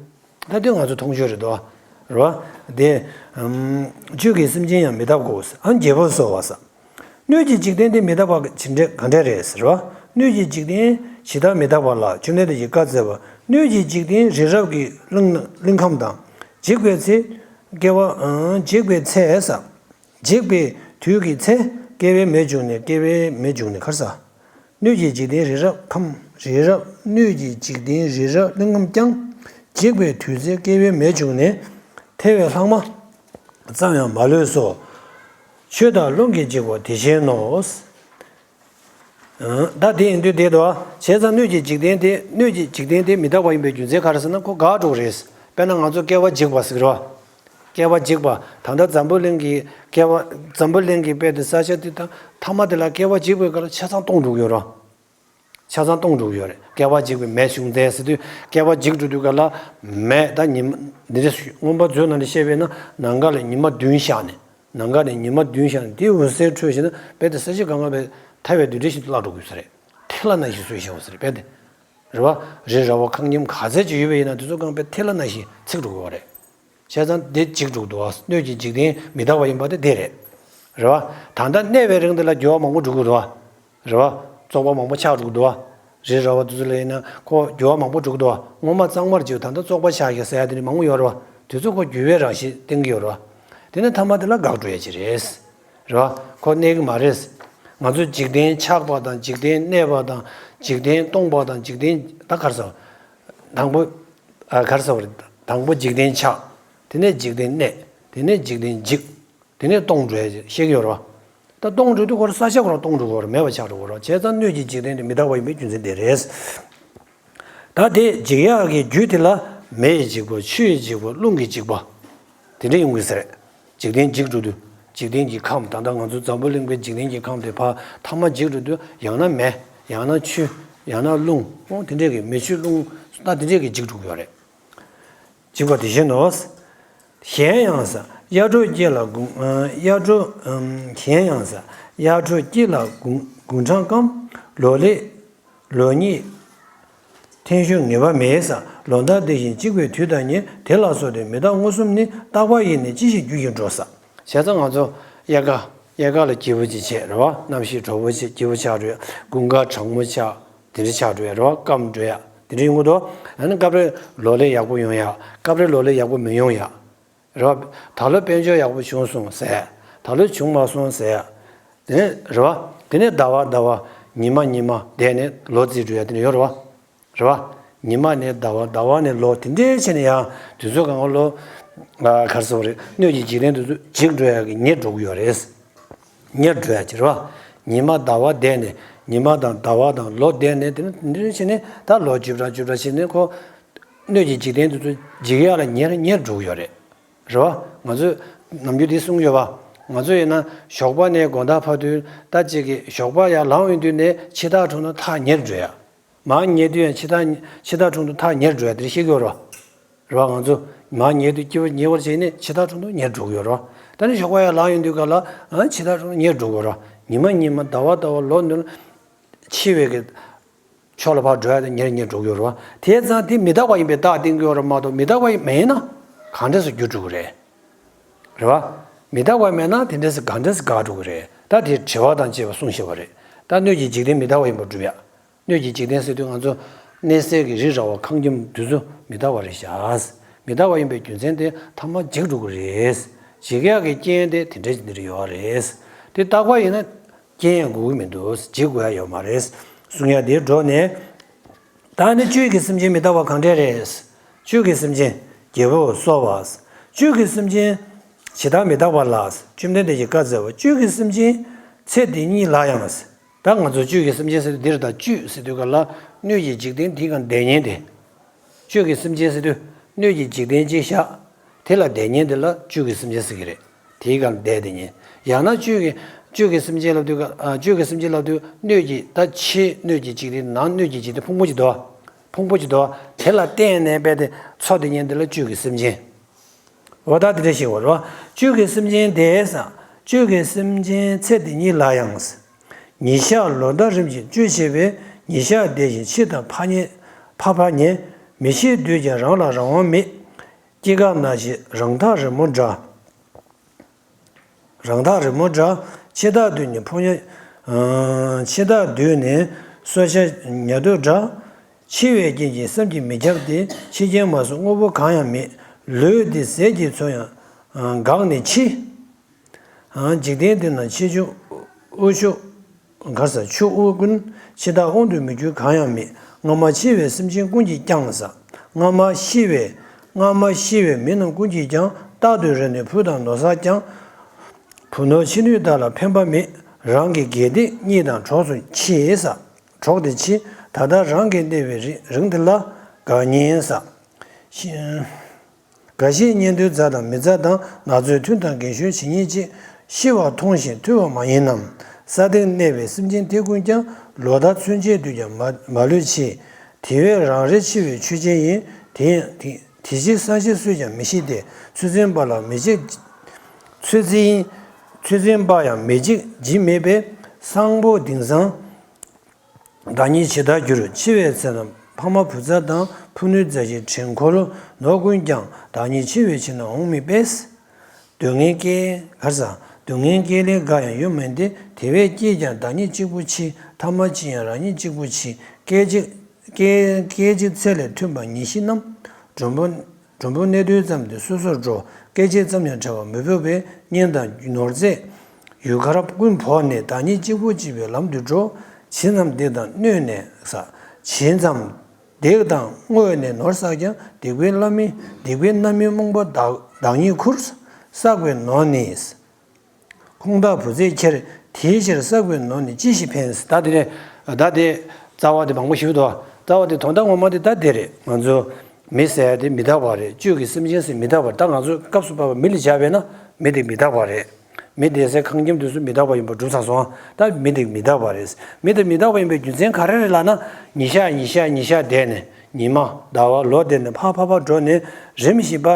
ད་དེ་ང་ཚོ་མཐོང་ཆོས་རེད་དོ། རེད་བ། དེ། ཨམ། བཅུད་ཀྱི་སེམས་ཅན་ཡང་མི་རྟག་གོ། ཨ། རྒྱལ་པོ་གསོལ་བ་ས། སྣོད་ཀྱི་འཇིག་རྟེན་དེ་མི་རྟག་པ་ཇི་འདྲ་ག་འདྲ་རེད་ཟེར་བ། སྣོད་ཀྱི་འཇིག་རྟེན་ཇི་ལྟར་མི་རྟག་པ་ལགས། བཅོམ་ལྡན་འདས་ཀྱིས་བཀའ་སྩལ་པ། སྣོད་ཀྱི་འཇིག་རྟེན་རི་རབ་ཀྱི་གླིང་གླིང་ཁམས་དང་། འཇིག་པའི་ཚེ། སྐྱེ་བ། ཨ། འཇིག་པའི་ཚེ་ས། འཇིག་པའི་དུས་ཀྱི་ཚེ། སྐྱེ་བའི་མེ་བྱུང་ནས། སྐྱེ་བའི་མེ་བྱུང་ནས་ག་རེ་ཟེར། སྣོད་ཀྱི་འཇིག་རྟེན་རི་རབ་ཁམས་རི་རབ། སྣོད་ཀྱི་འཇིག་རྟེན་རི་རབ་གླིང་ཁམས་ཀྱང་། འཇིག་པའི་དུས་ཚེ་སྐྱེ་བའི་མེ་བྱུང་ནས། ཐལ་བའི་ལྷག་མ་ཙམ་ཡང་མ་ལུས་སོ། ཆོས་དང་རླུང་གིས་འཇིག་པ་དེ་བཞིན་ནོ། ད་དེ་ཡིན་དུས་དེ་དོ། བྱས་ཙང་སྣོད་ཀྱི་འཇིག་རྟེན་དེ་སྣོད་ཀྱི་འཇིག་རྟེན་དེ་མི་རྟག་པ་ཡིན་པའི་རྒྱུ་མཚན་ག་རེ་ཟེར་ན་ཁོ་འགག་འགྲོ་གི་རེད། དཔེར་ན་ང་ཚོ་སྐྱེ་བ་འཇིག་པ་ཟེར་གི་རེད་བ། སྐྱེ་བ་འཇིག་པ། ད་ལྟ་འཛམ་བུ་གླིང་གི་སྐྱེ་བ། འཛམ་བུ་གླིང་གི་དཔེ་དེ་ས་ཆ་དེ་དང་མཐའ་མ་དེ་ལ་སྐྱེ་བ་འཇིག་པའི་སྐབས་ལ་ཆ་ཚང་སྟོངས་འགྲོ་གི་ཡོད་རེད། ཆ་ཚང་སྟོངས་འགྲོ་གི་ཡོད་རེད། སྐྱེ་བ་འཇིག་པའི་མེ་བྱུང་ཚེ་ཟེར་དུས་སྐྱེ་བ་འཇིག་འགྲོ་དུས་སྐབས་ལ་མེ་ད་ཉི་མ་འདི་འདྲ་མངོན་པ་མཛོད་ནང་ནས་བཤད་པས་ན་ནམ་མཁའ་ལ་ཉི་མ་བདུན་ཤར་ནས། ནམ་མཁའ་ནས་ཉི་མ་བདུན་ཤར་ནས་དེ་འོད་ཟེར་འཕྲོས་བྱས་ན་རྦད་དེ་ས་གཞི་གང་ག་བས་ཐལ་བའི་རྡུལ་ཕྲན་བཞིན་དུ་བརླག་འགྲོ་དགོས་ས་རེད། ཐལ་བ་ནང་བཞིན་སུ་ཞིག་ཡོང་ས་རེད་རྦད་དེ། རེད་བ། རི་ར་བ་ཁང་ཁྱིམ་ག་ཚད་ཅིག་ཡོད་པ་ཡིན་ན་དེ་ཚོ་གང་བས་ཐལ་བ་ནང་བཞིན་ཚིག་འགྲོ་དགོས་པ་རེད། བྱས་ཙང་འདི་འཇིག་འགྲོ་འདུག་བ། སྣོད་ཀྱི་འཇིག་རྟེན་མི་རྟག་པ་ཡིན་པ་དེ་འདི་རེད། རེད་བ། ད་ལྟ་གནས་པའི་རིང་འདི་ལ་འགྱུར་བ་མང་པོ་འགྲོ་གི་འདུག་བ། རེད་བ། བཙོག་པ་མང་པོ་ཆགས་འགྲོ་གི་འདུག་བ། རི་ར་བ་དེ་ཚོ་ལ་ཡིན་ན་ཁོ་འགྱུར་བ་མང་པོ་འགྲོ་གི་འདུག་བ། སྔོན་མ་གཙང་མར་བརྗེ་བ་ད་ལྟ་བཙོག་པ་ཆགས་ཤག་ཟེར་ཡ་དེ་འདྲ་མང་པོ་ཡོད་རེད་བ། དེ་ཚོ་ཁོ་འགྱུར་བའི་རང་བཞིན་བསྟན་གྱི་ཡོད་རེད་བ། དེ་ནས་མཐའ་མ་དེ་ལ་འགག་འགྲོ་ཡ་ཅིག་རེད། རེད་བ། ཁོ་གནས་ཀྱི་མ་རེད། ང་ཚོ་འཇིག་རྟེན་ཆགས་པ་དང་འཇིག་རྟེན་གནས་པ་དང་འཇིག་རྟེན་སྟོང་པ་དང་འཇིག་རྟེན་ད་ག་རེ་ཟེར། དང་པོ། ཨ། ག་རེ་ཟེར་བ་རེད། དང་པོ་འཇིག་རྟེན་ཆགས། དེ་ནས་འཇིག་རྟེན་གནས། དེ་ནས་འཇིག་རྟེན་འཇིག་དེ་ནས་སྟོང་འགྲོ་ཡ་ཅིག་བཤད་ཀྱི་ཡོད་རེད་བ། ད་སྟོང་འགྲོ་དུས་ཁོ་རང་ས་ཆ་ཁོ་རང་སྟོང་འགྲོ་གི་ཡོད་རེད། མེད་པ་ཆགས་འགྲོ་གི་ཡོད་རེད་བ། བྱས་ཙང་སྣོད་ཀྱི་འཇིག་རྟེན་དེ་མི་རྟག་པ་ཡིན་པའི་རྒྱུ་མཚན་དེ་རེད། ད་དེ་འཇིག་ཡག་གི་རྒྱུ་དེ་ལ་མེ་ཡིས་འཇིག་པ། ཆུ་ཡིས་འཇིག་པ། རླུང་གིས་འཇིག་པ། དེ་འདྲ་ཡོང་གི་ཟེར། འཇིག་རྟེན་འཇིག་འགྲོ་དུས་འཇིག་རྟེན་གྱི་ཁམས། ད་ལྟ་ང་ཚོ་འཛམ་བུ་གླིང་པའི་འཇིག་རྟེན་གྱི་ཁམས་དེ་ཕར་མཐའ་མ་འཇིག་འགྲོ་དུས་ཡང་ན་མེ། ཡང་ན་ཆུ། ཡང་ན་རླུང་། འོ་དེ་འདྲས་ཀྱི་མེ་ཆུ་རླུང་ད་དེ་འདྲས་ཀྱི་འཇིག་འགྲོ་གི་ཡོད་རེད། འཇིག་པ་དེ་བཞིན་ནོ། གཞན་ཡང་ཟེར། གཡར་འབྲོག་སྐྱིད་ལ་དགུང་། གཡར་འབྲོག་གཞན་ཡང་ཟེར། གཡར་འབྲོག་སྐྱིད་ལ་དགུང་དགུང་གྲངས་སྐམ། ལོ་ལེགས་ལོ་རྙེད། འཐེན་ཤུགས་ངེས་པ་མེད་ཟེར། ལོ་ཟླ་དེ་བཞིན་གཅིག་པའི་དུས་དང་ཉེ། དེ་ལ་སོགས་ཏེ་མི་རྟག་མངོན་སུམ་ནི། རྟག་པ་ཡིས་ནི་ཅི་ཞིག་རྒྱུ་ཞིག་འགྲོ་ཟེར། བྱས་ཙང་ང་ཚོ་དབྱར་ཁ་དབྱར་ཁ་ལ་སྐྱིད་པོ་ཅིག་བྱས་རེད་བ། གནམ་གཤིས་དྲོ་པོ་ཅིག་སྐྱིད་པོ་ཆགས་འགྲོ། དགུན་ཁ་གྲང་མོ་ཆགས། དེ་འདྲ་ཆགས་འགྲོ་ཡ་རེད་བ། སྐམ་འགྲོ་ཡ་དེ་འདྲ་ཡོང་གི་འདུག་ཨ་ནི་སྐབས་རེ་ལོ་ལེགས་ཡག་པོ་ཡོང་ཡ། སྐབས་རེ་ལོ་ལེགས་ཡག་པོ་མི་ཡོང་ཡ། རེད་བ། ད་ལོ་དཔལ་འབྱོར་ཡག་པོ་བྱུང་སོང་ཟེར། ད་ལོ་བྱུང་མ་སོང་ཟེར། དེ་ནས་རེད་བ། དེ་ནས་ཟླ་བ་ཟླ་བ་ཉི་མ་ཉི་མ་བསྡད་ནས་ལོ་བརྩིས་འགྲོ་ཡ་དེ་འདྲ་ཡོད་རེད་བ། རེད་བ། ཉི་མ་ནས་ཟླ་བ། ཟླ་བ་ནས་ལོ། དེ་འདྲའི་བྱས་ནས་ཡང་དུས་ཚོད་གང་ག་ལོ། ཨ། ག་རེ་ཟེར་བ་རེད། སྣོད་ཀྱི་འཇིག་རྟེན་དེ་ཚོ་འཇིག་འགྲོ་ཡ་གི་ཉེར་འགྲོ་གི་ཡོད་རེད། ཉེར་འགྲོ་ཡ་ཅིག་རེད་བ། ཉི་མ་ཟླ་བ་བསྡད་ནས། ཉི་མ་དང་ཟླ་བ་དང་ལོ་བསྡད་ནས། དེ་ནས་དེ་འདྲ་བྱས་ནས་ད་ལོ་བཅུ་ཕྲག་བཅུ་ཕྲག་བྱས་ནས་ཁོ་སྣོད་ཀྱི་འཇིག་རྟེན་དེ་ཚོ་འཇིག་ཡ་ལ་ཉེར་ཉེར་འགྲོ་གི་ཡོད་རེད། རེད་བ། ང་ཚོས་ནམ་རྒྱུན་འདི་གསུངས་ཡོད་བ། ང་ཚོ་ཡིན་ན་ཞོགས་པ་ནས་དགོང་དག་བར་དུ་ད་ཅིག་གི་ཞོགས་པ་ཡར་ལངས་ཡོང་དུས་ནས་ཕྱི་ཐག་གྲོལ་ན་ཐག་ཉེར་འགྲོ་ཡ། མར་ཉལ་དུས་ཡང་ཕྱི་ཐག་ཕྱི་ཐག་གྲོལ་དུས་ཐག་ཉེར་འགྲོ་ཡ་དེ་ཤེས་ཀྱི་ཡོད་རེད་བ། རེད་བ། ང་ཚོ་མར་ཉལ་དུས་སྐྱིད་པོ་ཉལ་བར་བྱས་ནས་ཕྱི་ཐག་གྲོལ་དུས་ཉེར་འགྲོ་གི་ཡོད་རེད་བ། ད་ནི་ཞོགས་པ་ཡར་ལངས་ཡོང་དུས་ག་ལ་ཨ་ཕྱི་ཐག་གྲོལ་དུས་ཉེར་འགྲོ་གི་ཡོད་རེད་བ། ཉི་མ་ཉི་མ་ཟླ་བ་ཟླ་བ་ལོ་ལོ་འདི་ལ་འཆི་བའི་གི་ཕྱོགས་ལ་ཕར་འགྲོ་ཡ་དེ་ཉེར་ཉེར་འགྲོ་གི་ཡོད་རེད་བ། དེ་ཙང་དེ་མི་རྟག་པ་ཡིན་པའི་རྟགས་བསྟན་གྱི་ཡོད་རེད་མ་གཏོགས། མི་རྟག་པ་ཡིན་མེད་ན་གང་འདྲས་སེ་འགྱུར་འགྲོ་གི་རེད། རེད་བ། མི་རྟག་པ་མེད་ན་དེ་འདྲས་སེ་གང་འདྲས་སེ་འགག་འགྲོ་གི་རེད། ད་དེ་དྲི་བ་དང་བཅས་པ་གསུངས་བཞག་པ་རེད། ད་སྣོད་ཀྱི་འཇིག་རྟེན་མི་རྟག་པ་ཡིན་པར་སྒྲུབ་ཡ། སྣོད་ཀྱི་འཇིག་རྟེན་ཟེར་དུས་ང་ཚོ་གནས་སའི་གི་རི་ར་བ་ཁང་ཁྱིམ་དེ་ཚོ་མི་རྟག་པ་རེད་ཤག་མི་རྟག་པ་ཡིན་པའི་རྒྱུ་མཚན་དེ་མཐའ་མ་འཇིག་འགྲོ་གི་རེད། འཇིག་ཡག་གི་རྐྱེན་དེ་དེ་འདྲས་ཅིག་འདིར་ཡོད་རེད། དེ་རྟག་པ་ཡིན་ན་རྐྱེན་ཡང་དགོས་ཀྱི་མི་འདུག་འཇིག་དགོས་ཡ་ཡོད་མ་རེད། གསུང་ཡ་དེ་འགྲོ་ནས། ད་ནི་བཅུད་ཀྱི་སེམས་ཅན་མི་རྟག་པ་གང་འདྲས་རེད། བཅུད་ཀྱི་སེམས་ཅན། རྒྱལ་པོ་གསོ་བ། བཅུད་ཀྱི་སེམས་ཅན། ཇི་ལྟར་མི་རྟག་པ་ལ། བཅོམ་ལྡན་འདས་ཀྱིས་བཀའ་སྩལ་པ། བཅུད་ཀྱི་སེམས་ཅན། ཚེ་འདི་ཉིད་ལ་ཡང་། ད་ང་ཚོ་བཅུད་ཀྱི་སེམས་ཅན་ཟེར་དུས་འདིར་ད་བཅུད་ཟེར་དུས་ག་ལ་སྣོད་ཀྱི་འཇིག་རྟེན་འདི་གང་བསྡད་མཁན་དེ། བཅུད་ཀྱི་སེམས་ཅན་ཟེར་དུས་སྣོད་ཀྱི་འཇིག་རྟེན་གཅིག་བཞག་དེ་ལ་བསྡད་མཁན་དེ་ལ་བཅུད་ཀྱི་སེམས་ཅན་ཟེར་གྱི་རེད། དེའི་སྒང་ལ་བསྡད་དེ་ཉིད། ཡང་ན་བཅུད་ཀྱི་བཅུད་ཀྱི་སེམས་ཅན་ལབ་དུས་ཀ་ཨ། བཅུད་ཀྱི་སེམས་ཅན་ལབ་དུས་སྣོད་ཀྱི་ད་ཕྱི་སྣོད་ཀྱི་འཇིག་རྟེན། ནང་སྣོད་ཀྱི་འཇིག་རྟེན། ཕུང་པོ་གཅིག་འདུག་ཕུང་པོ་གཅིག་འདུག་དེ་ལ་བརྟེན་ནས་རྦད་དེ་འཚོ་བསྡད་མཁན་དེ་ལ་བཅུད་ཀྱི་སེམས་ཅན། འོ་ད་དེ་འདྲ་ཞིག་འོ་རེད་བ། བཅུད་ཀྱི་སེམས་ཅན་དེ་ཟེར། བཅུད་ཀྱི་སེམས་ཅན་ཚེ་འདི་ཉིད་ལ་ཡང་། ཉིན་ཞག་ལོ་ཟླ་རིམ་བཞིན་བཅུད་ཆེ་བས། ཉིན་ཞག་འདས་ཤིང་འཆི་དང་ཕ་ཉེ། ཕ་ཕ་ཉེ། མི་ཤེས་དུས་ཀྱང་རང་ལ་རང་དབང་མེད། སྐྱེ་རྒ་ན་འཆི་རང་ཐག་རིང་མོ་འདྲ། རང་ཐག་རིང་མོ་འདྲ། འཆི་བདག་དུས་ནི་ཕོ་ཉ། ཨ། འཆི་བདག་དུས་ནི་སོ་ཆ་ཉ་དུག་འདྲ། འཆི་བའི་རྐྱེན་གྱིས་བསམ་གྱིས་མི་ཁྱབ་སྟེ། འཆི་རྐྱེན་མ་སོགས་དངོས་པོ་གང་ཡང་མེད། ལུས་འདི་ཟས་ཀྱིས་འཚོ་ཡང་འགག་ནས་འཆི། འཇིག་རྟེན་འདི་ན་ཆེ་ཆུང་དབུལ་ཕྱུག་གར་ས་ཆུ་དབུལ་ཀུན། འཆི་བདག་དབང་དུ་མི་འགྱུར་གང་ཡང་མེད། སྔ་མ་འཆི་བའི་སེམས་ཅན་ཀུན་གྱིས་ཀྱང་ཟེར། སྔ་མ་ཤི་བའི། སྔ་མ་ཤི་བའི་མི་རྣམས་ཀུན་གྱིས་ཀྱང་། རྟག་ཏུ་རེ་ནས་བུ་དང་ནོར་བཟང་ཀྱང་། བུ་ནོར་ཕྱི་སྣོད་དག་ལ་ཕན་པ་མེད། རང་གི་དགེ་སྡིག་གཉིས་དང་གྲོགས་སུ་འཆི་ཟེར། གྲོགས་དེ་འཆི། ད་ལྟ་རང་གིས་གནས་པའི་རི་རིང་འདི་ལ་དགའ་ཉེན་ཟེར། འགའ་ཞིག་གཉེན་དོན་མཛའ་དང་མི་མཛའ་དང་། ན་ཚོད་ཐུན་དང་རྒན་གཞོན་ཇི་སྙེད་ཅིག་ཤི་བ་མཐོང་ཞིང་ཐོས་པ་མ་ཡིན་ནམ། ས་སྟེང་གནས་པའི་སེམས་ཅན་དེ་ཀུན་ཀྱང་། ལོ་ཟླ་ཚུན་ཆད་དུས་ཀྱང་མ་མ་ལུས་འཆི། དེ་བས་རང་རེ་འཆི་བའི་ཆོས་ཅན་ཡིན། དེ་ཡང་དེ་དེ་ཕྱིར་སངས་རྒྱས་སུས་ཀྱང་མི་ཤེས་ཏེ། ཚུལ་འཛིན་པ་ལ་མི་འཇིགས། ཚུལ་འཛིན་ཚུལ་འཛིན་པ་ཡང་མི་འཇིགས་འཇིགས་མེད་པས། སང་ཕོད་དེང་སང་བདག་ཉིད་ཇི་ལྟར་འགྱུར། འཆི་བའི་ཚེ་ན་ཕ་མ་བུ་ཚ་དང་། ཕུ་ནུ་མཛའ་བཤེས་བྲན་འཁོར་ནོར་ཀུན་ཀྱང་། བདག་ཉིད་འཆི་བའི་ཕྱིར་ན་འོང་མི་པས། སྡུག་བསྔལ་སྐྱེ་གར་ས། སྡུག་བསྔལ་སྐྱེ་ལས་འགའ་ཡང་ཡོད་མིན་ཏེ། དེ་བས་སྐྱེས་ཀྱང་བདག་ཉིད་གཅིག་པུ་འཆི། ཐ་མ་འཆི་ཡང་རང་ཉིད་གཅིག་པུ་འཆི། སྐད་ཅིག་སྐད་སྐད་ཅིག་ཚད་ལས་མཐུན་པ་ཉེར་བཞི་རྣམས་སྒྲོམ་བུ་སྒྲོམ་བུ་གནད་དོན་ཙམ་དུ་སོ་སོར་འགྲོ། སྐད་ཅིག་ཙམ་ཡང་བྲལ་བ་མི་ཕོད་པས་གཉེན་དང་ནོར་རྫས་ཡུལ་གར་ཀུན་བོར་ནས་བདག་ཉིད་གཅིག་པུ་གཅིག་པའི་ལམ་དུ་འགྲོ། ཇི་ཙམ་སྡིག་དང་གནོད་ནས་བསགས། ཇི་ཙམ་སྡིག་དང་བསྔོས་ནས་ནོར་བསགས་ཀྱང་། སྡིག་པའི་རྣམ་སྨིན་སྡིག་པའི་རྣམ་སྨིན་རྨོངས་པ་བདག་བདག་ཉིད་ཁུར། བསགས་པའི་ནོར་ནི་ཁོང་དག་བུ་ཚས་ཁྱེར། དེའི་ཕྱིར་བསགས་པའི་ནོར་ནི་ཅི་ཞིག་ཕན། ད་དེ་ནས་ད་དེ་རྩ་བ་དེ་མང་པོ་ཞིག་འདུག་རྩ་བ་དེ་དོན་དག་ངོ་མ་དེ་ད་དེ་རེད། ང་ཚོ་མི་ཟེར་ཡ་དེ་མི་རྟག་པ་རེད། བཅུད་ཀྱི་སེམས་ཅན་ཟེར་མི་རྟག་པ་རེད། ད་ང་ཚོ་སྐབས་སུ་བབས་པ་མི་ལ་བཞག་པས་ན་མི་དེ་མི་རྟག་པ་རེད། མི་དེ་ཟེར་ཁང་ཁྱིམ་དེ་ཚོ་མི་རྟག་པ་ཡིན་པ་གྲུབ་ཚར་སོང་། ད་མི་དེ་མི་རྟག་པ་རེད། མི་དེ་མི་རྟག་པ་ཡིན་པའི་རྒྱུ་མཚན་ག་རེ་རེད་ལབ་ན། ཉིན་ཞག་ཉིན་ཞག་ཉིན་ཞག་འདས་ནས་ཉི་མ་ཟླ་བ་ལོ་འདས་ནས་ཕར་ཕར་ཕར་འགྲོ་ནས་རིམ་བཞིན་པ་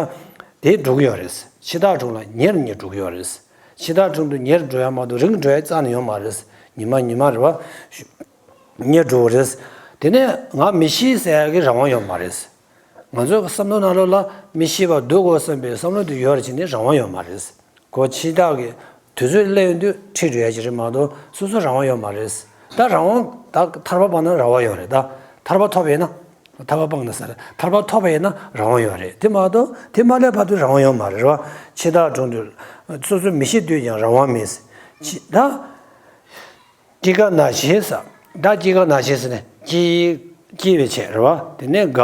དེ་འགྲོ་གི་ཡོད་རེད། འཆི་བདག་དྲུང་ལ་ཉེར་ཉེར་འགྲོ་གི་ཡོད་རེད། འཆི་བདག་དྲུང་དུ་ཉེར་འགྲོ་ཡ་མ་གཏོགས་རིང་འགྲོ་ཡ་རྩ་ནས་ཡོད་མ་རེད། ཉི་མ་ཉི་མ་རེད་བ། ཉེར་འགྲོ་བ་རེད། དེ་ནས་ང་མི་ཤི་ཟེར་ཡ་གི་རང་དབང་ཡོད་མ་རེད། ང་ཚོའི་བསམ་བློ་ནང་ལོགས་ལ་མི་ཤི་བར་སྡོད་དགོས་བསམ་པའི་བསམ་བློ་དེ་ཡོད་རེད་ཅེས་ནི་རང་དབང་ཡོད་མ་རེད། ཁོ་འཆི་བདག་གི་དུས་ཚོད་སླེབས་ཡོང་དུས་ཁྲིད་འགྲོ་ཡ་ཅིག་རེད་མ་གཏོགས་སོ་སོ་རང་དབང་ཡོད་མ་རེད། ད་རང་དབང་ད་ཐར་པ་སྤངས་ན་རང་དབང་ཡོད་རེད། ད་ཐར་པ་ཐོབ་ཡོད་ན། ཐར་པ་སྤངས་ན་ཟེར། ཐར་པ་ཐོབ་པ་ཡིན་ན་རང་དབང་ཡོད་རེད། དེ་མ་གཏོགས་དེ་མ་སླེབས་བར་དུ་རང་དབང་ཡོད་མ་རེད་བ། འཆི་བདག་དྲུང་དུ་སོ་སོ་མི་ཤི་དུས་ཀྱང་རང་དབང་མེད། འཆི་ད་སྐྱེ་རྒ་ན་འཆི་ཟེར། ད་སྐྱེ་རྒ་ན་འཆི་ཟེར་ནས་སྐྱེ་སྐྱེ་བའི་ཆེད་རེད་བ། དེ་ནས་རྒ་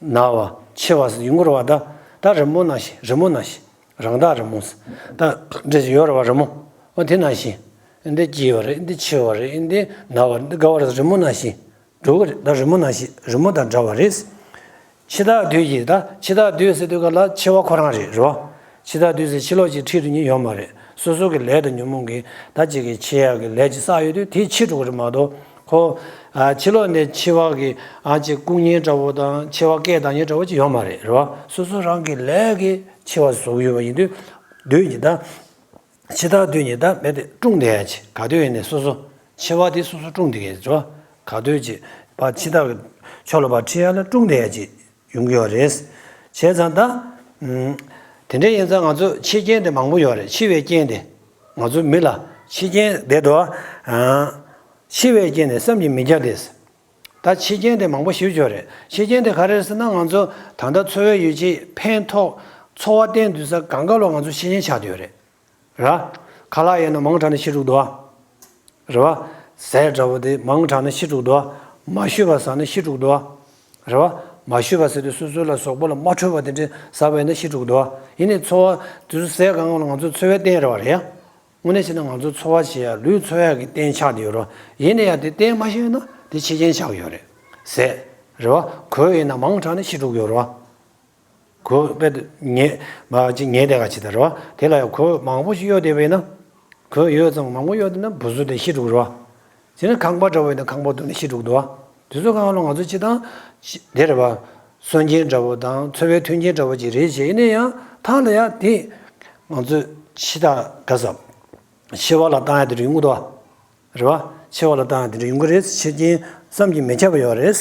ན་བ་འཆི་བ་ཟེར་ཡོང་གི་རེད་བ། ད་ད་རི་མོ་ནང་བཞིན་རི་མོ་ནང་བཞིན་རང་རྟགས་རི་མོ་ཟེར། ད་འདྲ་ཞིག་ཡོད་རེད་བ་རི་མོ། འོ་དེ་ནང་བཞིན་འདི་སྐྱེ་བ་རེད། འདི་འཆི་བ་རེད། འདི་ན་བ་རེད། འདི་རྒ་བ་རེད། རི་མོ་ནང་བཞིན། འགྲོ་གི་རེད། ད་རི་མོ་ནང་བཞིན་རི་མོ་དང་འདྲ་བ་རེད། འཆི་བདག་བདུད་ཀྱིས་ད་འཆི་བདག་བདུད་ཟེར་དུས་ག་ལ་འཆི་བ་ཁོ་རང་རེད་རེད་བ། འཆི་བདག་བདུད་ཟེར་ཕྱི་ལོགས་ཀྱི་ཁྲིད་དུ་ནི་ཡོད་མ་རེད། སོ་སོ་གི་ལས་དང་ཉོན་མོངས་ཀྱིས་ད་ཅིག་གི་འཆི་ཡག་གི་ལས་ཅིག་བསགས་ཡོད་དུས་དེ་འཆི་འགྲོ་གི་རེད་མ་གཏོགས་ཁོ། ཨ་ཕྱི་ལོགས་ནས་འཆི་བ་གི་ཨ་ཅིག་བཀུག་མཁན་འདྲ་བོ་དང་འཆི་བ་སྐད་བཏང་མཁན་འདྲ་བོ་ཅིག་ཡོད་མ་རེད་རེད་བ། སོ་སོ་རང་གི་ལས་ཀྱིས་འཆི་བ་བཟོ་གི་ཡོད་པ་ཡིན་དུས་བདུད་ཀྱིས་ད། འཆི་བདག་བདུད་ནི་ད་མེད་དེ་སྲུང་བསྡད་ཡ་ཅིག་ག་དུས་ཡིན་ནའི་སོ་སོ་འཆི་བ་དེ་སོ་སོ་སྲུང་བསྡད་ཡ་ཅིག་རེད་བ། ག་དུས་ཅིག་ཕར་འཆི་བདག་གི་ཕྱོགས་ལ་ཕར་ཁྲིད་ཡ་ལ་སྲུང་བསྡད་ཡ་ཅིག་ཡོང་གི་ཡོད་རེད། བྱས་ཙང་ད་ཨུམ། དེ་འདྲ་ཡིན་ཙང་ང་ཚོ་འཆི་རྐྱེན་དེ་མང་པོ་ཡོད་རེད། འཆི་བའི་རྐྱེན་དེ་ང་ཚོ་མི་ལ་འཆི་རྐྱེན་བསྡད་འདུག་ཨ། འཆི་བའི་རྐྱེན་ནི་བསམ་གྱིས་མི་ཁྱབ་སྟེ། ད་འཆི་རྐྱེན་དེ་མང་པོ་ཞིག་ཡོད་རེད། འཆི་རྐྱེན་དེ་ག་རེ་རེད་ཟེར་ན་ང་ཚོ་ད་ལྟ་འཚོ་བའི་ཡུལ་གྱི་ཕན་ཐོགས་འཚོ་བ་བརྟན་དུས་ས་གང་ག་ལོ་ང་ཚོ་འཆི་རྐྱེན་ཆགས་བསྡད་ཡོད་རེད། ར། ཁ་ལག་ཡིན་ན་མང་དྲགས་ནས་ཤི་འགྲོ་གི་འདུག་ཨ། རེད་བ། ཟས་འདྲ་བོ་དེ་མང་དྲགས་ནས་ཤི་འགྲོ་གི་འདུག་ཨ། མ་ཞུས་པ་ཟ་ནས་ཤི་འགྲོ་གི་འདུག་ཨ། རེད་བ། མ་ཞུས་པ་ཟེར་དུས་སོ་སོ་ལ་གཟུགས་པོ་ལ་མ་འཕྲོད་པ་དེ་འདྲ་ཟ་བ་ཡིན་ན་ཤི་འགྲོ་གི་འདུག་ཨ། ཡིན་ནའི་འཚོ་བ་དེ་ཚོ་ཟས་གང་ག་ལ་ང་ཚོ་འཚོ་བའི་རྟེན་རེད་བ་རེད་ཡ། དངོས་གནས་བྱས་ན་ང་ཚོ་འཚོ་བ་བྱེད་ཡ་ལུས་འཚོ་ཡ་གི་རྟེན་ཆགས་བསྡད་ཡོད་རེད་བ། ཡིན་ན་ཡང་དེ་རྟེན་མ་ཤེས་ན་དེ་འཆི་རྐྱེན་ཆགས་ཀྱི་ཡོད་རེད། ཟས། རེད་བ། གོས་ཡིན་ན་མང་དྲགས་ནས་ཤི་འགྲོ་གི་ཡོད་རེད་བ། གོས་དཔེ་ཉེ་མ་ཅིག་ཉེ་དེ་ག་ཅིག་ད་རེད་བ། དེ་ལ་ཡང་གོས་མང་པོ་ཞིག་གཡོག་བསྡད་པ་ཡིན་ན། གོས་གཡོག་ཙམ་མང་པོ་གཡོག་བསྡད་ན་འབུ་སུ་དེ་ཤི་འགྲོ་གི་རེད་བ། དེ་ནས་ཁང་པ་འདྲ་བོ་ཡིན་ན་ཁང་པ་བརྡུངས་ནས་ཤི་འགྲོ་གི་འདུག་བ། དེ་ཚོ་གང་ལ་ང་ཚོ་སྤྱི་བཏང་ཤི་དེ་རེད་བ། གསོན་རྐྱེན་འདྲ་བོ་དང་འཚོ་བའི་མཐུན་རྐྱེན་འདྲ་བོ་ཅིག་རེད་བྱས་ཡིན་ན་ཡང་ཐང་ལ་ཡང་དེ་ང་ཚོས་འཆི་བདག་ག་ས་འཆི་བ་ལ་བཏང་ཡ་དེ་འདྲ་ཡོང་གི་འདུག་བ། རེད་བ། འཆི་བ་ལ་བཏང་ཡ་དེ་འདྲ་ཡོང་གི་རེད། འཆི་རྐྱེན་བསམ་གྱིས་མི་ཁྱབ་པ་ཡོད་རེད།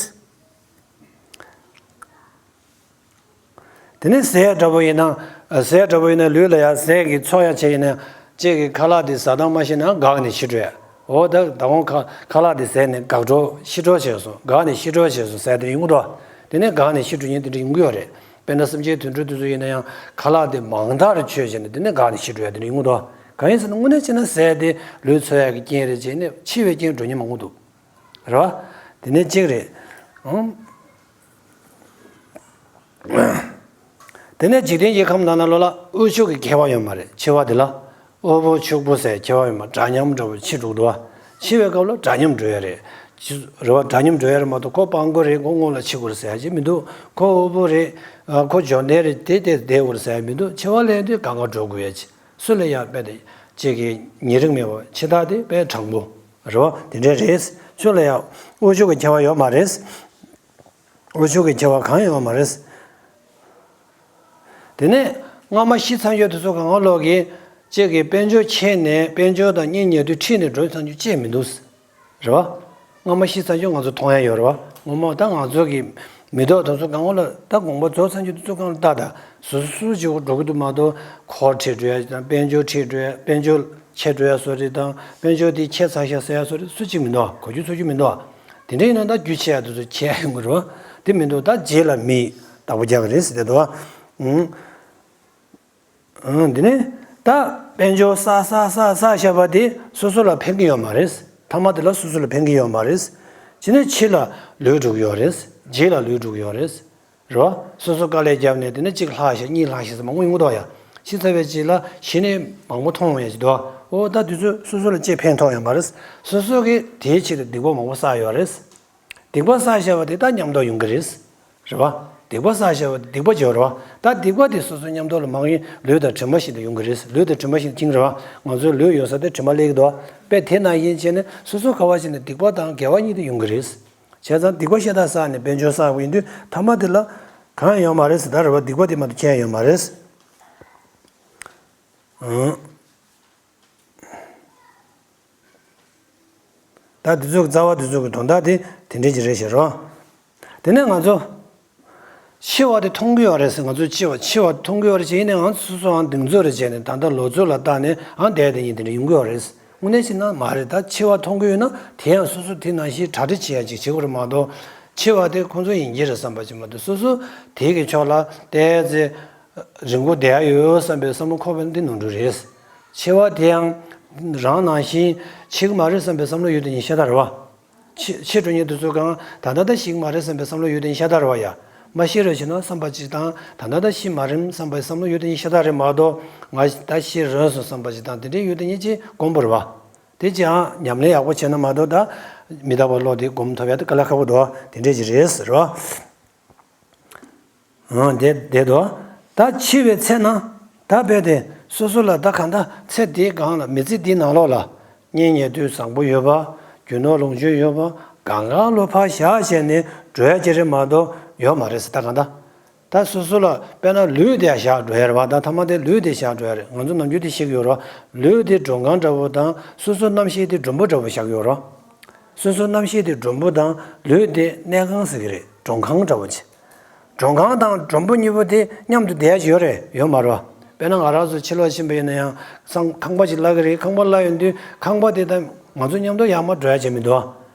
དེ་ནས་ཟས་འདྲ་པོ་ཡིན་ན། ཟས་འདྲ་པོ་ཡིན་ན་ལུས་ལ་ཡང་ཟས་ཀྱི་ཚོགས་ཡང་བྱས་ཡིན་ན། གཅིག་གི་ཁ་ལག་དེ་ཟ་སྟངས་མ་ཤེས་ན་འགག་ནས་ཤི་འགྲོ་ཡ། འོ་ད་ད་འོང་ཁ་ཁ་ལག་དེ་ཟས་ནས་འགག་འགྲོ་ཤི་འགྲོ་བྱས་སོང་། འགག་ནས་ཤི་འགྲོ་བྱས་སོང་ཟས་དེ་ཡོང་གི་འདུག་དེ་ནས་འགག་ནས་ཤི་འགྲོ་མཁན་དེ་འདྲ་ཡོང་གི་ཡོད་རེད། དཔེར་ན་སེམས་ཅན་དུད་འགྲོ་དེ་ཚོ་ཡིན་ན་ཡང་ཁ་ལག་དེ་མང་དག་རེ་མཆོད་བྱས་ནས་དེ་ནས་འགག་ནས་ཤི་འགྲོ་ཡ་དེ་འདྲ་ཡོང་གི་འདུག་གང་ཡིན་ཟེར་ན་དངོས་གནས་བྱས་ན་ཟས་དེ་ལུས་འཚོ་ཡ་གི་རྐྱེན་རེད་བྱས་ནས་འཆི་བའི་རྐྱེན་འགྲོ་མཁན་མང་པོ་འདུག་རེད་བ། དེ་ནས་གཅིག་རེད། ཨང་། དེ་ནས་འཇིག་རྟེན་གྱི་ཁམས་ནང་ན་ལོ་ལ་དབུལ་ཕྱུག་གི་ཁྱད་པར་ཡོད་མ་རེད། འཆི་བ་འདི་ལ་དབུལ་པོ་ཕྱུག་པོ་ཟེར་ཁྱད་པར་ཡོད་མ་རེད། འདྲ་མཉམ་འདྲ་བོ་འཆི་འགྲོ་གི་འདུག་བ། འཆི་བའི་སྐབས་ལ་འདྲ་མཉམ་འགྲོ་ཡ་རེད། འཆི་རེད་བ། འདྲ་མཉམ་འགྲོ་ཡ་རེད་མ་གཏོགས་ཁོ་སྤྲང་པོ་རེད། ཁོ་སྔོན་ལ་འཆི་དགོས་རེད་ཟེར་ཡ་ཅིག་མི་འདུག་ཁོ་དབུལ་པོ་རེད། ཨ། ཁོ་འབྱོར་ལྡན་རེད། དེ་དེ་བསྡད་དགོས་རེད་ཟེར་ཡ་མི་འདུག་འཆི་བ་ལས་དུས་གང་ག་འགྲོ་དགོས་ཡ་ཅིག་སུ་ལ་ཡང་དཔེ་དེ་གཅིག་གི་ཉེ་རིང་མེད་པ། འཆི་བདག་དེ་དཔེ་དྲང་པོ་རེད་བ། དེ་འདྲ་རེད། ཁྱོད་ལ་ཡང་དབུལ་ཕྱུག་གི་ཁྱད་པར་ཡོད་མ་རེད། དབུལ་ཕྱུག་གི་ཁྱད་པར་གང་ཡང་ཡོད་མ་རེད། དེ་ནས་སྔ་མ་ཤི་ཚར་ཡོད་དེ་ཚོ་གང་ག་ལོག་གི་གཅིག་གི་དཔལ་འབྱོར་ཆེ་ནས་དཔལ་འབྱོར་དང་གཉེན་ཉེ་དུས་ཁྲིད་ནས་འགྲོ་ཚར་རྒྱུ་ཅིག་མི་འདུག་རེད་བ། སྔ་མ་ཤི་ཚར་རྒྱུ་ང་ཚོ་མཐོང་ཡ་ཡོད་རེད་བ། ངོ་མ་ད་ང་ཚོ་གི་མི་ཐོག་དེ་ཚོ་གང་ག་ལ་ད་དགོངས་པ་རྫོགས་ཚར་རྒྱུ་དེ་ཚོ་གང་ལ་ད་ད་སོ་སོ་སུ་གཅིག་པོ་འགྲོ་གི་འདུག་མ་གཏོགས་འཁོར་ཁྲིད་འགྲོ་ཡ་དང་དཔལ་འབྱོར་ཁྲིད་འགྲོ་ཡ། དཔལ་འབྱོར་ཆེ་འགྲོ་ཡ་བཟོ་རེད་དང་དཔལ་འབྱོར་དེ་ཆེ་ཚར་ཤག་ཟེར་ཡ་བཟོ་རེད། སུ་གཅིག་མི་འདུག་གོ་རྒྱུ་ཚོར་རྒྱུ་མི་འདུག་དེ་འདྲ་ཡིན་ན་ད་རྒྱུ་ཆེ་ཡ་དེ་ཚོ་ཆེ་ཡ་ཡོང་གི་རེད་བ། དེ་མི་འདུག་ད་རྗེས་ལ་མི་བདག་པོ་རྒྱག་གི་རེད་ཟེར་དེ་འདུག་བ། ཨང་། ཨང་། དེ་ནས་ད་དཔལ་འབྱོར་བསགས་བསགས་བསགས་བསགས་བཞག་པ་དེ་སོ་སོ་ལ་ཕན་གྱི་ཡོད་མ་རེད། མཐའ་མ་དེ་ལ་སོ་སོ་ལ་ཕན་གྱི་ཡོད་མ་རེད། བྱས་ནས་ཕྱི་ལ་ལུས་འགྲོ་གི་ཡོད་རེད། རྗེས་ལ་ལུས་འགྲོ་གི་ཡོད་རེད། རེད་བ། སོ་སོ་དཀའ་ལས་བརྒྱབ་ནས་དེ་ནས་གཅིག་ལྷག་ཤག་གཉིས་ལྷག་ཤག་ཟེར་མང་པོ་ཡོང་གི་འདུག་ཡ། ཤི་ཚར་བའི་རྗེས་ལ་གཞི་ནས་མང་པོ་མཐོང་ཡོང་ཡ་ཅིག་འདུག་ཨོ་ད་དུས་ཚོད་སོ་སོ་ལ་ཅིག་ཕན་ཐོགས་ཡོད་མ་རེད། སོ་སོ་གིས་དེའི་ཆེད་དུ་སྡིག་པ་མང་པོ་བསགས་ཡོད་རེད། སྡིག་པ་བསགས་བཞག་པ་དེ་ད་མཉམ་དུ་ཡོང་གི་རེད། རེད་བ། སྡིག་པ་བསགས་བཞག་པ་དེ་སྡིག་པ་བྱེད་རེད་བ། ད་སྡིག་པ་དེ་སོ་སོ་མཉམ་དུ་ལ་མང་ཡིན་ལུས་དང་གྲིབ་མ་བཞིན་དུ་ཡོང་གི་རེད། ལུས་དང་གྲིབ་མ་བཞིན་དུ་འཆིང་རེད་བ། ང་ཚོའི་ལུས་ཡོད་ས་དེ་གྲིབ་མ་སླེབས་ཀྱི་འདུག་བ། དཔེ་དེ་ནང་བཞིན་བྱས་ནས་སོ་སོ་ག་བ་ཞིག་ནས་སྡིག་པ་དང་དགེ་བ་གཉིས་དེ་ཡོང་གི་རེད། བྱས་ཙང་སྡིག་པ་ཤ་སྟག་བསགས་ནས་དཔལ་འབྱོར་བསགས་པ་ཡིན་དུས་མཐའ་མ་དེ་ལ་གང་ཡང་ཡོད་མ་རེད་ཟེར། ད་རེད་བ། སྡིག་པ་དེ་མ་གཏོགས་ཁྱད་ཡོད་མ་རེད། ཨང་། ད་འདི་ཚོ་གི་རྩ་བ་འདི་ཚོ་གི་དོན་དག་དེ་དེ་འདྲས་ཀྱི་རེད་ཟེར་རོ། དེ་ནས་ང་ཚོ་འཆི་བ་དེ་མཐོང་གི་ཡོད་རེད་ཟེར། ང་ཚོ་འཆི་བ་འཆི་བ་མཐོང་གི་ཡོད་རེད་ཟེར། ཡིན་ནའང་སོ་སོའང་གདེང་ཚོད་རེ་བྱས་ནས་ད་ལྟ་ལོ་ཚོད་ལ་བལྟས་ནས་ཨང་བསྡད་དེ་ཡིན་དེ་འདྲ་ཡོང་གི་ཡོད་རེད། དངོས་གནས་བྱས་ན་མ་རེད། ད་འཆི་བ་མཐོང་གི་ཡོད་ན་དེ་ཡང་སོ་སོ་དེ་ནང་བཞིན་གྲ་སྒྲིག་བྱེད་ཡ་ཅིག་བྱེད་དགོས་རེད་མ་གཏོགས། འཆི་བ་དེ་ཁོང་ཚོ་ཡིན་གྱི་རེད་བསམ་པ་ཅིག་མ་གཏོགས། སོ་སོ་དེ་གི་ཕྱོགས་ལ་བལྟས་ཚེ་རིང་པོ་བསྡད་ཡ་ཡོད་བསམ་པའི་བསམ་བློ་འཁོར་བ་འདི་ནོར་འཁྲུལ་རེད། འཆི་བ་དེ་ཡང་རང་ནང་བཞིན་འཆི་གི་མ་རེད་བསམ་པའི་བསམ་བློ་ཡོད་དེ་ཡིན་ཤ་སྟག་རེད་བ། འཆི་འཆི་འགྲོ་མཁན་དེ་ཚོ་གང་ད་ལྟ་ད་ཤི་གི་མ་རེད་བསམ་པའི་བསམ་བློ་ཡོད་དེ་ཡིན་ཤ་སྟག་རེད་བ་ཡ། མ་ཤི་རོགས་བྱས་ན་བསམ་པ་ཅིག་དང་ད་ལྟ་ད་ཤི་མ་རན་བསམ་པའི་བསམ་བློ་ཡོད་དེ་ཡིན་ཤ་སྟག་རེད་མ་གཏོགས། ང་ད་ཤི་རན་སོང་བསམ་པ་ཅིག་དང་དེ་འདྲའི་ཡོད་དེ་ཡིན་ཅིག་དཀོན་པོ་རེད་བ། དེ་ཅིའང་ཉམས་ལེན་ཡག་པོ་བྱས་ན་མ་གཏོགས་ད་མི་རྟག་པ་བློ་དེ་སྒོམ་ཐུབ་ཡ་དེ་དཀའ་ལས་ཁག་པོ་འདུག་དེ་འདྲས་ཅིག་རེད་ཟེར་བ། ཨང་། དེ་དེ་དོ། ད་འཆི་བའི་ཚེ་ན་ད་རྦད་དེ་སོ་སོ་ལ་ད་གང་ལྟར་ཚེ་འདིའི་སྒང་ལ་མི་ཚེ་འདིའི་ནང་ལོགས་ལ་གཉེན་ཉེ་དུ་བཟང་པོ་ཡོད་པ། རྒྱུ་ནོར་ལོངས་སྤྱོད་ཡོད་པ། གང་ག་ལོ་ཕར་བཞག་བྱས་ནས་འགྲོ་ཡ་ཅིག་རེད་མ་གཏོགས་ཡོད་མ་རེད་ཟེར། ད་གང་ལྟར་ད་སོ་སོ་ལ་དཔེར་ན་ལུས་དེ་བཞག་འགྲོ་ཡ་རེད་བ། ད་མཐའ་མ་དེ་ལུས་དེ་བཞག་འགྲོ་ཡ་རེད། ང་ཚོ་ནམ་རྒྱུན་དེ་ཤེས་ཀྱི་ཡོད་རེད་བ། ལུས་དེ་མགྲོན་ཁང་འདྲ་བོ་དང་སོ་སོ་རྣམ་ཤེས་དེ་མགྲོན་པོ་འདྲ་བོ་བཞག་ཡོད་རེད་བ། སོ་སོ་རྣམ་ཤེས་དེ་མགྲོན་པོ་དང་ལུས་དེ་གནས་ཁང་ཟེར་གྱི་རེད། མགྲོན་ཁང་འདྲ་བོ་ཅིག་མགྲོན་ཁང་དང་མགྲོན་པོ་གཉིས་པོ་དེ་མཉམ་དུ་བསྡད་ཡ་ཅིག་ཡོད་རེད། ཡོད་མ་རེད་བ། དཔེར་ན་ང་རང་ཚོ་ཕྱི་ལོགས་ཕྱིན་པ་ཡིན་ན་ཡང་སང་ཁང་པ་ཅིག་གླ་གི་རེད། ཁང་པ་གླ་ཡོང་དུས་ཁང་པ་དེ་ད་ང་ཚོ་མཉམ་དུ་ཡར་མར་འགྲོ་ཡ་ཅིག་མི་འདུག་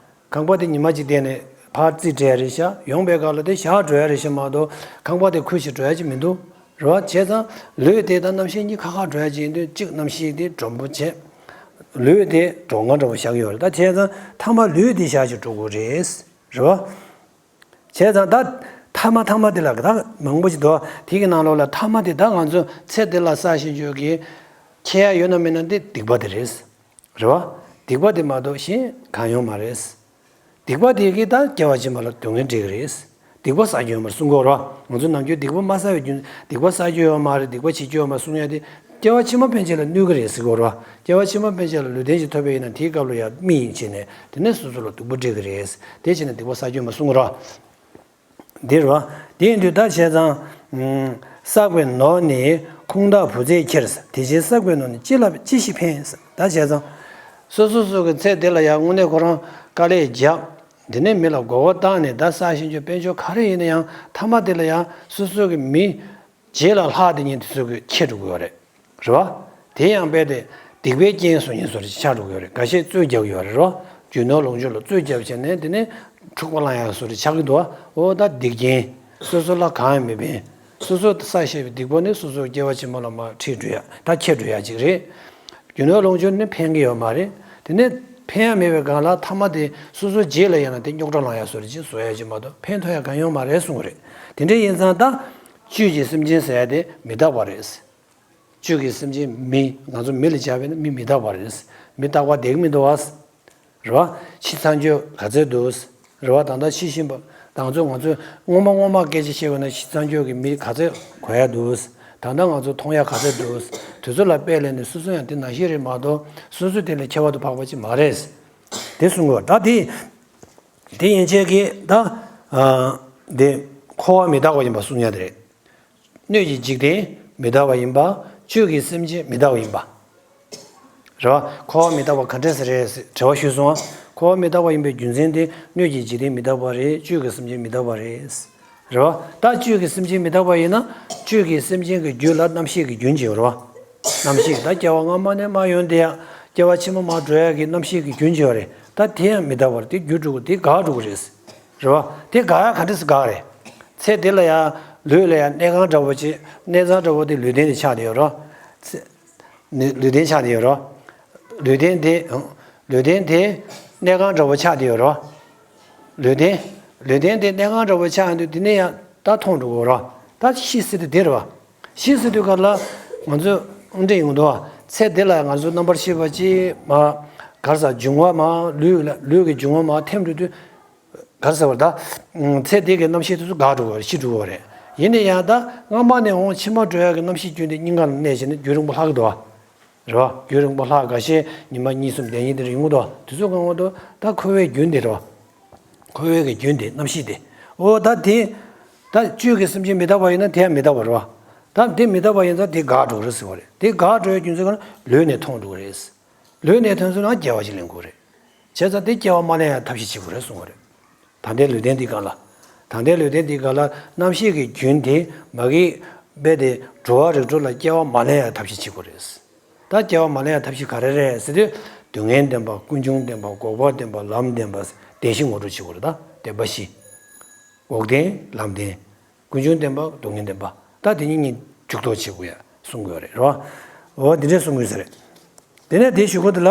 ཁང་པ་དེ་ཉི་མ་གཅིག་བསྡད་ནས་ཕར་རྩིས་སྤྲད་ཡ་རེད་ཤག་ཡོང་པའི་སྐབས་ལ་དེ་བཞག་འགྲོ་ཡ་རེད་ཤག་མ་གཏོགས་ཁང་པ་དེ་ཁུར་ཞིག་འགྲོ་ཡ་ཅིག་མི་འདུག་རེད་བ། བྱས་ཙང་ལུས་དེ་དང་རྣམ་ཤེས་གཉིས་ཁ་ཁ་འགྲོ་ཡ་ཅིག་ཡིན་དུས་གཅིག་རྣམ་ཤེས་དེ་མགྲོན་པོ་བྱས། ལུས་དེ་མགྲོན་ཁང་འདྲ་བོ་བཞག་ཡོད་རེད། ད་བྱས་ཙང་མཐའ་མ་ལུས་དེ་བཞག་ཅིག་འགྲོ་དགོས་རེད། རེད་བ། བྱས་ཙང་ད་མཐའ་མ་མཐའ་མ་དེ་ལ་ད་མང་པོ་ཞིག་འདུག་དེ་གི་ནང་ལོགས་ལ་མཐའ་མ་དེ་ད་ང་ཚོ་ཚེ་འདི་ལ་བསགས་ཤིང་བརྗོད་ཀྱི་ཁྱེད་ཡ་ཡོད་ན་མེད་ན་དེ་སྡིག་པ་དེ་རེད། རེད་བ། སྡིག་པ་དེ་མ་གཏོགས་གཞན་གང་ཡོང་མ་རེད། སྡིག་པ་དེ་གིས་ད་སྐྱེ་བ་ཕྱི་མ་ལ་སྡུག་བསྔལ་སྤྲད་ཀྱི་རེད། སྡིག་པ་བསགས་རྒྱུ་ཡོད་མ་རེད་གསུང་གི་ཡོད་རེད་བ། ང་ཚོ་ནམ་རྒྱུན་སྡིག་པ་མ་བསགས་པའི་རྒྱུ་སྡིག་པ་བསགས་རྒྱུ་ཡོད་མ་རེད། སྡིག་པ་བྱེད་རྒྱུ་ཡོད་མ་རེད་གསུང་ཡ་དེ་སྐྱེ་བ་ཕྱི་མ་ཕན་ཆད་ལ་གནོད་ཀྱི་རེད་ཟེར་གྱི་ཡོད་རེད་བ། སྐྱེ་བ་ཕྱི་མ་ཕན་ཆད་ལ་ལུས་རྟེན་ཞིག་ཐོབ་པ་ཡིན་ན་དེའི་སྐབས་ལ་ཡང་རྨི་ཡིན་བྱས་ནས་དེ་ནས་སོ་སོ་ལ་སྡུག་པོ་སྤྲད་ཀྱི་རེད། དེ་བྱས་ནས་སྡིག་པ་བསགས་རྒྱུ་ཡོད་མ་རེད་གསུང་གི་ཡོད་རེད་བ། འདི་རེད་བ། དེ་ཡིན་དུས་ད་བྱས་ཙང་། བསགས་པའི་ནོར་ནི་ཁུངས་དག་བུ་ཚས་ཁྱེར། དེ་བཞིན་བསགས་པའི་ནོར་ནི་ཅི་ལ་ཅི་ཞིག་ཕན། ད་བྱས་ཙང་། སོ་སོ་སོ་གི་ཚེ་འདི་ལ་ཡང་དངོས་གནས་ཁོ་རང་དཀའ་ལས་བརྒྱབ། དེ་ནས་མི་ལ་མགོ་སྐོར་བཏང་ནས་ད་བསགས་ཤིང་བརྗོད་དཔལ་འབྱོར་ག་རེ་ཡིན་ན་ཡང་མཐའ་མ་དེ་ལ་ཡང་སོ་སོ་གི་མི་རྗེས་ལ་ལྷག་དེ་ཉིད་དེ་ཚོ་གིས་ཁྱེར་འགྲོ་གི་ཡོད་རེད། རེད་བ། དེ་ཡང་རྦད་དེ་སྡིག་པའི་རྐྱེན་སུ་ཡིན་བཟོ་འདྲ་ཅིག་ཆགས་འགྲོ་གི་ཡོད་རེད། འགའ་ཤས་རྩོད་རྒྱག་གི་ཡོད་རེད་རོ། རྒྱུ་ནོར་ལོངས་སྤྱོད་ལ་རྩོད་རྒྱབ་བྱས་ནས་དེ་ནས་འཁྲུག་པ་བསླང་ཡག་བཟོ་འདྲ་ཆགས་ཀྱི་འདུག་བ། འོ་ད་སྡིག་རྐྱེན། སོ་སོ་ལ་གང་ཡང་མི་ཕན། སོ་སོ་བསགས་བཞག་པའི་སྡིག་པ་ནི་སོ་སོའི་སྐྱེ་བ་ཕྱི་མ་ལ་མར་ཁྲིད་འགྲོ་ཡ། ད་ཁྱེར་འགྲོ་ཡ་ཅིག་རེད། རྒྱུ་ནོར་ལོངས་སྤྱོད་ནི་ཕན་གྱི་ཡོད་མ་རེད། དེ་ནས་ཕན་ཡ་མེད་པའི་སྒང་ལ་མཐའ་མ་དེ་སོ་སོའི་རྗེས་ལ་ཡང་ན་དེ་རྙོག་དྲ་ལངས་ཡ་བཟོ་འདྲ་ཅིག་བཟོ་ཡ་ཅིག་མ་གཏོགས་ཕན་ཐོགས་ཡ་གང་ཡོད་མ་རེད་གསུངས་པ་རེད། དེ་འདྲ་ཡིན་ཙང་ད་བཅུད་ཀྱི་སེམས་ཅན་ཟེར་ཡ་དེ་མི་རྟག་པ་རེད། བཅུད་ཀྱི་སེམས་ཅན་མི། ང་ཚོ་མི་ལ་སྦྱར་བས་ན་མི་མི་རྟག་པ་རེད། མི་རྟག་པ་བསྡད་ཀྱི་མི་འདུག་བ། རེད་བ། ཤི་ཚར་རྒྱུ་ག་ཚོད་འདུག་རེད་བ། ད་ལྟ་ཤི་བཞིན་པ་ང་ཚོ་ང་ཚོས་སྔོན་མ་སྔོན་མ་སྐད་ཆ་བཤད་དགོས་ན་ཤི་ཚར་རྒྱུ་གི་མི་ག་ཚོད་གོ་ཡ་འདུག་ད་ལྟ་ང་ཚོ་མཐོང་ཡ་ག་ཚོད་འདུག་དེ་ཚོ་ལ་དཔག་ལས་ནས་སོ་སོ་ཡང་དེ་ནང་བཞིན་རེད་མ་གཏོགས་སོ་སོ་དེ་ལས་ཁྱད་པར་དུ་འཕགས་པ་ཅིག་མ་རེད། དེ་གསུང་དགོས། ད་དེ་དེ་ཡན་ཆད་ཀྱིས་ད་དེ་འཁོར་བ་མི་རྟག་པ་ཡིན་པ་གསུང་ཡ་དེ་རེད། སྣོད་ཀྱི་འཇིག་རྟེན་མི་རྟག་པ་ཡིན་པ། བཅུད་ཀྱི་སེམས་ཅན་མི་རྟག་པ་ཡིན་པ། རེད་བ། འཁོར་བ་མི་རྟག་པ་ག་འདྲས་སེ་རེད་ཟེར་དྲི་བ་ཞུས་སོང་ང་། འཁོར་བ་མི་རྟག་པ་ཡིན་པའི་རྒྱུ་མཚན་དེ་སྣོད་ཀྱི་འཇིག་རྟེན་མི་རྟག་པ་རེད། བཅུད་ཀྱི་སེམས་ཅན་མི་རྟག་པ་རེད། རེད་བ། ད་བཅུད་ཀྱི་སེམས་ཅན་མི་རྟག་པ་ཡིན་ན་བཅུད་ཀྱི་སེམས་ཅན་གྱི་རྒྱུད་ལ་རྣམ་ཤེས་ཀྱི་རྒྱུན་ཅིག་ཡོད་རེད་བ། རྣམ་ཤེས་ད་སྐྱེ་བ་སྔ་མ་ནས་མར་ཡོང་དེ་ཡང་སྐྱེ་བ་ཕྱི་མ་མར་འགྲོ་ཡ་གི་རྣམ་ཤེས་ཀྱི་རྒྱུན་ཅིག་ཡོད་རེད། ད་དེ་ཡང་མི་རྟག་པར་དེ་འགྱུར་འགྲོ་གི། དེ་འགག་འགྲོ་གི་རེད། རེད་བ། དེ་འགག་ཡ་ག་འདྲ་སེ་འགག་རེད། ཚེ་འདི་ལ་ཡང་ལུས་ལ་ཡང་གནས་ཁང་འདྲ་བོ་ཅིག་གནས་ཚང་འདྲ་བོ་དེ་ལུས་རྟེན་དེ་ཆགས་བསྡད་ཡོད་རེད་བ། ཚེ་ནི་ལུས་རྟེན་ཆགས་བསྡད་ཡོད་རེད་བ། ལུས་རྟེན་དེ་ལུས་རྟེན་དེ་གནས་ཁང་འདྲ་བོ་ཆགས་བསྡད་ཡོད་རེད་བ། ལུས་རྟེན། ལུས་རྟེན་དེ་གནས་ཁང་འདྲ་བོ་ཆགས་ཡོང་དུས་དེ་ནས་ཡང་ད་ཐོང་འགྲོ་གི་རེད་བ། ད་ཤི་ཟེར་དུས་དེ་རེད་བ། ཤི་ཟེར་དུས་ག་ལ་ང་ཚོ་དངོས་འབྲེལ་ཡོང་འདུག་བ། ཚེ་འདི་ལ་ང་ཚོ་རྣམ་པར་ཤེས་པ་ཅིག་མ་ག་རེ་ཟ། འབྱུང་བ་མ་ལུས་ལ་ལུས་ཀྱི་འབྱུང་བ་མ་ཐེམ་འགྲོ་དུས། ག་རེ་ཟེར་བ་ད། ཚེ་འདི་གི་རྣམ་ཤེས་དེ་ཚོ་འགག་འགྲོ་གི་རེད། ཤི་འགྲོ་གི་རེད། ཡིན་ན་ཡང་ད་སྔ་མ་ནས་འོང་ཕྱི་མ་འགྲོ་ཡ་གི་རྣམ་ཤེས་རྒྱུན་དེ་སྙིང་ག་ལ་གནས་བྱས་ནས་རྒྱུན་རིང་པོ་ལྷག་གི་འདུག་བ། རེད་བ། རྒྱུན་རིང་པོ་ལྷག་འགའ་ཤས་ཉི་མ་གཉིས་གསུམ་བསྡད་མཁན་དེ་འདྲ་ཡོང་གི་འདུག་བ། དེ་ཚོ་གང་བ་དུ་ད་འཁོར་བའི་རྒྱུན་དེ་རེད་བ། འཁོར་བའི་གི་རྒྱུན་དེ་རྣམ་ཤེས་དེ། འོ་ད་དེ། ད་བཅུད་ཀྱི་སེམས་ཅན་མི་རྟག་པ་ཡིན་ན་དེ་ཡང་མི་རྟག་པ་རེད་བ། ད་དེ་མི་རྟག་པ་ཡིན་ཙང་དེ་འགག་འགྲོ་གི་རེད་ཟེར་བ་རེད། དེ་འགག་འགྲོ་ཡའི་རྒྱུ་མཚན་ག་ལ་ལུས་ནས་ཐོང་འགྲོ་གི་རེད། ལུས་ནས་ཐོན་སོང་ན་སྐྱེ་བ་ཞིག་ལེན་དགོས་རེད། བྱས་ཙང་དེ་སྐྱེ་བ་མ་ལེན་ཡ་ཐབས་ཤེས་བྱེད་དགོས་རེད་གསུངས་པ་རེད། ད་ལྟའི་ལུས་རྟེན་འདི་སྒང་ལ། ད་ལྟའི་ལུས་རྟེན་འདི་སྒང་ལ་རྣམ་ཤེས་ཀྱི་རྒྱུན་དེ་མ་གི་རྦད་དེ་འགྲོ་བ་རིགས་དྲུག་ལ་སྐྱེ་བ་མ་ལེན་ཡ་ཐབས་ཤེས་བྱེད་དགོས་རེད། ད་སྐྱེ་བ་མ་ལེན་ཡ་ཐབས་ཤེས་ག་རེ་རེད་ཟེར་དུས། སྡུག་བསྔལ་བདེན་པ། ཀུན་འབྱུང་བདེན་པ། འགོག་པ་བདེན་པ། ལམ་བདེན་པ། བདེན་བཞི་ངོ་སྤྲོད་བྱེད་དགོས་རེད། ད་བདེན་པ་བཞི། འགོག་བདེན། ལམ་བདེན། ཀུན་འབྱུང་བདེན་པ། སྡུག་བསྔལ་བདེན་པ། ད་དེ་གཉིས་གཉིས་འཇུག་ལྡོག་བྱེད་དགོས་ཡ་གསུང་དགོས་རེད། རེད་བ། འོ་དེ་འདྲས་གསུང་དགོས་ས་རེད། དེ་ནས་དེའི་གཞུག་གུ་དེ་ལ།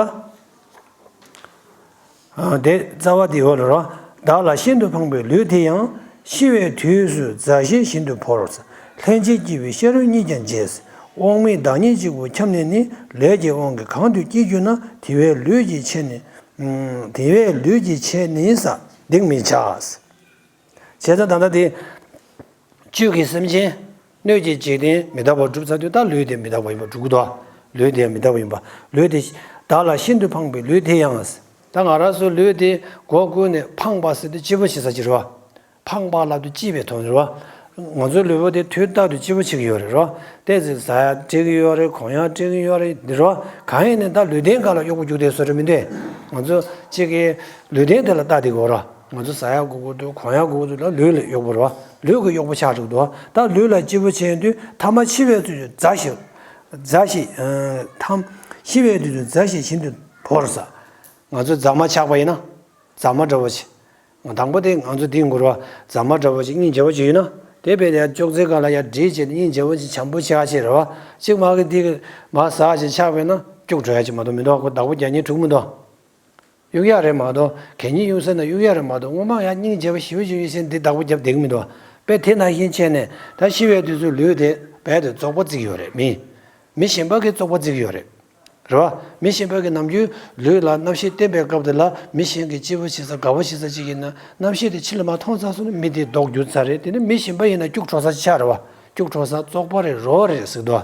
ཨ། དེ་རྩ་བ་དེ་འོ་ལ་རེད་བ། བདག་ལ་ཤིན་ཏུ་ཕངས་པའི་ལུས་དེ་ཡང་། ཤི་བའི་དུས་སུ་མཛའ་བཤེས་བཞིན་དུ་བོར། ལྷན་ཅིག་སྐྱེས་པའི་ཤ་རུས་གཉིས་ཀྱང་བརྗེད། དབང་མེད་བདག་ཉིད་གཅིག་པུ་འཁྱམས་ནས་ནི། ལས་ཀྱི་དབང་གིས་གང་དུ་སྐྱེ་གྱུར་ན། དེ་བས་ལུས་ཀྱི་ཆེད་ནི། དེ་བས་ལུས་ཀྱི་ཆེད་ནི་ས། སྡིག་མི་བྱ། བྱས་ཙང་ད་ལྟ་དེ། བཅུད་ཀྱི་སེམས་ཅན། སྣོད་ཀྱི་འཇིག་རྟེན་མི་རྟག་པར་གྲུབ་ཚར་དུས་ད་ལུས་དེ་མི་རྟག་པ་ཡིན་པ་གྲུབ་ཀྱི་འདུག་ལུས་དེ་མི་རྟག་པ་ཡིན་པ། ལུས་དེ། བདག་ལ་ཤིན་ཏུ་ཕངས་པའི་ལུས་དེ་ཡང་། ད་ང་རང་ཚོ་ལུས་དེ་སྒོ་ཀུན་ནས་ཕངས་པ་ཟེར་དུས་སྐྱིད་པོ་བྱེད་ས་ཅིག་རེད་བ། ཕངས་པ་ལབ་དུས་སྐྱིད་པའི་དོན་རེད་བ། ང་ཚོའི་ལུས་པོ་དེ་དུས་རྟག་ཏུ་སྐྱིད་པོ་བྱེད་ཀྱི་ཡོད་རེད་རོ། ཏོག་ཙམ་ཟ་ཡ་སྤྲད་ཀྱི་ཡོད་རེད། གོན་ཡ་སྤྲད་ཀྱི་ཡོད་རེད་འདི་རོ། གང་ཡིན་ནའི་ད་ལུས་རྟེན་སྒང་ལ་གཡོག་པོ་རྒྱུག་བསྡད་བཟོ་འདྲ་མི་འདུག་ང་ཚོ་གཅིག་གིས་ལུས་རྟེན་དེ་ལ་ལྟ་བསྡད་དགོས་རོ། ང་ཚོ་ཟ་ཡ་དགོས་ཀྱི་འདུག་གོན་ཡ་དགོས་ཀྱི་འདུག་ལབ་ལུས་ལ་གཡོག་པོ་རེད་བ། ལུས་ཀྱི་གཡོག་པོ་ཆགས་འགྲོ་གི་འདུག་ད་ལུས་ལ་སྐྱིད་པོ་བྱེད་ཡོང་དུས་ཐ་མ་འཆི་བའི་དུས་སུ་མཛའ་བཤེས། མཛའ་བཤེས། ཐམ། འཆི་བའི་དུས་སུ་མཛའ་བཤེས་བཞིན་དུ་བོར་ས། ང་ཚོ་མཛའ་མ་ཆགས་པ་ཡིན་ན། མཛའ་མ་འདྲ་བོ་ཞིག་དང་པོ་དེ་ང་ཚོ་འདི་ཡིན་དགོས་རེད་བ། མཛའ་མ་འདྲ་བོ་ཞིག་སྙིང་རྗེ་བོ་ཞིག་ཡོད་ན། དེ་བས་ཡར་ཅོག་ཙེ་སྒང་ལ་ཡར་སྒྲིལ་བྱས་ནས་སྙིང་རྗེ་བོ་ཞིག་བྱམས་པོ་ཞིག་ཨ་ཅེ་རེད་བ། གཅིག་མ་གི་འདི་གི་མ་ཟ་ཞིག་ཆགས་པས་ན་སྐྱུག་བྲོ་ཡ་ཅིག་མ་གཏོགས་མི་འདུག་ཁོ་བདག་པོ་རྒྱག་སྙིང་འདོད་མི་འདུག་གཡུག་ཡ་རེད་མ་གཏོགས་གད་སྙིགས་གཡུག་ས་ན་གཡུག་ཡ་རེད་མ་གཏོགས་སྔོན་མ་ཡར་སྙིང་རྗེ་བོ་ཞེ་པོ་ཞིག་ཡོད་བཞིན་འདི་བདག་པོ་རྒྱབ་བསྡད་ཀྱི་མི་འདུག་དཔེ་དེ་ནང་བཞིན་བྱས་ནས་ད་ཤི་བའི་དུས་ཚོད་ལུས་དེ་རྦད་དེ་བཙོག་པ་བརྩི་གི་ཡོད་རེད། མི། མི་གཞན་པ་གིས་བཙོག་པ་བརྩི་གི་ཡོད་རེད། རེད་བ། མི་གཞན་པ་གིས་ནམ་རྒྱུན་ལུས་ལ་རྣམ་ཤེས་བརྟེན་པའི་སྐབས་དེ་ལ་མི་གཞན་གྱིས་སྐྱིད་པོ་བྱེད་ས་དགའ་པོ་བྱེད་ས་ཅིག་ཡིན་ན་རྣམ་ཤེས་དེ་ཕྱི་ལ་མར་མཐོང་ཚར་སོང་ན་མི་དེ་ལྡོག་གྱུར་ཚར་རེད། དེ་ནི་མི་གཞན་པ་ཡིན་ན་སྐྱུག་བྲོ་ས་ཅིག་ཆགས་རེད་བ། སྐྱུག་བྲོ་ས་བཙོག་པ་རེད། རོ་རེད་ཟེར་གི་འདུག་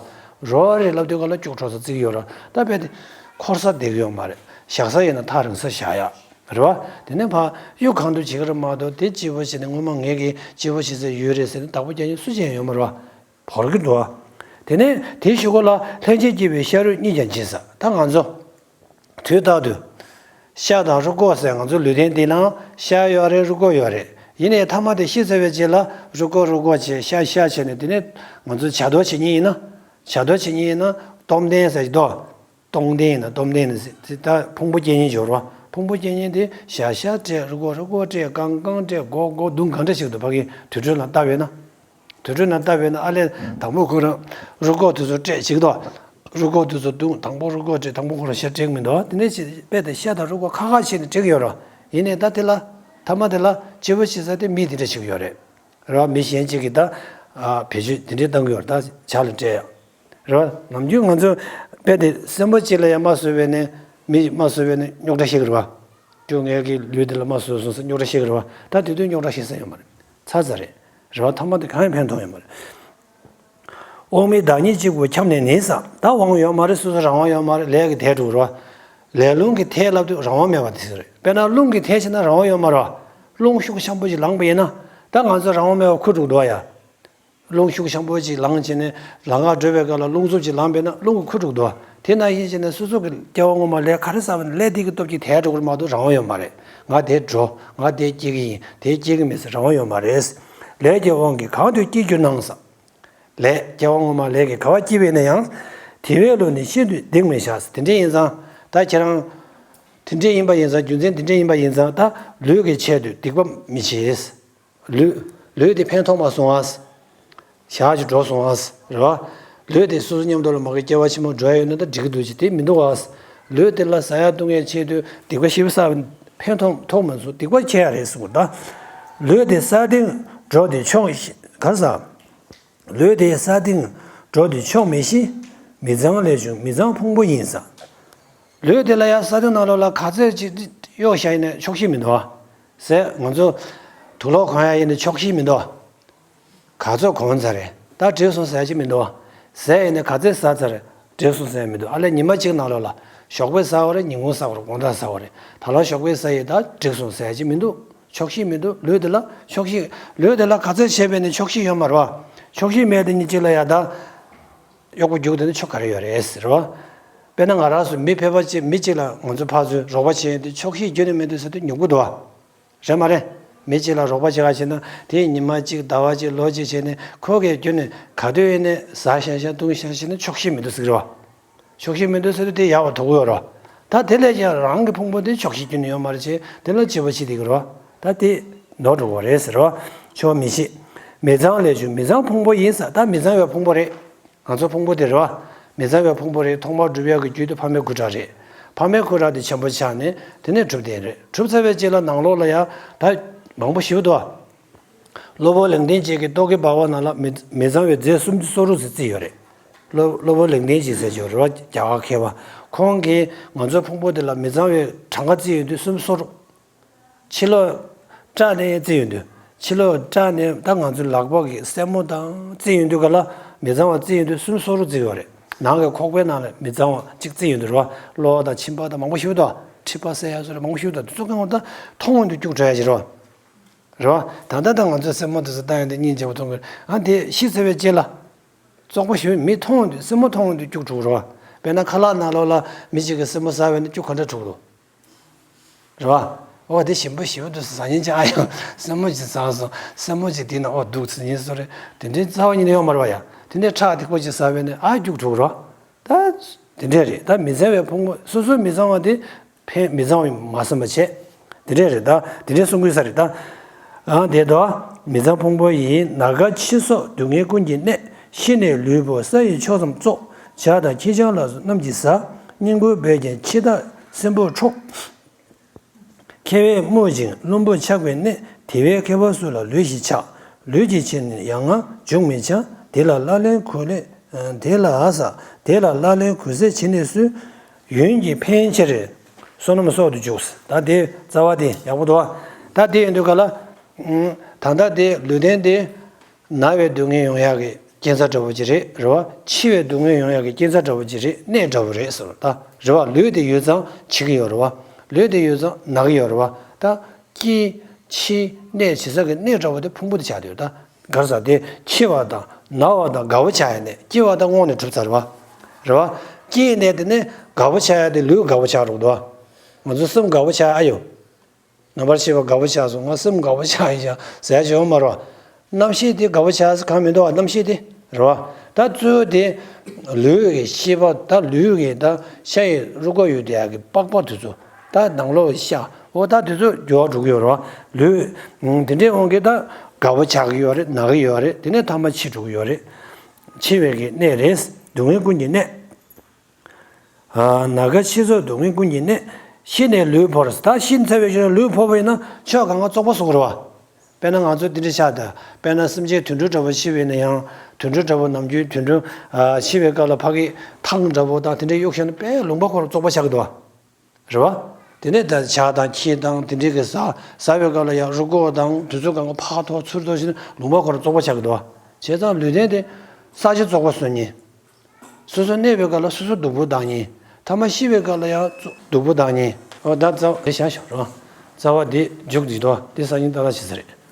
རོ་རེད་ལབ་དུས་ག་ལ་སྐྱུག་བྲོ་ས་བརྩི་གི་ཡོད་རེད། ད་དཔེ་དེ་འཁོར་ས་བསྡད་ཀྱི་ཡོད་མ་རེད། བཞག་ས་ཡིན་ན་ཐག་རིང་ས་བཞག་ཡ། རེད་བ། དེ་ནས་ཕར་གཡུག་གང་ཐུབ་བྱེད་ཀྱི་རེད་མ་གཏོགས་དེ་སྐྱིད་པོ་བྱེད་ནས་སྔོན་མ་ངེད་ཀྱིས་སྐྱིད་པོ་བྱེད་ས་ཡོད་རེད་ཟེར་ནས་བདག་པོ་རྒྱག་མཁན་སུ་གཅིག་ཡང་ཡོད་མ་རེད་བ། བོར་གྱི་འདུག་བ། དེ་ནས་དེའི་གཞུག་གུ་ལ་ལྷན་ཅིག་སྐྱེས་པའི་ཤ་རུས་གཉིས་ཀྱང་བརྗེད་ས། ད་ང་ཚོ་དུས་རྟག་ཏུ་ཤ་དང་རུས་ཁོག་ཟེར་ང་ཚོ་ལུས་རྟེན་འདི་ནང་ཤ་ཡོད་རེད། རུས་ཁོག་ཡོད་རེད། ཡིན་ནའི་ཐ་མ་དེ་ཤི་ཚར་བའི་རྗེས་ལ་རུས་ཁོག་རུས་ཁོག་བྱས་ཤ་ཤ་བྱས་ནས་དེ་ནས་ང་ཚོ་བྱ་དོར་བྱེད་མཁན་ཡིན་ན། བྱ་དོར་བྱེད་མཁན་ཡིན་ན་སྟོབས་ལྡན་ཟེར་གྱི་འདུག་སྟོང་ལྡན་ཡིན་ན་སྟོབས་ལྡན་ནི་ད་ཕུང་པོ་སྐྱེ་མཁན་སྦྱོར་བ། ཕུང་པོ་སྐྱེ་མཁན་དེ་ཤ་ཤ་སྤྲད། རུས་ཁོག་རུས་ཁོག་སྤྲད། རྐང་རྐང་སྤྲད། མགོ་མགོ་མདུང་གང་འདྲ་ཞིག་འདུག་ཕ་གི་དུས་ཚོད་ལ་ལྟ་བས་ན། དུས་ཚོད་ལ་ལྟ་བས་ན་ཨ་ལས་དང་པོ་ཁོ་རང་རུས་ཁོག་དེ་ཚོ་སྤྲད་ཅིག་དོ། རུས་ཁོག་དེ་ཚོ་མདུང་དང་པོ་རུས་ཁོག་སྤྲད། དང་པོ་ཁོ་རང་ཤ་སྤྲད་མི་འདུག་དེ་ནས་ཅི་དཔེ་དེ་ཤ་དང་རུས་ཁོག་ཁ་ཁ་བྱས་ནས་སྤྲད་ཀྱི་ཡོད་རེད། ཡིན་ནའི་ད་དེ་ལ་ཐ་མ་དེ་ལ་སྐྱིད་པོ་བྱེད་ས་དེ་མི་དེ་འདྲ་ཞིག་ཡོད་རེད། རེད་བ། མི་གཞན་གཅིག་གིས་ད་བེད་སྤྱོད་དེ་འདྲས་གཏང་གི་ཡོད་རེད། ད་བྱ་ལ་སྤྲད་ཡ། རེད་བ། ནམ་རྒྱུན་ང་ཚོ་དཔེ་དེ་གསོན་པོ་གཅིག་ལ་ཡང་མ་བཟོས་པས་ནས་མི་མ་བཟོས་པས་ནས་རྙོག་དྲ་ཤེས་ཀྱི་རེད་བ། ཁྱོད་ངའི་གི་ལུས་འདི་ལ་མ་བཟོས་སོང་ཟེར་རྙོག་དྲ་ཤེས་ཀྱི་རེད་བ། ད་དེ་དུས་རྙོག་དྲ་ཤེས་ས་ཡོད་མ་རེད། ཚར་ཚར་རེད། རེད་བ། ཐ་མ་དེ་གང་ཡང་ཕན་ཐོགས་ཡོད་མ་རེད། དབང་མེད་བདག་ཉིད་གཅིག་པུ་འཁྱམས་ནས་ནི་ས། ད་དབང་ཡོད་མ་རེད། སོ་སོ་རང་དབང་ཡོད་མ་རེད། ལས་ཀྱི་དལ་འགྲོ་རེད་བ། ལས་རླུང་གི་དལ་ལབ་དུས་རང་དབང་མེད་པ་དེ་ཟེར་རེད། དཔེར་ན་རླུང་གི་དལ་བྱས་ན་རང་དབང་ཡོད་མ་རེད་བ། རླུང་ཤུགས་ཆེན་པོ་ཞིག་ལངས་པ་ཡིན་ན་ད་ང་ཚོ་རང་དབང་མེད་པ་ཁུར་འགྲོ་གི་འདུག་བ་ཡ། རླུང་ཤུགས་ཆེན་པོ་ཅིག་ལངས་བྱས་ནས་ལམ་ཁ་བགྲོད་པའི་སྐབས་ལ་རླུང་འཚུབ་ཅིག་ལངས་པས་ན་རླུང་གིས་ཁུར་འགྲོ་གི་འདུག་དེ་ནང་བཞིན་བྱས་ནས་སོ་སོ་གི་སྐྱེ་བ་སྔོན་མ་ལས་ག་རེ་བསགས་པ་ན་ལས་དེ་གི་སྟོབས་ཀྱིས་དལ་འགྲོ་གི་རེད་མ་གཏོགས་རང་དབང་ཡོད་མ་རེད། ང་དེ་འགྲོ། ང་དེ་སྐྱེ་གི་ཡིན། དེ་སྐྱེ་གི་མིན་ཟེར་རང་དབང་ཡོད་མ་རེད། ལས་ཀྱི་དབང་གིས་གང་དུ་སྐྱེ་གྱུར་ནའང་ཟེར། ལས་སྐྱེ་བ་སྔོན་མ་ལས་ཀྱིས་ག་བ་སྐྱེས་པས་ན་ཡང་། དེ་བས་ལུས་ནི་ཤིན་ཏུ་སྡིག་མི་བྱ་ཟེར། དེ་འདྲ་ཡིན་ཙང་ད་ཁྱེད་རང་། དེ་འདྲས་ཡིན་པ་ཡིན་ཙང་། རྒྱུ་མཚན་དེ་འདྲས་ཡིན་པ་ཡིན་ཙང་། ད་ལུས་ཀྱི་ཆེད་དུ་སྡིག་པ་མི་བྱེད། ལུས་ལུས་དེ་ཕན་ཐོགས་མ་སོང་ཨ། ཞག་ཅིག་འགྲོ་སོང་ཨ། རེད་བ། ལུས་དེ་སོ་སོ་མཉམ་དུ་ལ་མ་གི་སྐྱེ་བ་ཕྱི་མ་འགྲོ་ཡ་ཡོད་ན་ད་འགྲིག་གི་འདུག་ཅེས་དེ་མི་འདུག་ཨ། ལུས་དེ་ལ་ཟ་ཡ་བཏུང་ཡའི་ཆེད་དུ་སྡིག་པ་ཞེ་པོ་བསགས་པ་ཕན་ཐོགས་ཐོགས་མ་སོང་། སྡིག་པ་ཁྱེར་ཡ་རེད་ཟེར་གོ། ད་ལུས་དེ་ས་སྟེང་འགྲོ་དེ་ཆོག་ག་ཟ། ལུས་དེ་ས་སྟེང་འགྲོ་དེ་ཆོག་མི་ཤེས། མི་གཙང་ལས་བྱུང་མི་གཙང་ཕུང་པོ་ཡིན་ས། ལུས་དེ་ལ་ཡ་ས་སྟེང་ནང་ལོགས་ལ་ག་ཚོད་ཅིག་གཡོག་བཞག་ཡིན་ན་ཆོག་ཤེས་མི་འདུག་ཨ། ཟས་ང་ཚོ་དུག་ལོག་གོན་ཡ་ཡིན་ན་ཆོག་ཤེས་མི་འདུག་ཨ། ག་ཚོད་གོན་ཚར་རེད། ད་འགྲིག་སོང་ཟེར་ཡ་ཅིག་མི་འདུག་ཨ། ཟས་ཡིན་ན་ག་ཚོད་ཟ་ཚར་རེད། འགྲིག་སོང་ཟེར་ཡ་མི་འདུག་ཨ། ལས་ཉི་མ་གཅིག་ནང་ལོགས་ལ་ཞོགས་པ་ཟ་བ་རེད། ཉིན་གུང་ཟ་བ་རེད། དགོང་དག་ཟ་བ་རེད། ད་ལོ་ཞོགས་པ་ཟ་ཡི་ད་འགྲིག་སོང་ཟེར་ཡ་ཅིག་མི་འདུག་ཆོག་ཤེས་མི་འདུག་ལུས་དེ་ལ་ཆོག་ཤེས། ལུས་དེ་ལ་ག་ཚོད་བྱས་པས་ནི་ཆོག་ཤེས་ཡོད་མ་རེད་བ། ཆོག་ཤེས་མེད་དེ་ཉིན་གཅིག་ལ་ཡ་ད་གཡོག་པོ་རྒྱུགས་དེ་ནི་ཆོག་ག་རེ་ཡོད་རེད་ཟེར་བ། དཔེར་ན་ང་རང་ཚོ་མི་ཕལ་པ་ཅིག་མི་གཅིག་ལ་ང་ཚོ་ཕར་ཚུར་རོགས་པ་བྱས་ཡོང་དུས་ཆོག་ཤེས་ཁྱོན་ནས་མེད་དུས་ཟེར་དུས་ཉོབ་གི་འདུག་བ། རེད་མ་རེད། མི་གཅིག་ལ་རོགས་པ་བྱེད་ག་བྱེད་ན་དེ་ཉི་མ་གཅིག་ཟླ་བ་གཅིག་ལོ་གཅིག་བྱས་ནས་ཁོ་གིས་ཁྱོན་ནས་ག་དུས་ཡིན་ནས་ཟ་ཤ་ཤ་བཏུང་ཤ་ཤ་ནས་ཆོག་ཤེས་མི་འདུག་ཟེར་གི་རེད་བ། ཆོག་ཤེས་མི་འདུག་ཟེར་དུས་དེ་ཡག་པ་དོ་གི་ཡོད་རེད་བ། ད་དེ་ལས་ཀྱང་རང་གི་ཕུང་པོ་དེ་ཆོག་ཤེས་ཁྱོན་ནས་ཡོད་མ་རེད་བྱས་དེ་ལ་སྤྱི་པ་ཕྱི་དེ་གི་རེད་བ། ད་དེ་ནོར་འགྲོ་གི་རེད་ཟེར་བ། ཆོག་མི་ཤེས། མི་གཙང་ལས་བྱུང་མི་གཙང་ཕུང་པོ་ཡིན་ས། ད་མི་གཙང་བའི་ཕུང་པོ་རེད། ང་ཚོ་ཕུང་པོ་དེ་རེད་བ། མི་གཙང་བའི་ཕུང་པོ་རེད། ཐོག་མར་སྒྲུབ་ཡག་གི་རྒྱུ་དེ་ཕ་མའི་སྐུ་དྲག་རེད། ཕ་མའི་སྐུ་དྲག་དེ་ཆེན་པོ་ཆགས་ནས་དེ་ནས་གྲུབ་བསྟན་རེད། གྲུབ་ཚར་བའི་རྗེས་ལ་ནང་ལོགས་ལ་ཡང་ད་མང་པོ་ཞིག་འདུག་བ། སློབ་དཔོན་ལེགས་ལྡན་འབྱེད་ཀྱི་རྟོག་གེ་འབར་བ་ནང་ལ་མི་མི་གཙང་བའི་རྫས་སུམ་ཅུ་སོ་དྲུག་ཟེར་བརྩིས་ཡོད་རེད། སློབ་སློབ་དཔོན་ལེགས་ལྡན་འབྱེད་ཟེར་ཅིག་ཡོད་རེད་བ། རྒྱ་གར་མཁས་པ། ཁོང་གིས་ང་ཚོའི་ཕུང་པོ་དེ་ལ་མི་གཙང་བའི་གྲངས་ཀ་བརྩིས་ཡོང་དུས་སུམ་ཅུ་སོ་དྲུག་ཕྱི་ལོགས་བཀྲག་ནས་བརྩིས་ཡོང་དུས། ཕྱི་ལོགས་བཀྲག་ནས་ད་ང་ཚོའི་ལག་པ་གི་སེན་མོ་དང་བརྩིས་ཡོང་དུས་ག་ལ་མི་གཙང་བ་བརྩིས་ཡོང་དུས་སུམ་ཅུ་སོ་དྲུག་བརྩིས་ཡོད་རེད། ནང་གི་ཁོག་པའི་ནང་ལ་མི་གཙང་བ་གཅིག་བརྩིས་ཡོང་དུས་རེད་བ། གློ་བ་དང་མཆིན་པ་དང་མང་པོ་ཞིག་འདུག་མཁྲིས་པ་བསལ་ཡ་སོགས་རེད། མང་པོ་ཞིག་འདུག་དེ་ཚོ་གང་ལྟར་མཐོང་ཡོང་དུས་སྐྱུག་བྲོ་ཡ་ཞིག་རེད་བ། རེད་བ། ད་ལྟ་ད་ང་ཚོའི་སེན་མོ་དེ་ཚོ་བཏང་ཡོང་དུས་སྙིང་རྗེ་པོ་མཐོང་གི་རེད། ཨ་དེ་ཤི་ཚར་བའི་རྗེས་ལ། བཙོག་པ་ཞིག་མི་མཐོང་དུས་སེན་མོ་མཐོང་དུས་སྐྱུག་བྲོ་གི་རེད་བ། དཔེར་ན་ཁ་ལག་ནང་ལོགས་ལ་མི་གཅིག་གིས་སེན་མོ་ཟ་བས་ན་སྐྱུག་ག་འདྲ་བྲོ་གི་འདུག་རེད་བ། འོ་དེ་ཞིམ་པོ་ཞེ་པོ་འདུག་ཟ་ཉན་ཅིག་ཨ་ཡང་སེན་མོ་ཅིག་ཟ་སོང་། སེན་མོ་ཅིག་དེ་ན་འོ་འདུག་ཟ་ཉན་སོ་རེད། དེ་འདྲའི་རྩ་བ་ཉིད་ནས་ཡོད་མ་རེད་བ་ཡ། དེ་འདྲའི་ཁྲག་ཐིགས་པོ་ཅིག་ཟ་བས་ན་ཨ་སྐྱུག་བྲོ་གི་རེད་བ། ད་དེ་འདྲས་རེད། ད་མི་གཙང་བའི་ཕུང་པོ་སོ་སོའི་མི་གཙང་བ་དེ་ཕན་མི་གཙང་བ་མ་བསམ་པ་བྱས། དེ་འདྲས་རེད། ད་དེ་འདྲས་གསུང་དགོས་ས་རེད་ད། ཨ་དེ་དོ། མི་གཙང་ཕུང་པོ་ཡིན། ན་རྒ་འཆི་སོགས་སྡུག་བསྔལ་ཀུན་གྱི་གནས། ཤི་ནས་ལུས་འཕོ་ས་ཡི་ཕྱོགས་ཙམ་བཙོག་བྱ་དང་ཁྱི་སྤྱང་ལ་སོགས་རྣམས་ཀྱིས་ཟ། སྙིང་ཁུང་བས་ཀྱང་འཆི་བདག་སྲིན་པོར་འཕྲོག་མཁས་པས་སྨོད་ཅིང་བླུན་པོར་ཆགས་པའི་གནས། དེ་བས་མཁས་པ་སུ་ལ་ལུས་ཞེས་བྱ། ལུས་ཀྱི་ཕྱིར་ནི་ཡང་ང་འཇུག་མི་བྱ། དེ་ལ་ལག་ལེན་གུས་ལས་དེ་ལ་ཟ། དེ་ལ་ལག་ལེན་གུས་ཟས་བྱིན་ནས་སུ། ཡོན་གྱི་ཕན་ཕྱིར། བསོད་ནམས་གསོག་ཏུ་འཇུག་ད་དེ་རྩ་བ་དེ་ཡག་པོ་འདུག་ད་དེ་ཡིན་དུས་ག་ལ། ད་ལྟ་དེ་ལུས་རྟེན་དེ། ན་བའི་སྡུག་བསྔལ་ཡོང་ཡག་གི་རྐྱེན་རྩ་འདྲ་བོ་ཅིག་རེད། རེད་བ། འཆི་བའི་སྡུག་བསྔལ་ཡོང་ཡག་གི་རྐྱེན་རྩ་འདྲ་བོ་ཅིག་རེད། གནས་འདྲ་བོ་རེད་ཟེར་བ་ད། རེད་བ། ལུས་དེ་ཡོད་ཙང་འཆི་གི་ཡོད་རེད་བ། ལུས་དེ་ཡོད་ཙང་ན་གི་ཡོད་རེད་བ། ད་སྐྱེ། འཆི། གནས་བྱེད་ས་གི་གནས་འདྲ་བོ་དེ་ཕུང་པོ་དེ་ཆགས་བསྡད་ཡོད་ད། ག་རེ་ཟེར་དེ་འཆི་བ་དང་ན་བ་དང་དགའ་བོ་ཆགས་ཡ་ནས་སྐྱེ་བ་ད་སྔོན་ནས་གྲུབ་ཚར་བ། རེད་བ། སྐྱེས་ནས་དེ་ནས་དགའ་བོ་ཆགས་ཡ་དེ་ལུས་དགའ་བོ་ཆགས་འགྲོ་གི་འདུག་བ། ང་ཚོ་སེམས་དགའ་བོ་ཆགས་ཡ་ཡོད། ནམ་མཁར་ཤི་བ་དགའ་བོ་ཆགས་སོང་། ང་སེམས་དགའ་བོ་ཆགས་ཡིན་ཤག་ཟེར་ཡ་ཅིག་ཡོད་མ་རེད་བ། རྣམ་ཤེས་དེ་དགའ་བོ་ཆགས་ས་གང་མི་འདུག་བ། རྣམ་ཤེས་དེ་རེད་བ། ད་གཙོ་བོ་དེ་ལུས་ཀྱི་ཤེས་པ། ད་ལུས་ཀྱི་ད་ཤ་ཡི་རུས་ཀ་ཡོད་དེ་ཡག་གི་པགས་པ་དེ་ཚོ། ད་ནང་ལོགས་ཤ་འོ་ད་དེ་ཚོ་འགྱུར་བ་འགྲོ་གི་ཡོད་རེད་བ། ལུས་དེ་འདྲའི་དབང་གིས་ད་དགའ་བོ་ཆགས་ཀྱི་ཡོད་རེད། ན་གི་ཡོད་རེད། དེ་ནས་ཐ་མ་འཆི་འགྲོ་གི་ཡོད་རེད། འཆི་བའི་གི་གནས་རེད། སྡུག་བསྔལ་ཀུན་གྱི་གནས། ན་རྒ་འཆི་སོགས་སྡུག་བསྔལ་ཀུན་གྱི་གནས། ཤི་ནས་ལུས་འཕོ་ར། ད་ཤི་ཚར་བའི་ཤུལ་ལུས་འཕོ་བ་ཡིན་ན་ཕྱོགས་གང་ག་བཙོག་པ་བཟོ་གི་རེད་བ། དཔེར་ན་ང་ཚོ་འདི་འདྲ་ཆགས་ད། དཔེར་ན་སེམས་ཅན་དུད་འགྲོ་འདྲ་བོ་ཤི་བ་ཡིན་ན་ཡང་དུད་འགྲོ་འདྲ་བོ་ནམ་རྒྱུན་དུད་འགྲོ་ཨ་ཤི་བའི་སྐབས་ལ་ཕ་གི་ཐང་འདྲ་བོ་དང་དེ་འདྲ་གཡུགས་བཞག་ན་དཔེ་ལུང་པ་ཁོ་རང་བཙོག་པ་ཆགས་ཀྱི་འདུག་བ། རེད་བ། དེ་ནས་ད་ཇ་དང་ཁྱི་དང་དེ་འདྲའི་གི་ཟ་ཟ་བའི་སྐབས་ལ་ཡང་རུས་ཁོག་དང་དེ་ཚོ་གང་ག་ཕར་འཐོར་ཚུར་འཐོར་བྱས་ན་ལུང་པ་ཁོ་རང་བཙོག་པ་ཆགས་ཀྱི་འདུག་བ། བྱས་ཙང་ལུས་རྟེན་དེ་ས་ཆ་བཙོག་པ་བཟོ་མཁན། སོ་སོ་གནས་པའི་སྐབས་ལ་སོ་སོ་སྡུག་པོ་བཏང་མཁན། ཐ་མ་ཤི་བའི་སྐབས་ལ་ཡང་སྡུག་པོ་བཏང་མཁན། འོ་ད་རྩ་བ་དེ་བཞག་ཤོག་རོགས། རྩ་བ་དེ་མཇུག་བསྡུས་དོ། དེ་སང་ཉིན་ཏག་ཏག་བྱེད་ས་རེད།